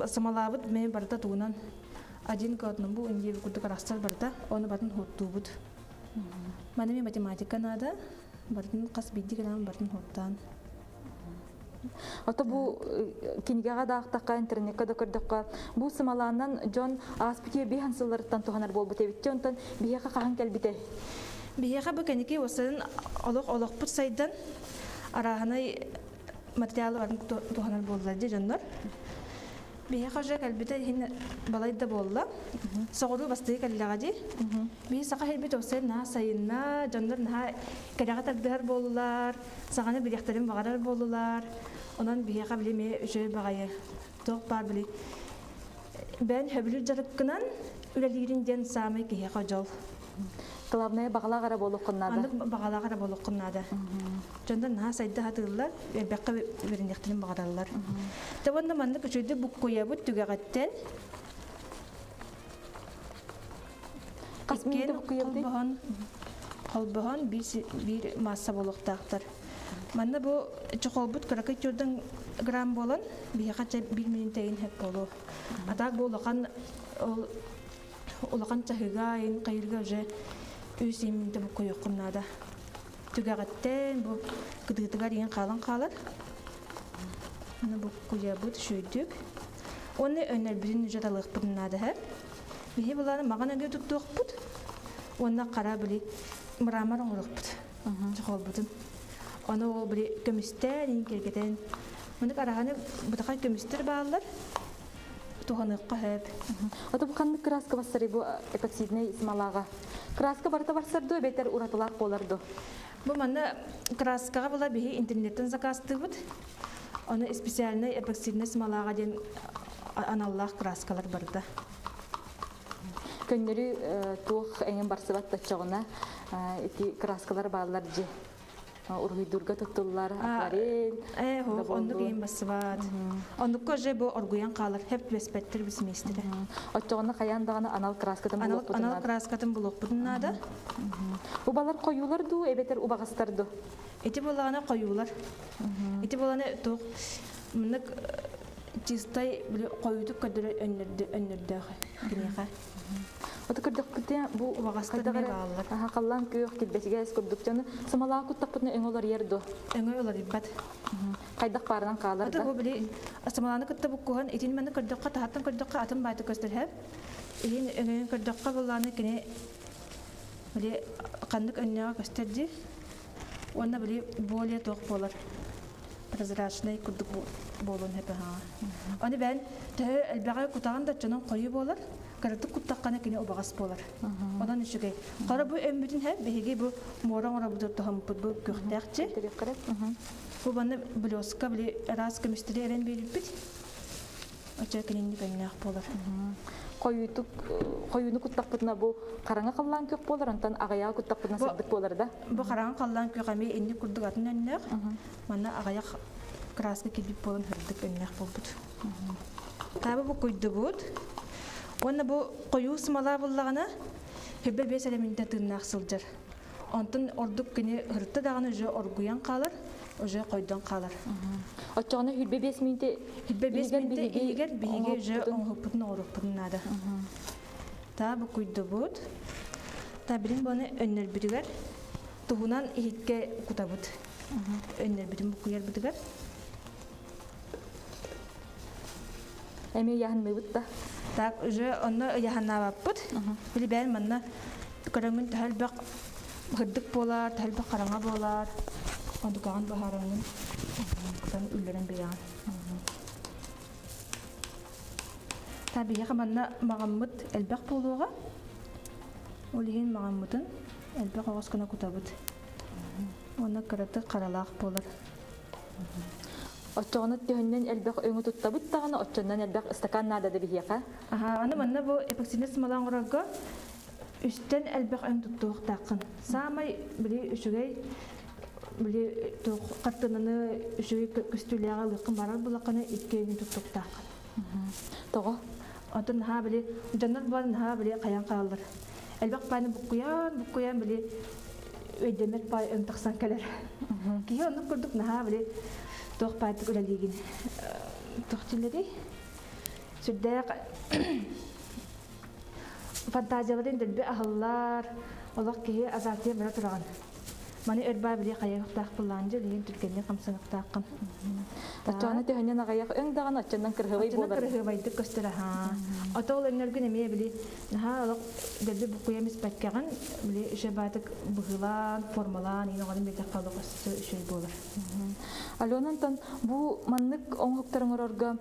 [SPEAKER 15] самалаабыт мен барыта тугунан один к одному индиэби курдук арахсар барыта оны батын хуоттуубут. Маны ми математика наада барытын хас биирдии грамм барытын хуоттаан.
[SPEAKER 14] Ото бу кинигэҕэ даахтахха интернекка да көрдөххө бу сымалаанан дьон ааспыт биһан сылларыттан туһанар буолбут эбит. Онтон биһиэхэ хаһан кэлбитэй?
[SPEAKER 15] Биһиэхэ бу кэники уоссайын олох олохпут сайдан арааһынай материалы барын туһанар буолла дии дьоннор. Биһиэхэ уже кэлбитэ иһин балай да буолла. Соҕуруу бастыы кэллэҕэ дии. Биһи саха сирбит уопсайын наһаа сайынна, дьоннор наһаа кэрэҕэ тардыһар буоллулар, саҥаны билиэхтэрин баҕарар буоллулар. Онон биһиэхэ били эмиэ үчүгэй баҕайы туох баар били бэйэн сөбүлүүр дьарыккынан үлэлиирин диэн саамай киһиэхэ дьол.
[SPEAKER 14] Главное баҕалаах эрэ буолуоххун наада.
[SPEAKER 15] Маннык баҕалаах эрэ буолуоххун наада. Дьоннор наһаа сайда сатыыллар, элбэххэ үөрэниэхтэрин баҕараллар. Тэ уонна маннык үчүгэйдик буккуйабыт түгэҕиттэн
[SPEAKER 14] Хас мүнүүтэ буккуйабытый?
[SPEAKER 15] Холбоһон, холбоһон биир, биир маасса буолуохтаахтар. Манна бу чохолбут кыракый чурдан грамм буолан, биһиэхэ чэ биир мүнүүтэ хэп буолуо. А так бу улахан ол улахан чаһыга ин хайырга уже үс мүнүүтэ буккуйуоххун наада. Түгэҕиттэн бу кытыытыгар иин хаалан хаалар. Аны буккуйабыт үчүгэйдик. Уонна өнөрбүтүн уже талыахпытын наада һэ. Биһи булааны маҕан өҥө туттуохпут уонна хара били мрамор оҥоруохпут. Чохолбутун. Ону ол били көмүстээн, иин киэргэтэн. Мынык араһаны бытахай көмүстэр бааллар. Туһаныахха сөп.
[SPEAKER 14] Ото бу ханнык краска барсарый бу эпоксиднай смолаҕа? Краска барыта барсар дуо, эбэтэр уратылаах буолар дуо?
[SPEAKER 15] Бу манна краскаҕа була биһи интернеттен заказтыыбыт. Аны специальный эпоксиднай смолаҕа диэн аналлаах краскалар барыта.
[SPEAKER 14] Көннөрү туох эҥин барсыбат оччоҕуна ити краскалар бааллар дьи уруһуйдуурга туттуллар акварель.
[SPEAKER 15] Э, оннук иин бассыбат. Оннукка уже бу оргуйан хаалар, хеп түбэспэттэр бисмиэстэрэ.
[SPEAKER 14] Оччоҕуна хайаан даҕаны анал краскатын булуохпутун
[SPEAKER 15] Анал краскатын булуохпутун наада.
[SPEAKER 14] Убалар хойуулар дуу, эбэтэр убаҕастар дуу?
[SPEAKER 15] Ити буоллаҕына хойуулар. Ити буоланы туох мынык чистай хойуутук көрдөрөр өннөрдөөх киниэхэ.
[SPEAKER 14] Ото көрдөхпүтэ бу
[SPEAKER 15] убаҕастар бааллар.
[SPEAKER 14] Аха халлаан күөх килбэчигэс курдук дьону самалаа куттахпытына өҥө олорйар дуо?
[SPEAKER 15] Өҥө олорйбат.
[SPEAKER 14] Хайдах баарынан хаалар
[SPEAKER 15] да? Ото бу били самалааны кытта буккуһан итин маны көрдөххө таһаттан көрдөххө атын баайты көстөр хэп. Иһин өҥөйөн көрдөххө буллааны кини били ханнык өннөҕө көстөр ди. Уонна били более туох буолар прозрачный курдук буолуон сөп аһаҕа. Аны бэйэн төһө элбэҕи кутаҕын да оччонон хойуу буолар, кыратык куттаххына кини убаҕас буолар. Онон үчүгэй. Хара бу өммүтүн һэ биһиги бу муора оҥоробутугар тоһоммуппут бу күөхтээхчи. Бу манна блеска били араас көмүстэри эбэн биэрбиппит. Оччо кининник өҥнөөх буолар.
[SPEAKER 14] Хойуутук хойууну куттахпытына бу хараҥа халлаан күөх буолар, онтон аҕыйаҕы куттахпытына сырдык буолар да?
[SPEAKER 15] Бу хараҥа халлаан күөх эмиэ инник курдук атын өҥнөөх. Манна аҕыйах краска килбит буолан сырдык өҥнөөх буолбут. Таабы бу куйдубут. Уонна бу хойуу смола буллаҕына хүбэ бес элементэ тыыннаах сылдьар. Онтон ордук кини ырытта даҕаны уже оргуйан хаалар, уже хойдон хаалар.
[SPEAKER 14] Оччоҕуна хүрбэ биэс мүнүүтэ
[SPEAKER 15] Хүрбэ биэс мүнүүтэ иһигэр биһиги уже оҥоһукпутун оҥоруохпутун наада. Та бу куйдубут. Та билин буону өннөрбүтүгэр туһунан иһиккэ кутабыт. Өннөрбүтүн буккуйарбытыгар.
[SPEAKER 14] Эмиэ ыйаһынныыбыт да?
[SPEAKER 15] Так, уже онно ыйаһыннаабаппыт. Били бэйэн манна көрөҥҥүн төһө элбэх һырдык буолар, төһө элбэх хараҥа буолар. Онтукаҕын быһаарыҥҥын кутан үллэрэн биэрэҕин. Та биһиэхэ манна маҕаммыт элбэх буолуоҕа. Ол иһин маҕаммытын элбэх оҕус гына кутабыт. Уонна кыратык харалаах буолар.
[SPEAKER 14] Оччоҕуна төһөннөн элбэх өҥү туттабыт даҕаны, оччоннон элбэх ыстакаан наада да биһиэхэ.
[SPEAKER 15] Аха, аны манна бу эпоксиднай смола оҥорорго үстэн элбэх өҥ туттуохтааххын. Саамай били үчүгэй били туох хартыынаны үчүгэй көстүүлээҕи ылыаххын барар булаххына икки өҥү туттуохтааххын.
[SPEAKER 14] Тоҕо?
[SPEAKER 15] Онтон наһаа били дьоннор буолан наһаа били хайан хааллар. Элбэх пааны буккуйан, буккуйан били өйдөммөт паай өҥ тахсан кэлэр. Киһи оннук курдук наһаа били туох паайтык үлэлиигин туох дьиллэрий? Сүрдээх фантазияларын дэлби аһыллар, олох киһи азартыйа бара тураҕын. Маны өр баа били хайыахтаах былаан дьэ билигин түргэнник хамсаныахтааххын.
[SPEAKER 14] Оччоҕуна төһөнөн аҕыйах өҥ даҕаны оччонон кырыһыбай буолар.
[SPEAKER 15] Кырыһыбайдык көстөр аһаа. Ото ол өҥнөргүн эмиэ били наһаа олох дэлби буккуйам испэккэҕин били үчүгэй баатык быһыылаан, формалаан иин оҕонун биэрдэххэ олох өссө үчүгэй буолар.
[SPEAKER 14] Алена Антон, бу маннык оҥоһуктары оҥорорго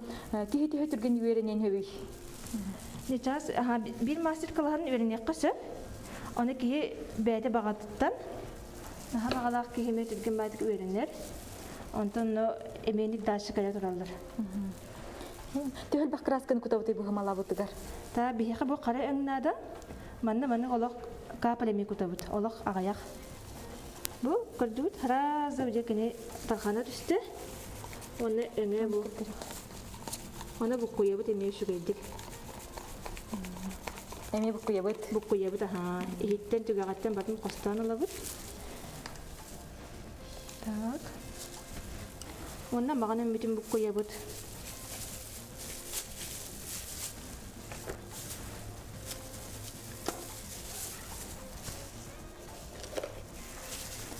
[SPEAKER 14] киһи төһө түргэн үөрэниэн сөбүй?
[SPEAKER 15] Сейчас биир мастер-классын үөрэниэххэ сөп. Ону киһи бэйэтэ баҕатыттан наһаа баҕалаах киһи эмиэ түргэн баайдык үөрэнэр. Онтон но эмиэник дальше кэлэ тураллар.
[SPEAKER 14] Төһө элбэх красканы кутабытый быһымалаабытыгар?
[SPEAKER 15] Та биһиэхэ бу хара өҥ наада. Манна маннык олох капель эмиэ кутабыт. Олох аҕыйах. Бу көрдүгүт сразу дьэ кини тархана түстэ. Уонна өҥө бу. Оны буккуйабыт эмиэ үчүгэйдик.
[SPEAKER 14] Эмиэ буккуйабыт.
[SPEAKER 15] Буккуйабыт аһаа. Иһиттэн түгэҕиттэн батын хостоон ылабыт. Так. Уонна маҕан өммүтүн буккуйабыт.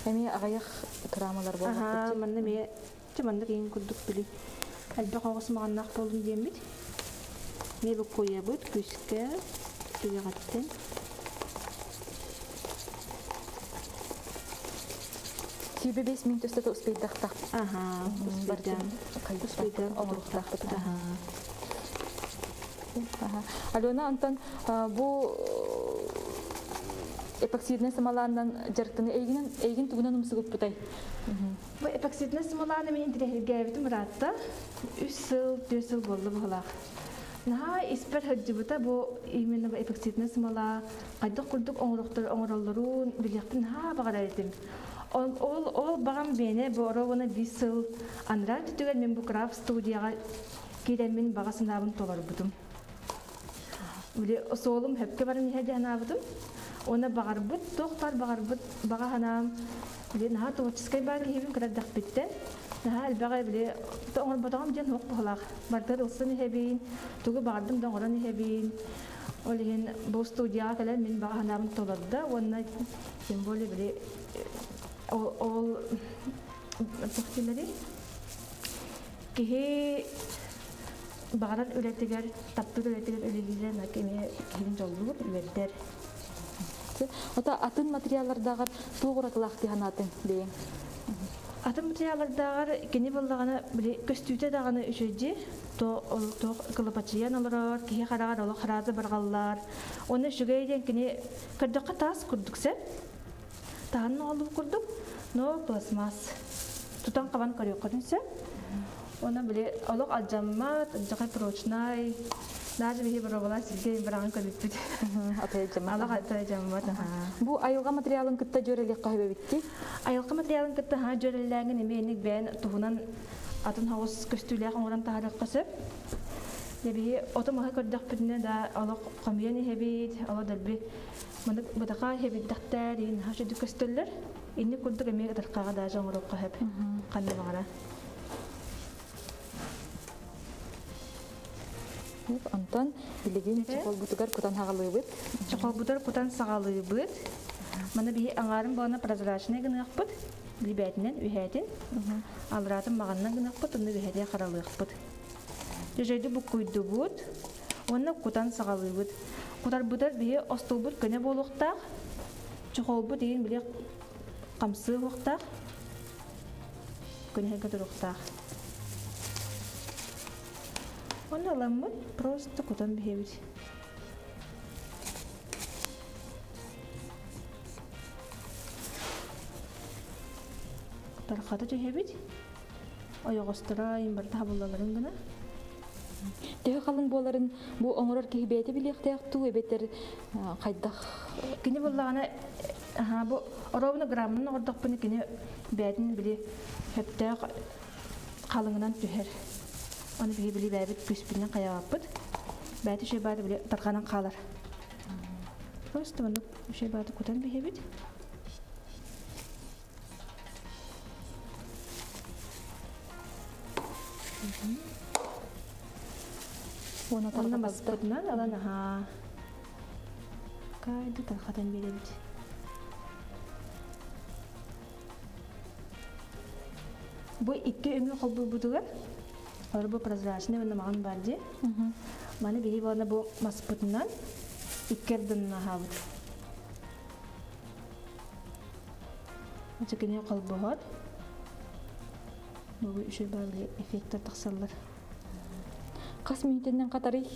[SPEAKER 14] Эмиэ аҕыйах кыраамалар буолбут.
[SPEAKER 15] Аһаа, манна эмиэ Чэ, маннык иин курдук били элбэх оҕус маҕаннаах буоллун диэммит. Эмиэ буккуйабыт күүскэ түгэҕиттэн.
[SPEAKER 14] Сүүрбэ бес минут устата успейдахта.
[SPEAKER 15] Аха, успейдаан. Успейдаан
[SPEAKER 14] оҥоруохтаахпыт. Аха. Алена, онтон бу эпоксиднай самалааннан дьарыктаны эйигин эйигин тугунан умсугуппутай?
[SPEAKER 15] Бу эпоксиднай смоланы мин интириэһиргээбитим ыраатта. Үс сыл, түөрт сыл буолла быһылаах. Наһаа испэр сылдьыбыта бу именно бу эпоксиднай смола хайдах курдук оҥорохтор оҥороллорун билиэхпин наһаа баҕарар этим. Ол, ол, ол баҕам биэнэ бу оруобуна биир сыл анараа өттүгэр мин бу крафт студияҕа киирэммин баҕа санаабын толорбутум. Били суолум хөпкө баран иһэ диэн санаабытым. Уонна баҕарбыт, туох баар баҕарбыт баҕа санаам били наһаа творческай баар киһибин кыра эрдэхпиттэн наһаа элбэҕи били оҥорботоҕум диэн суох быһыылаах. Барытыгар ылсан иһэбин, тугу баҕардым да оҥорон иһэбин. Ол иһин бу студияҕа кэлэн мин баҕа санаабын толордо уонна тем более били ол, ол туох дииллэрий киһи баҕарар үлэтигэр, таптыыр үлэтигэр үлэлиирэ эмиэ киһини дьоллуур, үөрдэр.
[SPEAKER 14] Ото атын материаллардааҕар туох уратылаах дии санаатыҥ бэйэҥ?
[SPEAKER 15] Атын материаллардааҕар кини буоллаҕына били көстүүтэ даҕаны үчүгэйдии, то туох кылапачыйан олорор, киһи хараҕар олох хараазы барҕаллар. Уонна үчүгэй диэн кини көрдөххө таас курдук сөп. Таһын оҕолуу курдук, но пластмасс. Тутан хабан көрүөххүтүн сөп. Оны били олох алдьаммат, алдьархай прочнай. Даже биһи боруобалаан сиргэ быраҕан көрбүппүт. Алах атайдьаммат.
[SPEAKER 14] Бу айылҕа материалын кытта дьүөрэлиэххэ сөбөбүтти?
[SPEAKER 15] Айылҕа материалын кытта хаһа дьүөрэлээҥин эмиэ инник бэйэн туһунан атын соҕус көстүүлээх оҥорон таһаарыахха сөп. Дьэ биһи оту-маһы көрдөхпүтүнэ да олох хомуйан иһэбит, олох дэлби Маннык бытаха иһэбирдэхтэр иһин наһаа үчүгдүк көстөллөр. Инник курдук эмиэ ытырхаҕа даже оҥоруохха сөп. Ханна баҕара.
[SPEAKER 14] Онтон билигин чохолбутугар кутан саҕалыыбыт.
[SPEAKER 15] Чохолбутугар кутан саҕалыыбыт. Маны биһи аҥаарын буолана прозрачный гыныахпыт. Либээтинэн үһээтин. Алраатын маҕаннан гыныахпыт, онно үһээтин харалыахпыт. Дьөжөйдү буккуйдубут. Уонна кутан саҕалыыбыт. Кутарбытар биһи остуолбут көнө буолуохтаах, чохолбут иһин били хамсыы уохтаах, көнөһөргө туруохтаах. Уонна ыламмыт просто кутан биһэбит. Тархата түһэбит. Ойоҕосторо иин барыта хабыллаларын гына.
[SPEAKER 14] Төһө халыҥ буоларын бу оҥорор киһи бэйэтэ билиэхтээх дуу эбэтэр хайдах?
[SPEAKER 15] Кини буоллаҕына бу оруобуна граммынан оҥордохпуна кини бэйэтин били сөптөөх халыҥынан түһэр. Ону биһи били бэйэбит күүспүнэн хайаабаппыт. Бэйэтэ үчүгэй баата били тарҕанан хаалар. Просто маннык үчүгэй баата кутан биһэбит. Онно баспытынан ылан аһаа. Кайды тархатан биэрэбит. Бу икки өҥү холбуурбутугар олор бу прозрачный уонна маҕан баар дии. Маны биһи буолна бу маспытынан икки ардынан аһаабыт. Очукини холбоһор. Бу үчүгэй баҕайы эффектэр тахсаллар.
[SPEAKER 14] Хас мүнүүтэнэн хатарый?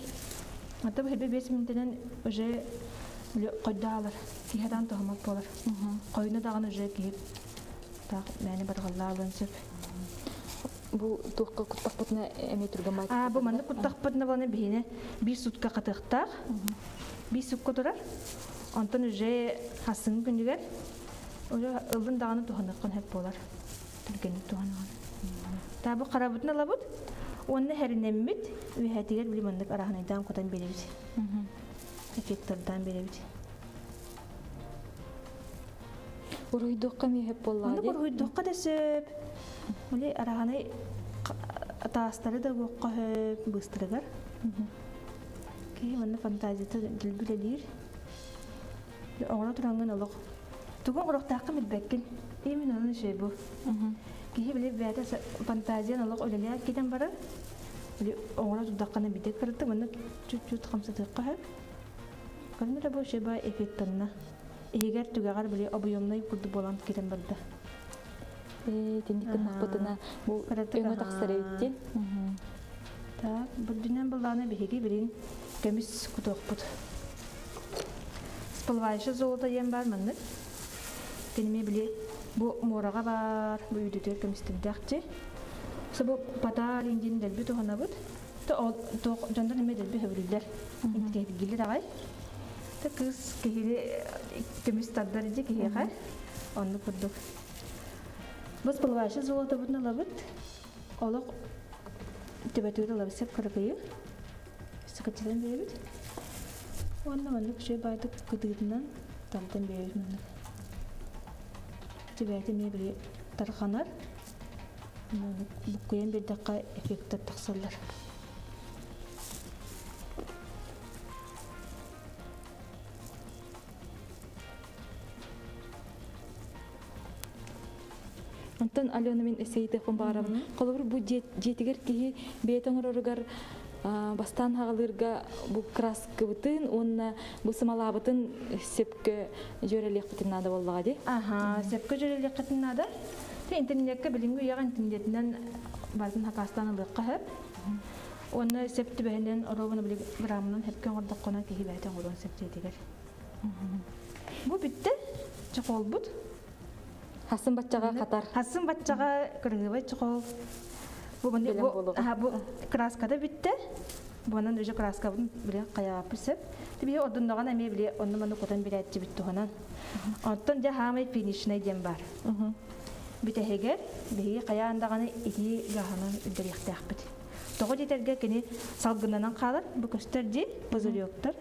[SPEAKER 15] Ата бу 5 мүнүүтэнэн уже койдаалар. Киһи тоһомот буолар. Хойуна даҕаны уже киһи таах мээнэ барҕаллаалын сөп.
[SPEAKER 14] Бу туохка куттахпытына эмиэ түргэн баай.
[SPEAKER 15] А бу манна куттахпытына буолан биһине биир сутка хатыахтаах. Биир сутка турар. Онтон уже хассыҥ күнүгэр уже ыллын даҕаны туһаныаххын сөп буолар. Түргэнник туһанаҕын. Та бу харабытын ылабыт. Уонна хэринэммит үөһэтигэр били маннык араһынайдаан кутан биэрэбит. Эффектордаан биэрэбит.
[SPEAKER 14] Уруһуйдуохха эмиэ сөп буоллаҕа
[SPEAKER 15] Оннук
[SPEAKER 14] дии.
[SPEAKER 15] уруһуйдуохха да сөп. Били араһынай таастары да уохха сөп быыстарыгар. Киһи манна фантазията дэлби үлэлиир. Оҥоро тураҥҥын олох тугу оҥоруохтааххын билбэккин. Именно онон үчүгэй бу. Киһи били бэйэтэ фантазиян олох үлэлээн китэн баран били оҥоро турдаххына биирдэ кырытты манна чуть-чуть хамсатыахха сөп. Көрүнэ да бу үчүгэй баҕайы эффектанна. Иһигэр түгэҕэр били объемнай курдук буолан китэн барда.
[SPEAKER 14] Ээ, итинник гыннахпытына бу өҥө тахсар эбит дии.
[SPEAKER 15] Так, бурдунан былааны биһиги билин көмүс кутуохпут. Сплавающее золото диэн бар маннык. Киними били бу муораҕа бар, бу үйдүтүөр көмүстэрдэхчи. Со бу патаар индин дэлби туһанабыт. То ол дьонтон эмиэ дэлби хөбүлүллэр. Интириэһиргииллэр аҕай. Та кыыс киһини көмүс тардар дии киһиэхэ. Оннук курдук. Бу сплавающее золотобутун ылабыт. Олох төбөтүгэр ылабыт сөп кыракыйы. Сыкыччатан биэрэбит. Уонна маннык үчүгэй баайдык кытыытынан тардан биэрэбит маннык. Төбөтө эмиэ били тарҕанар. Буккуйан биэрдэххэ эффекттэр тахсаллар.
[SPEAKER 14] Онтон Алена мин эсэйдиэхпин баҕарабын. Холобур, бу дьиэтигэр киһи бэйэтэ оҥороругар бастаан хаҕалыырга бу краскабытын уонна бу сымалаабытын сөпкө дьүөрэлиэхпитин наада буоллаҕа дии.
[SPEAKER 15] Аха, сөпкө дьүөрэлиэххитин наада. Те интернеккэ билиҥҥи үйэҕэ интернетинэн барытын хакаастаан ылыахха сөп. Уонна сөп түбэһинэн оруобуна били граммынан сөпкө оҥордоххуна киһи бэйэтэ оҥоруон сөп дьиэтигэр. Бу бүттэ, чохолбут.
[SPEAKER 14] Хасын баччаҕа хатар.
[SPEAKER 15] Хасын баччаҕа кырыһыабай чохол. Бу бу бу краската бүттэ. Буонан уже краскабын биле хайааппыт сөп. Тибиһи ордуннаҕан эмиэ биле онну маны кутан билээччибит туһанан. Онтон дьэ хаамай финишнай диэн бар. Бүтэһигэр биһиги хайаан даҕаны итии гаһынан үрдэриэхтээхпит. Тоҕо диэтэргэ кини салгыннанан хаалар, бу көстөр дии, пузырёктар.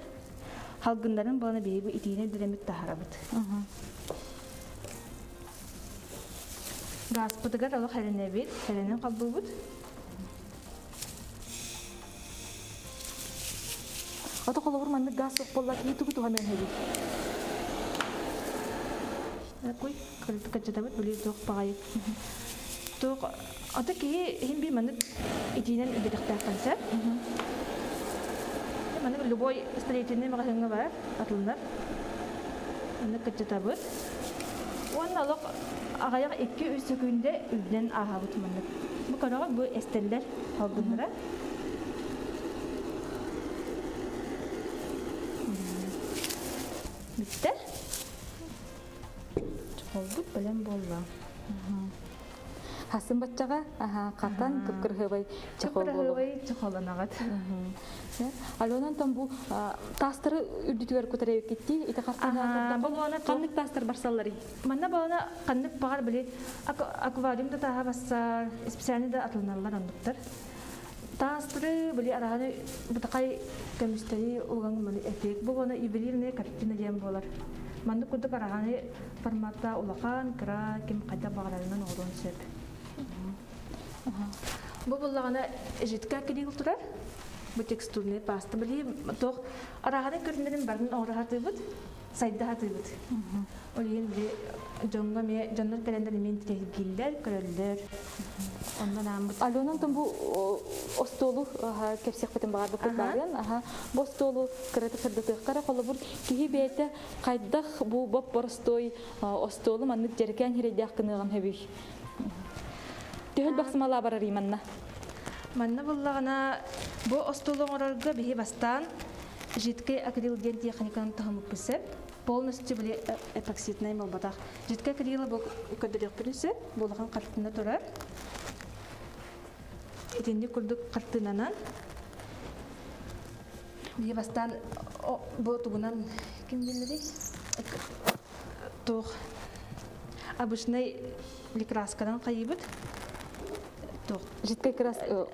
[SPEAKER 15] Халгыннарын буолан биһиги бу итиини үрдэрэммит таһарабыт. Гааспытыгар олох эрэнэбит, эрэнэн холбуубут.
[SPEAKER 14] Ото холобур маннык гаас суох буолла киһи тугу туһаныан сөбүй?
[SPEAKER 15] Куй, кырдьытабыт били туох баҕайы. Туох ата киһи иһин би маннык итиинэн үрдэтэхтээххин сөп. Маннык любой строительный маҕаһыыҥҥа барар, атылынар. Маннык кырдьытабыт. Уонна олох аҕыйах 2-3 сөкүүндэ үрдүнэн ааһабыт маннык. Бу көрөҕүт бу эстэллэр салгыннара. Бүттэ. Чохолбут бэлэм буолла.
[SPEAKER 14] Хасын баччаҕа хатан кып-кырыһыабай чехол
[SPEAKER 15] Кып-кырыһыабай чехолланаҕыт.
[SPEAKER 14] Алена Антон бу таастары үрдүтүгэр кутар эбиккиттии ити хартыына ханнык таастар барсалларый?
[SPEAKER 15] Манна балана ханнык баҕар били аквариум да тааһа бассар, специально да атылыналлар оннуктар. Таастары били араһаны бытакай көмүстэри уган маны эффект бу уонна ювелирная картина диэн буолар. Маннык курдук араһаны форматта улахан, кыра, ким хайдах баҕарарынан оҥоруон сөп. Бу буллаҕына жидка кирилл турар. Бу текстурный паста. Били тоқ арағаны көрүнерин барын оңраһатыбыт, сайдаһатыбыт. Ол иһин били дьоҥҥо эмиэ дьоннор кэлэннэр эмиэ интириэһиргииллэр, көрөллөр. Оннон ааммыт.
[SPEAKER 14] Алена, онтон бу остуолу кэпсиэхпитин баҕарбыппыт баарыан. Аха, бу остуолу кыратык сырдатыахха эрэ холобур киһи бэйэтэ хайдах бу боп-боростуой остуолу маннык дьэрэкээн сирэйдээх гыныаҕын сөбүй? Төһө элбэх сымалаа барарый манна?
[SPEAKER 15] Манна буллаҕына бу остуолу оҥорорго биһи бастаан жидкий акрил диэн техниканы туһаммыппыт сөп. Полностью били эпоксиднай буолбатах. Жидкий акрилы бу көрдөрүөхпүтүн сөп. Бу улахан хартыына турар. Итинник курдук хартыынанан биһи бастаан бу тугунан ким дииллэрий? Туох обычный красканан хайыбыт. Туох
[SPEAKER 14] жидкий краска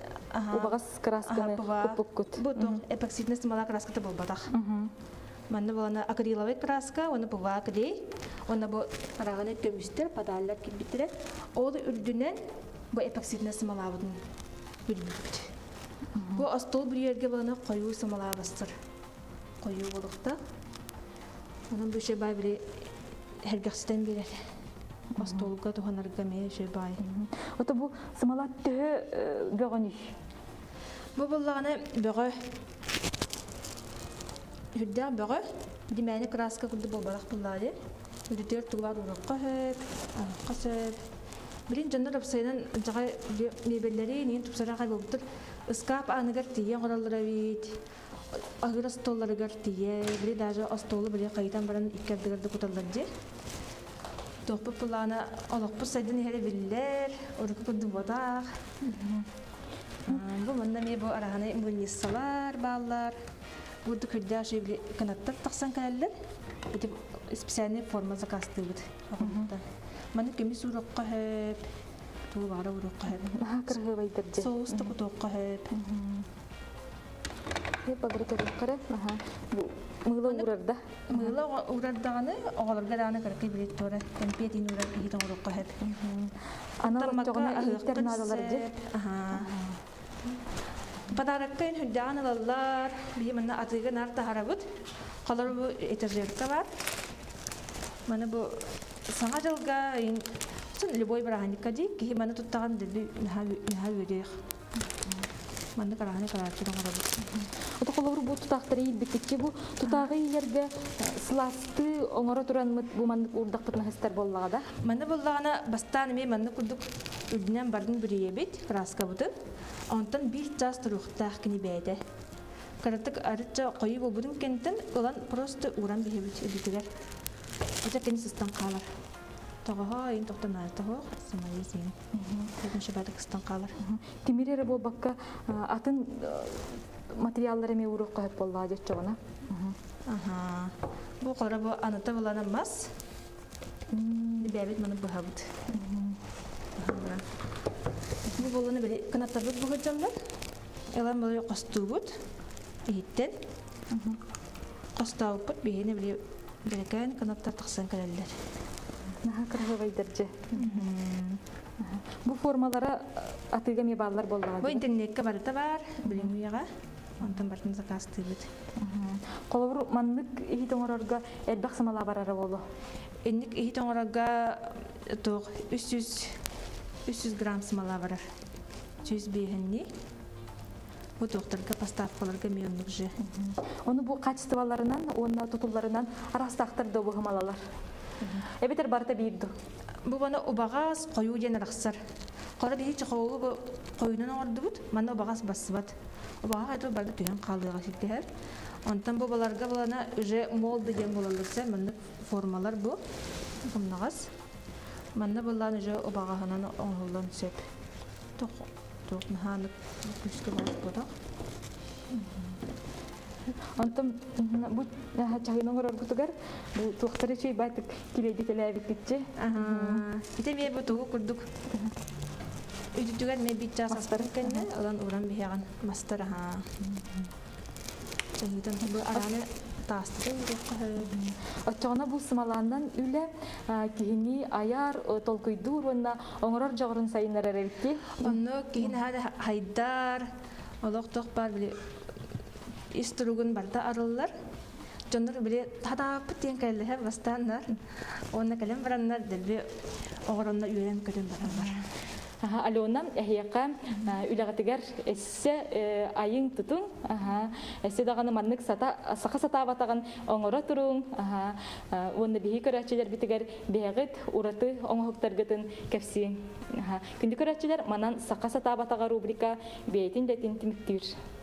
[SPEAKER 14] убаҕас красканы куппуккут.
[SPEAKER 15] Бу туох эпоксидный смола краската буолбатах. Манна буолана акриловый краска, уонна ПВА клей, уонна бу араганы көмүстэр, падааллар кирбиттэрэ. Ол үрдүнэн бу эпоксидный смолабытын бүрбүппүт. Бу остуол бүрүйэргэ буолана хойуу смолабастыр. Хойуу болуохтаах. Онон бу баай били хэргэхситэн биэрэр. Остуолга туһанарга эмиэ үчүгэй баай.
[SPEAKER 14] Ото бу смола төһө бөҕөнүй?
[SPEAKER 15] Бу буллаҕына бөҕө үрдээх бөҕө димээни краска курдук буолбатах буллаады. Үрдүгэр тугулаар уруохха сөп, оҥоххо сөп. Билин дьоннор уопсайынан дьаҕай мебеллэри ниин тупсара хай буолбуттар. Ыскаап ааныгар тиийэн оҥороллор эбит. Аһыыр остуолларыгар тиийэ, били даже остуолу били хайытан баран икки ардыгар да куталлар дии. Туохпут былаана олохпут сайдан иһэрэ биллэр, урукку курдук буотах. Бу манна эмиэ бу араһаны мунньуссалар бааллар. Бурдук үрдээх үчүгэй кынаттар тахсан кэлэллэр. Ити специальный форма заказтыыбыт оҕолортон. Маны көмүс уурукка хөп, туу баара уурукка хөп.
[SPEAKER 14] Наһаа кырыһыабайдар дьэ.
[SPEAKER 15] Соус да кутуохха хөп.
[SPEAKER 14] Багырытырыххара бу мыыла уурарда.
[SPEAKER 15] Мыыла уурардаҕаны оҕолорго даҕаны кыракый билет туора кэмпиэтин уурар иһит оҥоруохха сөп.
[SPEAKER 14] Анал оччоҕуна иһиттэр наадалар дьэ.
[SPEAKER 15] Подарокка ин хүрдэҕин ылаллар. Биһи манна атыыга нар таһарабыт. Холор бу этажерка бар. Маны бу саҥа дьылга любой бырааһынньыкка дии киһи маны туттаҕын дэлби наһаа үөрүөх. Маннык араһаны карааччы оҥоробут.
[SPEAKER 14] Ото холобур бу тутаахтары иирбиккитчи бу тутааҕы иилэргэ сылаастыы оҥоро туранмыт бу маннык уурдахпытына хыстар буоллаҕа да?
[SPEAKER 15] Манна буоллаҕына бастаан эмиэ маннык курдук үрдүнэн бардын бүрүйэбит краскабытын. Онтон биир чаас туруохтаах кини бэйэтэ. Кыратык арычча хойуу буолбутун кэнниттэн ылан просто ууран биһэбит үрдүтүгэр. Ача кини сыстан хаалар. Тоҕоһо ыйын тохтон аатаһох самайы сиин. Тэтин шабатык сыстан хаалар.
[SPEAKER 14] Тимир эрэ буолбакка атын материаллар эмиэ ууруохха сөп буоллаҕа дьоччоҕуна.
[SPEAKER 15] Аха. Бу холоро бу аныта булана мас. Бэбит маны быһабыт. Бу болуну били кынаттарбыт быһыджаллар. Элан болу костуубут. Иһиттен. Хостообуппут биһини били дьэрэкээн кынаттар тахсан кэлэллэр.
[SPEAKER 14] Наһаа кыраһыабайдар дьэ. Бу формалара атыыга эмиэ бааллар буоллаҕа.
[SPEAKER 15] Бу интернеккэ барыта баар, билиҥҥи үйэҕэ. Онтон барытын заказтыыбыт.
[SPEAKER 14] Холобур, маннык иһит оҥорорго элбэх сымала барара буолуо.
[SPEAKER 15] Инник иһит оҥорорго туох 300 300 грамм сымала барар. 105 Бу туохтарга поставкаларга эмиэ оннук же.
[SPEAKER 14] Ону бу качестволарынан уонна тутулларынан араастаахтар да быһымалалар. Эбэтэр барыта биир ду.
[SPEAKER 15] Бу баны убаҕас хойуу диэн арахсар. Хора биһи чохоолу бу хойунан оҥордубут, манна убаҕас бассыбат. Убаҕа хайдах барыта түһэн хаалыаҕа сирдэһэр. Онтон бу баларга балана уже молды диэн буолаллар маннык формалар бу умнаҕас. Манна былаан уже убаҕаһынан оҥоһуллан сөп. Туох наһаанык күүскэ буолбатах.
[SPEAKER 14] Онтон бу чаһыны оҥороргутугар бу туохтары үчүгэй баайтык килэйдитэлээбиккитчи.
[SPEAKER 15] Ити эмиэ бу тугу курдук үтүтүгэр эмиэ биир чаас астарын кэннэ ылан уран биһэҕин мастар аһаа. Чаһыытын бу арааны таастата уруохха
[SPEAKER 14] Оччоҕуна бу сымалааннан үлэ киһини айар, толкуйдуур уонна оҥорор дьоҕурун сайыннарар эбит дии.
[SPEAKER 15] Онно киһи наһаа да хайдар, олох туох баар били ис туругун барыта арыллар. Дьоннор били хатааппыт диэн кэллэһэ бастааннар. Уонна кэлэн бараннар дэлби оҕоронно үөрэн көтөн бараллар.
[SPEAKER 14] Алена, эһиэхэ үлэҕитигэр эссе айыҥ тутуҥ, эссе даҕаны маннык саха сатаабатаҕын оҥоро туруҥ, уонна биһи көрөөччүлэрбитигэр биһэҕит ураты оҥоһуктаргытын кэпсиэҥ. Күндү көрөөччүлэр, манан Саха сатаабатаҕа рубрика бэйэтин дэтин түмүктүүр.